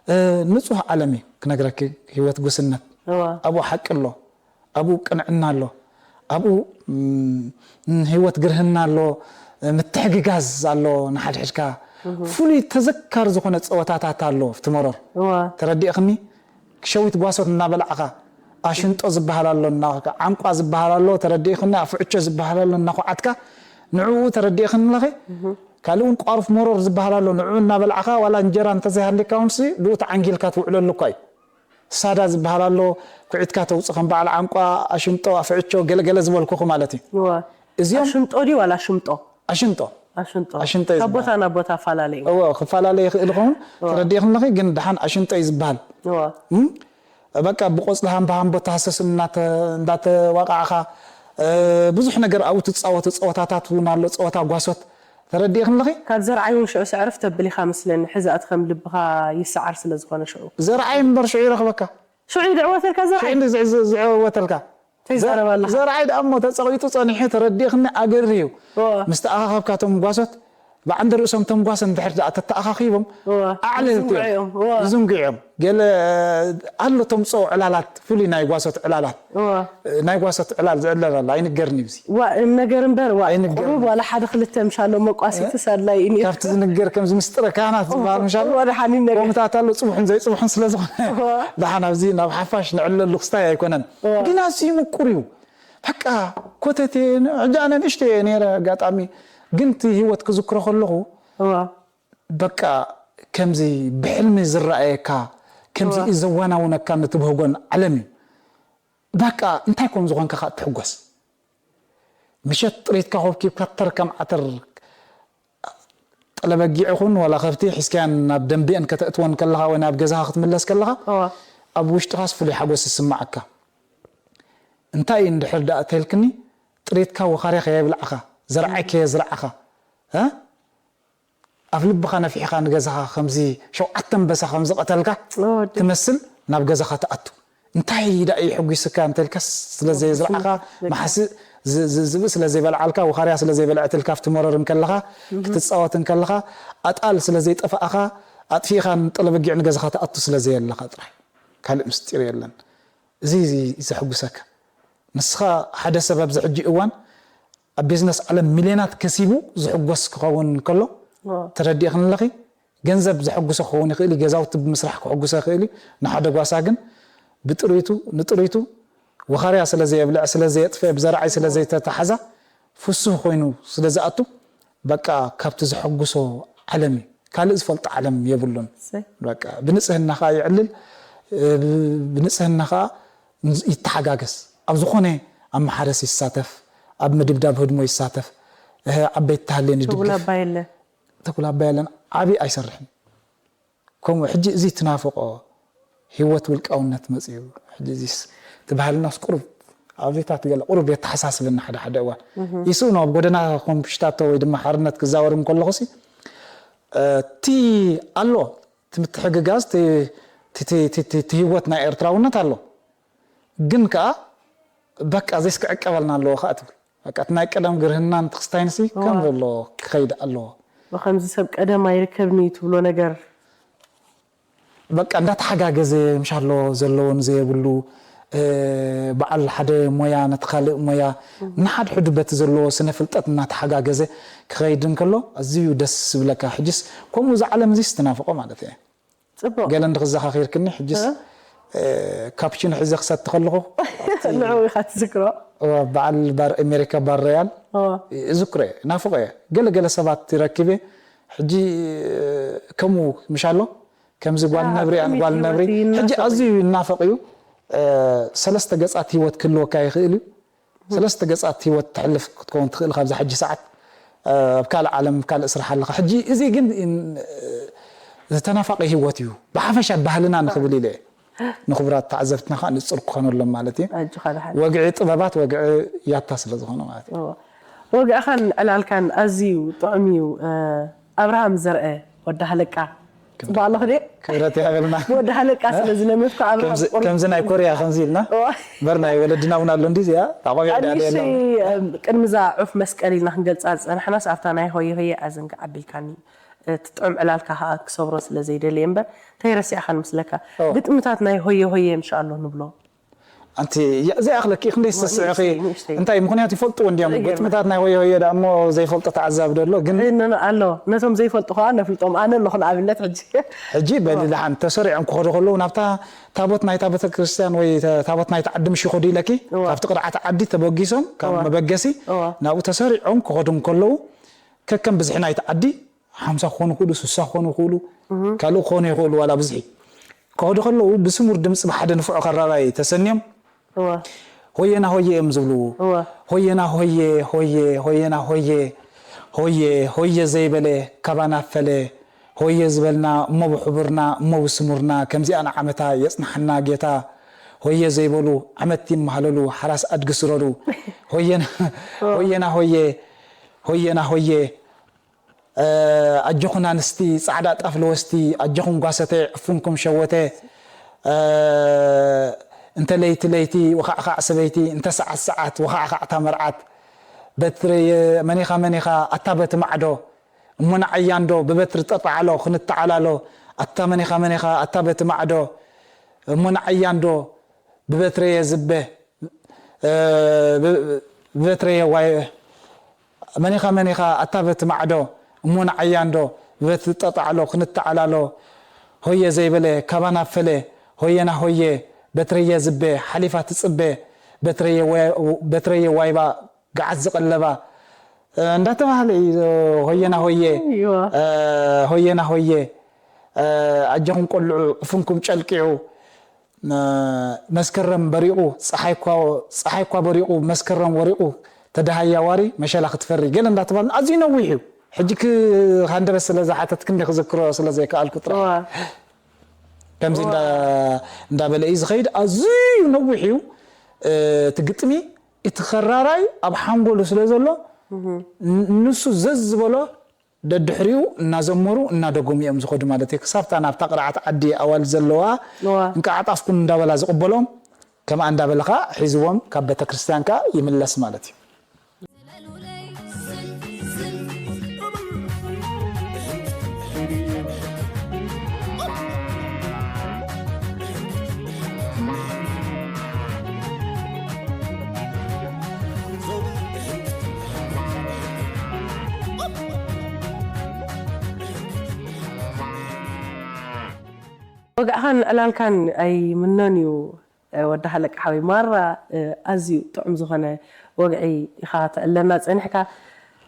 እ፣ ንጹህ ዓለም እዩ ክነግረኪ፣ ህይወት ጉስነት። እዋ። ኣብኡ ሓቂ ኣሎ፣ ኣብኡ ቅንዕና ኣሎ፣ ኣብኡ ም፣ ህይወት ግርህና ኣሎ፣ ምትሕግጋዝ ኣሎ፣ ንሓድሕድካ ፍሉይ ተዘካሪ ዝኾነ ጸወታታት ኣሎ ኣብቲ መሮር። እዋ። ተረዲእኽኒ? ሸዊት ጓሶት እናበላዕኻ ኣሽንጦ ዝበሃል ኣሎ፣ እና ዓንቋ ዝበሃል ኣሎ፣ ተረዲእኽኒ? ኣፍዕቾ ዝበሃል ኣሎ፣ እናኹዓትካ ንዕኡ ተረዲእኽኒ ኣለኺ? ካልእ እውን ቋሩፍ መሮር ዝበሃል ኣሎ፣ ንዕኡ እናበላዕኻ ዋላ እንጀራ እንተዘይሃልየካ እውንሲ ብኡ ተዓንጊልካ ትውዕለሉ እኳ እዩ። ሳዳ ዝበሃል ኣሎ፣ ኩዒትካ ተውፅእ ከም በዓል ዓንቋ፣ ኣሽንጦ፣ ኣፍዕቾ፣ ገለገለ ዝበልኩኹ ማለት እዩ። እዋ። እዚኦም ኣሽምጦ ድዩ ዋላ ሽምጦ? ኣሽንጦ ኣሽንጦ ኣሽንጦ እዩ ካብ ዝበሃል። ቦታ ናብ ቦታ ኣፈላለዩ። እዎ ክፈላለ ይኽእል ይኸውን። ተረዲእኽኒ ኣለኺ? ግን ደሓን ኣሽንጦ እዩ ዝበሃል። እዋ። እም? በቃ ብቆፅሊ ሃምባ ሃምቦ ተሃሰስ እናተ- እንዳተዋቃዕኻ እ፣ ብዙሕ ነገር ኣብኡ ትፃወቶ ፀወታታት እውን ኣሎ፣ ፀወታ ጓሶት። ተረዲእኽኒ ኣለኺ? ካብ ዘርዓይ እውን ሽዑ ስዕርፍ ተብል ኢኻ መስለኒ። ሕዚ ኣቲ ከም ልብኻ ይሰዓር ስለ ዝኾነ ሽዑ ዘርዓይ እምበር ሽዑ ይረኽበካ። ሽዑ ይድዕወተልካ ዘርዓይ ሽዑ እንዲ ዝዕ- ዝዕወተልካ። ተይዛረባለኻ። ዘርዓይ ደኣ እሞ ተፀቒጡ ፀኒሑ ተረዲእኽኒ ኣገርር እዩ። እዋ። ምስ ተኣኻኸብካ እቶም ጓሶት ብዓንዲ ርእሶም እቶም ጓሶት እንድሕር ደኣ ተተኣኻኺቦም እዋ። ኣዕለልቲ እዮም። ይዝንግዑ እዮም። እዋ። ይዝንግዑ እዮም። ገለ ኣሎ ተምፅኦ ዕላላት፣ ፍሉይ ናይ ጓሶት ዕላላት፣ እዋ። ናይ ጓሶት ዕላል ዝዕለል ኣሎ ኣይንገርን እዩ። ዋ እም ነገር እምበር ዋ ኣይንገርም። ቁሩብ ዋላ ሓደ ክልተ ምሻሎ መቋሲቲ ሳድላይ እዩ። ካብቲ ዝንገር ከምዚ ምስጢረ ካህናት ዝበሃል ምሻሎ ወደ ሓኒን ነገር ከምታት ኣሎ ፅቡሕን ዘይፅቡሕን ስለ ዝኾነ እዋ። ደሓን ኣብዚ ናብ ሓፋሽ ንዕለሉ ክስታይ ኣይኮነን። እዋ። ግን ኣዝዩ ምቁር እዩ። በቃ ኮተቴ ሕጂ ኣነ ንእሽተይ እየ ነይረ ኣጋጣሚ፣ ግን እቲ ህይወት ክዝክሮ ከለኹ እዋ። በቃ ከምዚ ብሕልሚ ዝረኣየካ ከምዚ እዋ። ዘዋናውነካ ንትብህጎን ዓለም እዩ። በቃ እንታይ ኮም ዝኾንካ ከዓ ትሕጎስ። ምሸት ጥሪትካ ኮብኪብካ ተር ከም ዓተር ጠለበጊዕ ይኹን ዋላ ከብቲ ሒዝካያን ናብ ደንቢአን ከተእትወን ከለኻ ወይ ናብ ገዛኻ ክትምለስ ከለኻ እዋ። ኣብ ውሽጥኻስ ፍሉይ ሓጎስ ይስማዓካ። እንታይ እንድሕር ደኣ ተልክኒ ጥሪትካ ወኻርያ ከየብላዕኻ ዘርዓይ ከየዝራዕኻ እ? ኣብ ልብኻ ነፊሕኻ ንገዛኻ ከምዚ ሸውዓተ ኣንበሳ ከምዚ ቀተልካ ኦ፣ ድ- ትመስል ናብ ገዛኻ ትኣቱ። እንታይ ደኣ እዩ ሕጒስካ እንተልካ ስለ ዘየዝራዕኻ መሓስእ ዝ- ዝ- ዝብእ ስለ ዘይበልዓልካ ወኻርያ ስለ ዘይበልዐትልካ ኣብቲ መረር እንከለኻ ክትፃወት እንከለኻ ኣጣል ስለ ዘይጠፋእኻ ኣጥፊእኻ ንጠለበጊዕ ንገዛኻ ትኣቱ ስለ ዘየለኻ ጥራይ ካልእ ምስጢር የለን። እዚ እዚ ዘሕጉሰካ ንስኻ ሓደ ሰብ ኣብዚ ሕጂ እዋን ኣብ ቢዝነስ ዓለም ሚልዮናት ከሲቡ ዝሕጎስ ክኸውን ከሎ ተረዲእኽኒ ኣለኺ። ገንዘብ ዘሐጉሶ ክኸውን ይኽእል እዩ፣ ገዛውቲ ብምስራሕ ክሕጉሶ ይኽእል እዩ። ንሓደ ጓሳ ግን ብጥሪቱ ንጥሪቱ ወኻርያ ስለ ዘየብልዕ ስለ ዘየጥፍአ ብዘርዓይ ስለ ዘይተታሓዛ ፍሱህ ኮይኑ ስለ ዝኣቱ በቃ ካብቲ ዘሐጉሶ ዓለም እዩ። ካልእ ዝፈልጦ ዓለም የብሉን። እሰይ። በቃ ብንጽህና ኸዓ የዕልል፣ እ፣ ብንጽህና ኸዓ ይተሓጋገዝ። ኣብ ዝኾነ ኣብ መሓረስ ይሳተፍ፣ ኣብ ምድብዳብ ህድሞ ይሳተፍ። እ፣ ዓበይቲ ተሃልየን ይድግፍ። ተጉላባ የለ ተጉላባ የለን። ዓቢ ኣይሰርሕን። ከምኡ ሕጂ እዚ ትናፍቆ ህይወት ውልቃውነት መጽዩ። ሕጂ እዚስ እቲ ባህልናስ ቁሩብ ኣብዚታት ገለ ቁሩብ የተሓሳስበኒ ሓደ ሓደ እዋን። ይስእኖ ኣብ ጎደና ኮምሽታቶ ወይ ድማ ሓርነት ክዛወር እንከለኹሲ፣ እ፣ እቲ ኣሎ፣ እቲ ምትሕግጋዝ፣ እቲ፣ እቲ፣ እቲ፣ እቲ፣ እቲ ህይወት ናይ ኤርትራውነት ኣሎ። ግን ከኣ በቃ ዘይስክዕ ቀበልና ኣለዎ ከኣ ትብል። በቃ እቲ ናይ ቀደም ግርህናን ትኽስታይንሲ ከም እዋ። ዘሎ ክኸይድ ኣለዎ። ብኸምዚ ሰብ ቀደም ኣይርከብን እዩ ትብሎ ነገር በቃ እንዳተሓጋገዘ ምሻሎ ዘለዎን ዘየብሉ፣ እ፣ በዓል ሓደ ሞያ ነቲ ካልእ ሞያ እናሓድሕዱ በቲ ዘለዎ ስነ ፍልጠት እናተሓጋገዘ ክኸይድ እንከሎ ኣዝዩ ደስ ዝብለካ። ሕጅስ ከምኡ እዚ ዓለም እዚስ ትናፍቆ ማለት እየ። ጽቡቕ ገለ እንድኽዘኻኺርክኒ ሕጅስ፣ እ? እ፣ ካፕቺኖ ሒዘ ክሰቲ ከለኹ ንዕኡ ኢኻ ትዝክሮ በዓል ባር ኣሜሪካ ባር ሮያል እዋ። ዝክሮ እየ፣ ናፍቆ እየ። ገለ ገለ ሰባት ይረክብ እየ። ሕጂ ከምኡ ምሻሎ ከምዚ ጓል ያ፣ ነብሪ ኣን ጥሜት ጓል ነብሪ ህይወት ይናፈቅ ሕጂ እዩ። ኣዝዩ ይናፈቅ እዩ። እ፣ ሰለስተ ገጻት ህይወት ክህልወካ ይኽእል እዩ። ሰለስተ ገጻት ህይወት ተሕልፍ ክትከውን ትኽእል ካብዛ ሕጂ ሰዓት፣ እ፣ ኣብ ካልእ ዓለም ኣብ ካልእ ስራሕ ኣለኻ። ሕጂ እዚ ግን እ፣ ዝተናፋቂ ህይወት እዩ። ብሓፈሻ ባህልና ንኽብል ኢለ እየ። ንኽቡራት ተዓዘብትና ከዓ ንጹር ክኾነሎም ማለት እዩ። ኣጆኻ ደሓን። ወግዒ ጥበባት ወግዒ ያታ ስለ ዝኾነ ማለት እዩ። እዎ። ወግዕኻን ዕላልካን ኣዝዩ ጥዑም እዩ። እ፣ ኣብርሃም ዘርአ ወዲ ሃለቃ ጽባሎ ክደ ክብረት ይሃበልና። ወዲ ሃለቃ ስለ ዝለመድኩ ኣብ ከምዚ ናይ ኮርያ ከምዚ ኢልና በር ናይ ወለድና እውን ኣሎ እንዲ እዚኣ ታቆም ያዳ ኣኒሽ ያዳ እም፣ ቅድሚ እዛ ዑፍ መስቀል ኢልና ክንገልፃ ዝፀናሕናስ ኣብታ ናይ ሆየ ሆየ ኣዘንጋ ኣቢልካኒ እቲ ጥዑም ዕላልካ ከዓ ክሰብሮ ስለ ዘይደልየ እምበር እንታይ ረሲዕካ ንምስለካ ግጥምታት ናይ ሆየ ሆየ ምሻ ኣሎ ንብሎ ኣንቲ እዚኣ ክለኪ ክንደይ ዝተስዕኺ እንታይ ምክንያት ይፈልጥዎ እንዲያም ግጥምታት ናይ ሆየ ሆየ ዳ እሞ ዘይፈልጦ ተዓዛቢ ዶ ኣሎ ግን ኣሎ ነቶም ዘይፈልጡ ከዓ ነፍልጦም ኣነ ኣለኹ ንኣብነት ሕጂ ሕጂ በሊ ደሓን ተሰሪዖም ክኸዱ ከለዉ ናብታ ታቦት ናይታ ቤተክርስትያን ወይ ታቦት ናይቲ ዓዲ ምሽ ይኸዱ ኢለኪ ካብቲ ቅርዓት ዓዲ ተበጊሶም ካብ መበገሲ ናብኡ ተሰሪዖም ክኸዱ እንከለዉ ከከም ብዝሒ ናይቲ ዓዲ ሓምሳ ክኾኑ ይኽእሉ ስሳ ክኾኑ ይኽእሉ ካልእ ክኾኑ ይኽእሉ ዋላ ብዝሒ ክኸዱ ከለዉ ብስሙር ድምፂ ብሓደ ንፍዖ ከራራይ ተሰንዮም ሆየና ሆየ እዮም ዝብልዉ ሆየና ሆየ ሆየ ሆየና ሆየ ሆየ ሆየ ዘይበለ ካባና ፈለ ሆየ ዝበልና እሞ ብሕቡርና እሞ ብስሙርና ከምዚኣ ንዓመታ የፅንሓና ጌታ ሆየ ዘይበሉ ዓመት ይመሃለሉ ሓራስ ኣድጊ ስረዱ ሆየና ሆየ ሆየና ሆየ ኣጆኹን ኣንስቲ ፃዕዳ ጣፍ ለወስቲ ኣጆኹም ጓሰተ ዕፉንኩም ሸወተ እንተ ለይቲ ለይቲ ወኻዕኻዕ ሰበይቲ እንተ ሰዓት ሰዓት ወኻዕኻዕታ መርዓት በትሪ መኒኻ መኒኻ ኣታ በቲ ማዕዶ እሞ ንዓያ እንዶ ብበትሪ ጠጣዓሎ ክንተዓላሎ ኣታ መኒኻ መኒኻ ኣታ በቲ ማዕዶ እሞ ንዓያ እንዶ ብበትረየ ዝበ ብበትረየ ዋይ መኒኻ መኒኻ ኣታ በቲ ማዕዶ እሞ ንዓያ እንዶ ብበትሪ ጠጣዕሎ ክንተዓላሎ ሆየ ዘይበለ ካባና ፈለ ሆየና ሆየ በትረየ ዝበ ሓሊፋ ትፅበ በትረየ ዋይባ ገዓት ዝቐለባ እንዳተባህለ እዩ ሆየና ሆየ ሆየና ሆየ ኣጆኹም ቆልዑ ዕፉንኩም ጨልቂዑ መስከረም በሪቑ ፀሓይ እኳ በሪቑ መስከረም ወሪቑ ተደሃያ ዋሪ መሸላ ክትፈሪ ገለ እንዳተባህለ ኣዝዩ ነዊሕ እዩ ሕጂ ሃንደበት ስለ ዝሓተት ክንዲ ክዝክሮ ስለ ዘይከኣልኩ ጥራሕ ከምዚ እንዳበለ እዩ ዝኸይድ ኣዝዩ ነዊሕ እዩ እቲ ግጥሚ እቲ ኸራራይ ኣብ ሓንጎሉ ስለ ዘሎ ንሱ ዘዝ ዝበሎ ደድሕሪኡ እናዘመሩ እናደገሙ እዮም ዝኸዱ ማለት እዩ ክሳብታ ናብታ ቅርዓት ዓዲ ኣዋል ዘለዋ እንቃዓጣፍኩም እንዳበላ ዝቕበሎም ከምኣ እንዳበለ ከዓ ሒዝዎም ካብ ቤተክርስትያን ከዓ ይምለስ ማለት እዩ ወግዕኻን ዕላልካን ኣይምኖን እዩ ወዲ ሃለቃ ሓወይ ማራ ኣዝዩ ጥዑም ዝኾነ ወግዒ ኢኻ ተዕለና ጸኒሕካ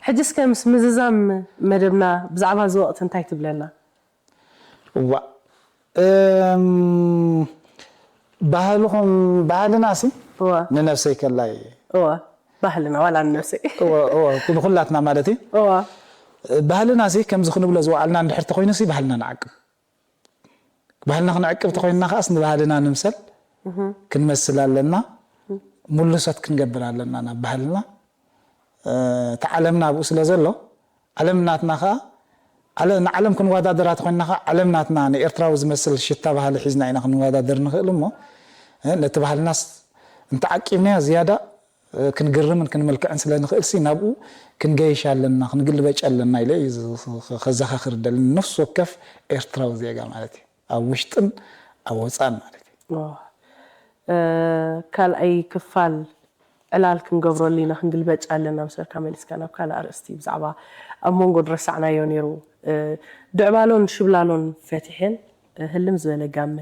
ሕጂ እስከ ምስ ምዝዛም መደብና ብዛዕባ እዚ ወቕቲ እንታይ ትብለና እዋ እም፣ ባህልኹም ባህልና ሲ እዋ ንነብሰይ ከላይ እዋ ባህልና ዋላ ንነብሰይ እወ፣ እወ፣ ንኹላትና ማለት እዩ እዋ ባህልና ሲ ከምዚ ክንብሎ ዝወዓልና እንድሕር ተኮይኑ ሲ ባህልና ንዓቅብ ባህልና ክንዕቅብ ተኮይንና ከዓስ ንባህልና ንምሰል ክንመስል ኣለና ሙሉሰት ክንገብር ኣለና ናብ ባህልና እቲ ዓለምና ኣብኡ ስለ ዘሎ ዓለም ናትና ከኣ ዓለ- ንዓለም ክንወዳደራ ተኮይንና ከኣ ዓለም ናትና ንኤርትራዊ ዝመስል ሽታ ባህሊ ሒዝና ኢና ክንወዳደር ንኽእል እሞ እ፣ ነቲ ባህልናስ እንተዓቂብናዮ ዝያዳ እ፣ ክንግርምን ክንምልክዕን ስለ ንኽእል ሲ ናብኡ ክንገይሽ ኣለና ክንግልበጭ ኣለና ኢለ እዩ ዝ- ከዘኻኽር ደሊ ነፍሲ ወከፍ ኤርትራዊ ዜጋ ማለት እዩ ኣብ ውሽጥን ኣብ ወፃን ማለት እዩ ዋ። እ፣ ካልኣይ ክፋል ዕላል ክንገብረሉ ኢና ክንግልበጭ ኣለና ምሰርካ መሊስካ ናብ ካልእ ኣርእስቲ ብዛዕባ ኣብ መንጎ ድረሳዕናዮ ነይሩ እ፣ ድዕባሎን ሽብላሎን ፈቲሐን እ፣ ህልም ዝበለ ጋመ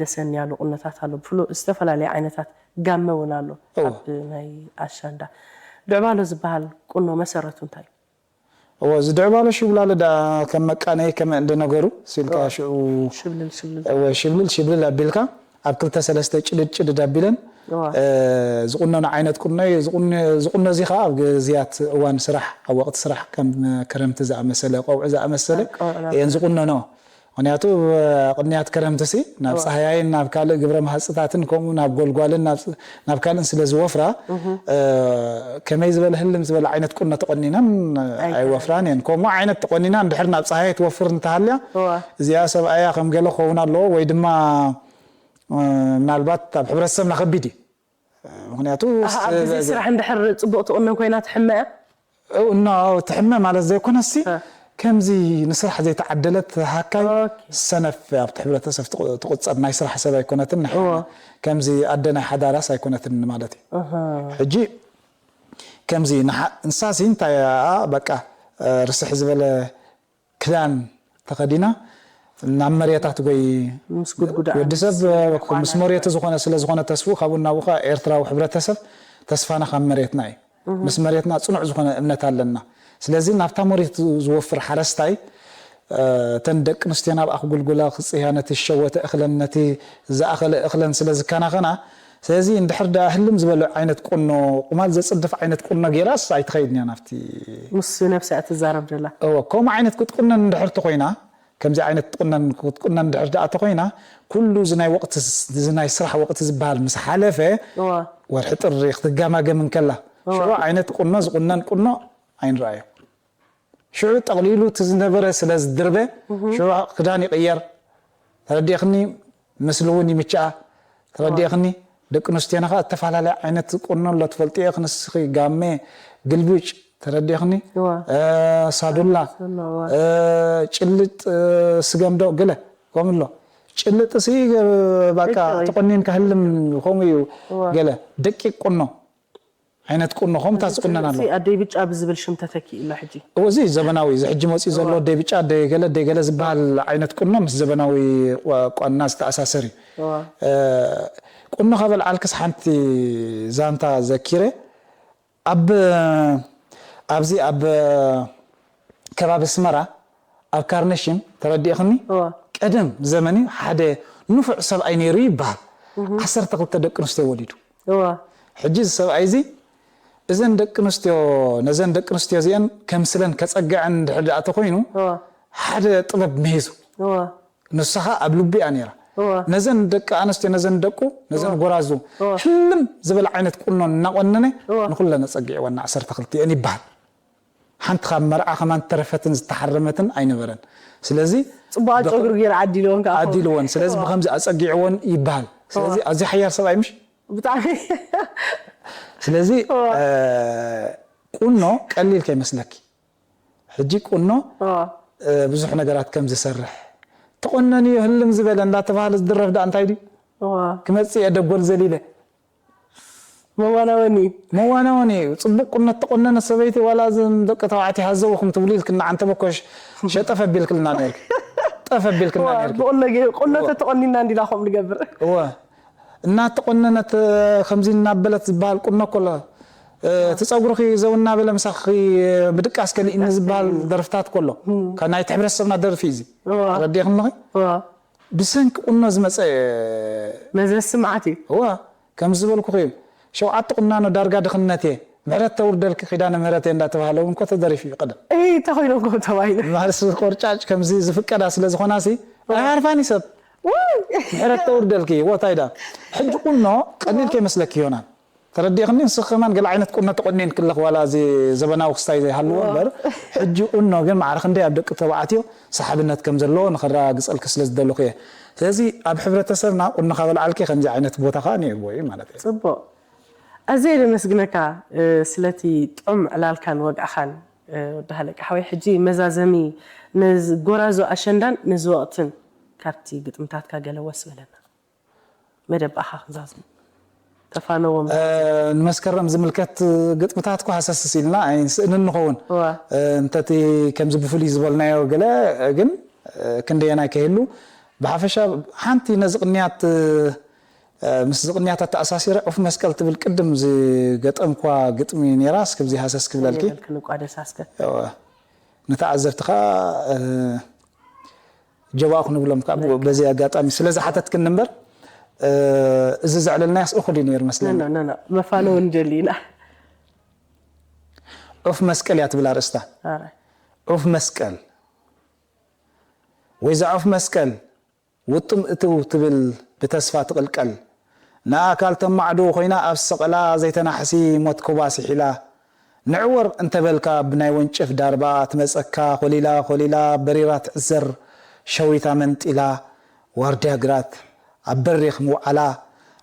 ደሰን ያሉ ቁነታት ኣሎ ብፍሉ ዝተፈላለየ ዓይነታት ጋመ እውን ኣሎ እወ። ኣብ ናይ ኣሻንዳ ድዕባሎ ዝበሃል ቁኖ መሰረቱ እንታይ እዩ እዎ ዝድዕባሎ ሽብላሎ ዳ ከም መቃነይ ከመ እንደ ነገሩ ሲልካ ሽኡ ሽብልል ሽብልል እወ ሽብልል ሽብልል ኣቢልካ ኣብ ክልተ ሰለስተ ጭድድ ጭድድ ኣቢለን እዋ። እ፣ ዝቁነኑ ዓይነት ቁኖ እዩ ዝቁነ- ዝቁነ እዚ ከዓ ኣብ ግዝያት እዋን ስራሕ ኣብ ወቅቲ ስራሕ ከም ክረምቲ ዝኣመሰለ ቆውዒ ዝኣመሰለ ቆውዒ ናብ እየን ዝቁነኖ ምኽንያቱ ቅንያት ከረምትሲ ናብ ጸሃያይን ናብ ካልእ ግብረ መሃጽታትን ከምኡ ናብ ጎልጓልን ናብ ካልእን ስለ ዝወፍራ ከመይ ዝበለ ህልም ዝበለ ዓይነት ቁኖ ተቆኒነን ኣይወፍራን እየን። ከምኡ ዓይነት ተቆኒና እንድሕር ናብ ጸሃያይ ትወፍር እንተሃልያ እዚኣ ሰብኣያ ከም ገለ ክኸውን ኣለዎ ወይ ድማ ምናልባት ኣብ ሕብረተሰብና ከቢድ እዩ። ምኽንያቱ ኣብ ግዜ ስራሕ እንድሕር ጽቡቕ ትቑነን ኮይና ትሕመ እያ? እና ትሕመ ማለት ዘይኮነሲ ከምዚ ንስራሕ ዘይተዓደለት ሃካይ ሰነፍ ኣብቲ ሕብረተሰብ ትቑጸር ናይ ስራሕ ሰብ ኣይኮነትን። ከምዚ ኣደ ናይ ሓዳራስ ኣይኮነትን ማለት እዩ። ሕጂ ከምዚ ንሳሲ እንታይ በቃ ርስሕ ዝበለ ክዳን ተኸዲና ናብ መሬታ ትጎይ። ወዲ ሰብ ምስ መሬቱ ዝኾነ ስለ ዝኾነ ተስፉ ካብኡ ናብኡ ከዓ ኤርትራዊ ሕብረተሰብ ተስፋና ካብ መሬትና እዩ። ምስ መሬትና ፅኑዕ ዝኾነ እምነት ኣለና። ስለዚ ናብታ መሬት ዝወፍር ሓረስታይ እተን ደቂ ኣንስትዮ ናብኣ ክጉልጉላ ክፅህያ ነቲ ዝሸወተ እኽለን ነቲ ዝኣኸለ እኽለን ስለ ዝከናኸና ስለዚ እንድሕር ደኣ ህልም ዝበለ ዓይነት ቁኖ ቁማል ዘፅድፍ ዓይነት ቁኖ ጌራስ ኣይትኸይድን እያ ናብቲ። ምስ ነብሳ እያ ትዛረብ ዘላ። እወ ከምኡ ዓይነት ክትቁነን እንድሕር ተኾይና ከምዚ ዓይነት ትቁነን ክትቁነን እንድሕር ደኣ ተኾይና ኩሉ እዚ ናይ ወቕቲ እዚ ናይ ስራሕ ወቕቲ ዝበሃል ምስ ሓለፈ ወርሒ ጥሪ ክትጋማገም እንከላ ሽዑ ዓይነት ቁኖ ዝቁነን ቁኖ ኣይንረኣዮ። ሽዑ ጠቕሊሉ እቲ ዝነበረ ስለ ዝድርበ ሽዑ ክዳን ይቕየር። ተረዲእኽኒ? ምስሊ እውን ይምችኣ። ተረዲእኽኒ? ደቂ ኣንስትዮና ኸዓ ዝተፈላለየ ዓይነት ቁኖ ኣሎ ትፈልጥዮ ኢኺ ንስኺ ጋመ፣ ግልብጭ ተረዲእኽኒ? ሳዱላ፣ ጭልጥ ስገምዶ ገለ ከምኡ ኣሎ። ጭልጥሲ በቃ ተቆኒንካ ህልም ከምኡ እዩ ገለ ደቂቅ ቁኖ። ዓይነት ቁኖ ከምታ ዝቁነን ኣሎ። ኣደይ ብጫ ብዝብል ሽም ተተኪኡ ኣሎ ሕጂ። እዎ እዚ ዘበናዊ እዚ ሕጂ መፂኡ ዘሎ ኣደይ ብጫ ኣደይ ገለ ኣደይ ገለ ዝበሃል ዓይነት ቁኖ ምስ ዘበናዊ ቋና ዝተኣሳሰር እዩ። ቁኖ ካብ ኣልዓልክስ ሓንቲ ዛንታ ዘኪረ ኣብ ኣብዚ ኣብ ከባቢ ኣስመራ ኣብ ካርነሽም ተረዲእኽኒ ቀደም ዘመን እዩ ሓደ ንፉዕ ሰብኣይ ነይሩ ይበሃል ዓሰርተ ክልተ ደቂ ኣንስትዮ ወሊዱ ሕጂ እዚ ሰብኣይ እዚ እዘን ደቂ ኣንስትዮ ነዘን ደቂ ኣንስትዮ እዚአን ከምስለን ከፀግዐን እንድሕር ደኣ ተኮይኑ ሓደ ጥበብ ምሂዙ ንሳ ኸዓ ኣብ ልቡ እያ ነይራ ነዘን ደቂ ኣንስትዮ ነዘን ደቁ ነዘን ጎራዙ ሕልም ዝበለ ዓይነት ቁኖ እናቆነነ ንኩለን ኣፀጊዕወን ዓሰርተ ክልቲኤን ይበሃል ሓንቲ ካብ መርዓ ከማን ተረፈትን ዝተሓረመትን ኣይነበረን። ስለዚ ጽቡቓ ጨጉሪ ገይሩ ዓዲልወን ከዓ ዓዲልወን። ስለዚ ብከምዚ ኣጸጊዕወን ይበሃል። ስለዚ ኣዝዩ ሓያል ሰብኣይ ምሽ? ብጣዕሚ። ስለዚ ቁኖ ቀሊል ከይመስለኪ። ሕጂ ቁኖ ብዙሕ ነገራት ከም ዝሰርሕ ተቆነንዮ ህልም ዝበለ እንዳተባሃለ ዝድረፍ ደኣ እንታይ ድዩ? ክመጽእ እየ ደጎል ዘሊለ። መዋናወኒ እዩ። መዋናወኒ እዩ። ጽቡቕ ቁኖ እተቆነነት ሰበይቲ ዋላ እዞም ደቂ ተባዕትዮ ሃዘውኹም ትብሉ ኢልክና ዓንተ በኮሽ ሸጠፍ ኣቢልክልና ነይርኪ። ጠፍ ኣቢልክልና ነይርኪ። ብቁኖ ገይሩ ቁኖ ተተቆኒና እንዲና ከምኡ ንገብር። እወ እናተቆነነት ከምዚ እናበለት ዝበሃል ቁኖ እኮ ኣሎ። እቲ ጸጉርኺ ዘው እናበለ ምሳኺ ምድቃስ ከሊእኒ ዝበሃል ደርፍታት እኮ ኣሎ። ናይቲ ሕብረተሰብና ደርፊ እዩ እዚ። ተረዲእኽኒ ዲኺ? ብሰንኪ ቁኖ ዝመጸ መዘሲ መዓት እዩ። እዋ ከምዚ ዝበልኩኺ እዩ። ሸውዓተ ቁናኖ ዳርጋ ድኽነት እየ። ምሕረት ተውርደልኪ ኪዳነ ምህረት እየ እንዳተባህለ እውን እኮ ተደሪፉ እዩ ቀደም። እይ እንታይ ኮይኖም ከምኡ ተባሂሉ። ማለትሲ ቆርጫጭ ከምዚ ዝፍቀዳ ስለ ዝኾናሲ ኣይሃርፋን እዩ ሰብ። ምሕረት ተውርደልኪ እዎ ታይ ደኣ። ሕጂ ቁኖ ቀሊል ከይመስለኪ ይሆናል። ተረዲእኽኒ ንስኺ ከማን ገለ ዓይነት ቁኖ ተቆኒንኪ ኣለኺ ዋላ እዚ ዘበናዊ ክስታይ ዘይሃልዎ እምበር ሕጂ ቁኖ ግን ማዕረ ክንደይ ኣብ ደቂ ተባዕትዮ ሰሓብነት ከም ዘለዎ ንኸረጋግፀልኪ ስለ ዝደለኹ እየ። ስለዚ ኣብ ሕብረተሰብና ቁኖ ካብ ኣልዓልኪ ከምዚ ዓይነት ቦታ ከዓ ነይርዎ እዩ ማለት እዩ። ፅቡቕ ኣዝየ ደመስግነካ ስለቲ ጥዑም ዕላልካን ወግዕኻን ወዲ ሃለቃ ሓወይ ሕጂ መዛዘሚ ነዚ ጎራዙ ኣሸንዳን ነዚ ወቕትን ካብቲ ግጥምታትካ ገለ ወስ በለና። መደብ ኣኻ ክንዛዝሙ ተፋነዎም። ንመስከረም ዝምልከት ግጥምታት እኳ ሃሰስስ ኢልና ኣይንስእንን ንኸውን። እንተቲ ከምዚ ብፍሉይ ዝበልናዮ ገለ ግን ክንደየናይ ከይህሉ ብሓፈሻ ሓንቲ ነዚ ቅንያት ምስ ዝቕንያት ኣተኣሳሲረ ዑፍ መስቀል ትብል ቅድም ዝገጠምኳ ግጥሚ ነይራ እስክብዚ ሃሰስ ክብለልኪ ንተዓዘብቲ ከዓ ጀባኡ ክንብሎም ከዓ በዚ ኣጋጣሚ ስለ ዝሓተትክኒ እምበር እዚ ዘዕለልናዮስ እኹል እዩ ነይሩ መስለኒ። መፋነዊ ንደሊ ኢና። ዑፍ መስቀል እያ ትብል ኣርእስታ። ዑፍ መስቀል ወይ ዝዓፍ መስቀል ውጥም እትው ትብል ብተስፋ ትቕልቀል። ንኣካል ተማዕዶ ኮይና ኣብ ሰቐላ ዘይተናሕሲ ሞት ኮባ ስሒላ። ንዕወር እንተበልካ ብናይ ወንጭፍ ዳርባ ትመጸካ ኮሊላ ኮሊላ በሪራ ትዕዘር ሸዊታ መንጢላ ዋርድያ ግራት ኣብ በሪኽ ምውዓላ።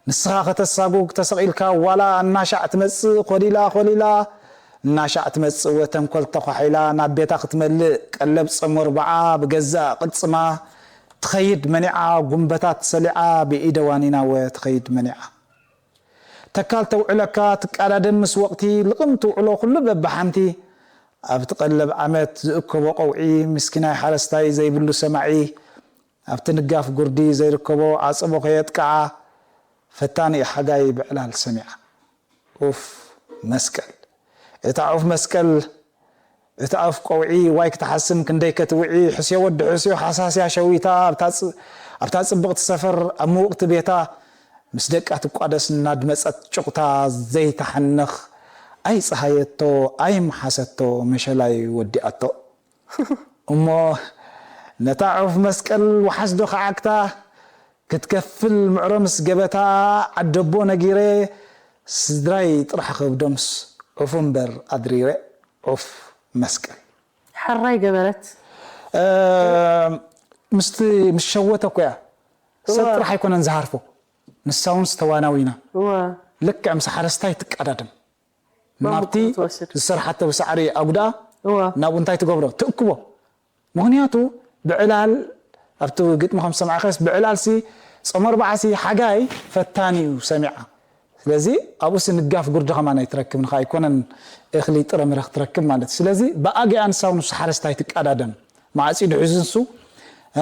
ንስኻ ከተሳጉግ ተሰቒልካ ዋላ እናሻዕ ትመጽእ ኮሊላ ኮሊላ እናሻዕ ትመጽእ ወተንኮል ተዃሒላ ናብ ቤታ ክትመልእ ቀለብ ጸሞርባዓ ብገዛእ ቅልጽማ ትኸይድ መኒዓ ጉንበታት ሰሊዓ ብኢደ ዋኒናወ ትኸይድ መኒዓ። ተካል ተውዕለካ ትቃዳደም ምስ ወቕቲ ልቕም ትውዕሎ ኩሉ በብሓንቲ ኣብቲ ቀለብ ዓመት ዝእከቦ ቀውዒ ምስኪናይ ሓረስታይ ዘይብሉ ሰማዒ ኣብቲ ንጋፍ ጉርዲ ዘይርከቦ ዓጸቦ ከየጥቅዓ ፈታኒ ሓጋይ ብዕላል ሰሚዓ። ኡፍ መስቀል እታ ዑፍ መስቀል እታ ዑፍ ቀውዒ ዋይ ክትሓስም ክንደይ ከትውዒ ሕስዮ ወዲ ሕስዮ ሓሳስያ ሸዊታ ኣብታ ጽ- ኣብታ ጽብቕቲ ሰፈር ኣብ ምውቕቲ ቤታ ምስ ደቃ ትቋደስ እናድመጸት ጭቑታ ዘይተሓንኽ ኣይጸሃየቶ ኣይምሓሰቶ መሸላይ ወዲኣቶ። እሞ ነታ ዑፍ መስቀል ወሓስዶ ከዓግታ ክትከፍል ምዕሮ ምስ ገበታ ዓደቦ ነጊረ ስድራይ ጥራሕ ከብዶምስ ዑፍ እምበር ኣድሪረ ዑፍ መስቀል ሕራይ ገበረት። ምስቲ ምስ ሸወተ እኮ እያ ሰብ ጥራሕ ኣይኮነን ዝሃርፎ ንሳ እውን ዝተዋናዊና እዋ ልክዕ ምስ ሓረስታይ ትቀዳደም ናብቲ ትወስድ። ዝሰርሓቶ ብሳዕሪ ኣጉዳ እዋ ናብኡ እንታይ ትገብሮ ትእክቦ ምክንያቱ ብዕላል ኣብቲ ግጥሚ ከም ዝሰማዕኸስ ብዕላልሲ ጾመ ኣርባዓሲ ሓጋይ ፈታኒ እዩ ሰሚዓ ስለዚ ኣብኡሲ ንጋፍ ጉርዲ ከማን ኣይትረክብን ከ ኣይኮነን እኽሊ ጥረምረ ክትረክብ ማለት እዩ ስለዚ ብኣገኣ ንሳ እውን ምስ ሓረስታይ ትቀዳደም ማዕፂዱ ሒዙ ንሱ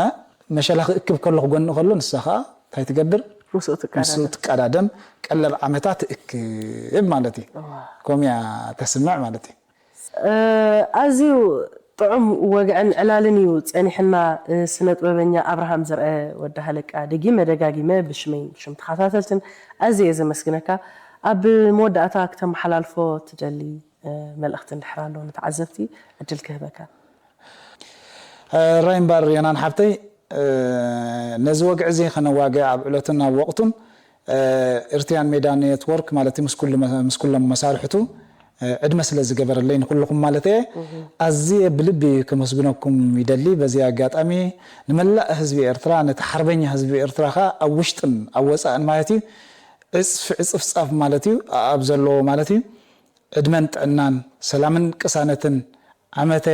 እ፣ መሸላ ክእክብ ከሎ ክጎኒ ከሎ ንሳ ከዓ እንታይ ትገብር ምስኡ ምስኡ ትቃዳደም ትቀዳደም ቀለብ ዓመታ ትእክብ ማለት እዩ ከምያ ተስምዕ ማለት እዩ ኣዝዩ ጥዑም ወግዕን ዕላልን እዩ ጸኒሕና። ስነ ጥበበኛ ኣብርሃም ዘርአ ወዲ ሃለቃ ደጊመ ደጋጊመ ብሽመይ ብሽም ተኸታተልትን ኣዝየ እየ ዘመስግነካ። ኣብ መወዳእታ ክተመሓላልፎ ትደሊ መልእኽቲ እንድሕር ኣሎ ንተዓዘብቲ ዕድል ክህበካ። ራይምባር የናን ሓብተይ ነዚ ወግዒ እዚ ከነዋግዕ ኣብ ዕለቱን ኣብ ወቕቱን ኤርትሪያን ሜዳ ኔትወርክ ማለት ምስ ኩሉ ምስ ኩሎም መሳርሕቱ ዕድመ ስለ ዝገበረለይ ንኩልኹም ማለት እየ ኣዝየ ብልቢ ከመስግነኩም ይደሊ። በዚ ኣጋጣሚ ንመላእ ህዝቢ ኤርትራ ነቲ ሓርበኛ ህዝቢ ኤርትራ ከኣ ኣብ ውሽጥን ኣብ ወጻእን ማለት እዩ ዕጽፍ ዕጽፍ ጻፍ ማለት እዩ ኣብ ዘለዎ ማለት እዩ ዕድመን ጥዕናን ሰላምን ቅሳነትን ዓመተ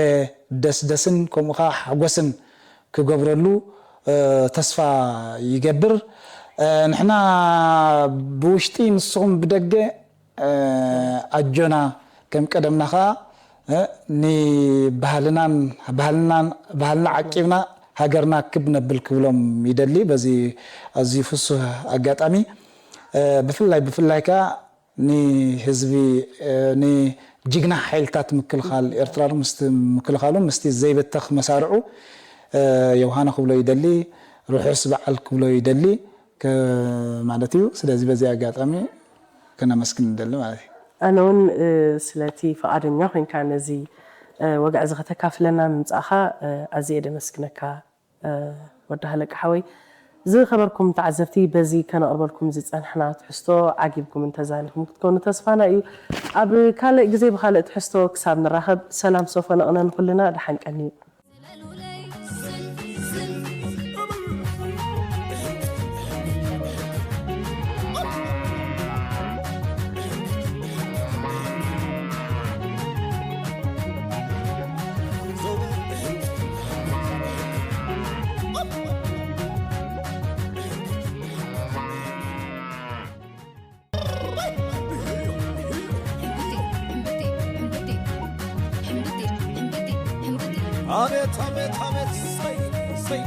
ደስደስን ከምኡ ከኣ ሓጎስን ክገብረሉ ተስፋ ይገብር። ንሕና ብውሽጢ ንስኹም ብደገ ኣጆና ከም ቀደምና ከኣ ንባህልናን ባህልና ዓቂብና ሃገርና ክብ ነብል ክብሎም ይደሊ። በዚ ኣዝዩ ፍሱህ ኣጋጣሚ ብፍላይ ብፍላይ ከኣ ንህዝቢ ንጅግና ሓይልታት ምክልኻል ኤርትራ ምስቲ ምክልኻሉ ምስቲ ዘይበተኽ መሳርዑ የውሃነ ክብሎ ይደሊ፣ ርሑስ በዓል ክብሎ ይደሊ ማለት እዩ። ስለዚ በዚ ኣጋጣሚ ከነመስግን ንደሊ ማለት እዩ። ኣነ እውን ስለቲ ፈቓደኛ ኮይንካ ነዚ ወግዒ እዚ ከተካፍለና ምምፃእኻ ኣዝየ ደመስግነካ። ወዲ ሃለቃ ሓወይ ዝኸበርኩም ተዓዘብቲ በዚ ከነቕርበልኩም ዝጸንሕና ትሕዝቶ ዓጊብኩም እንተዛኒኹም ክትኮኑ ተስፋና እዩ። ኣብ ካልእ ግዜ ብኻልእ ትሕዝቶ ክሳብ ንራኸብ ሰላም ሶፎ ነቕነ ንኹልና ደሓን ቀንዩ። ኣቤት ኣቤት ኣቤት ሰይ ሰይ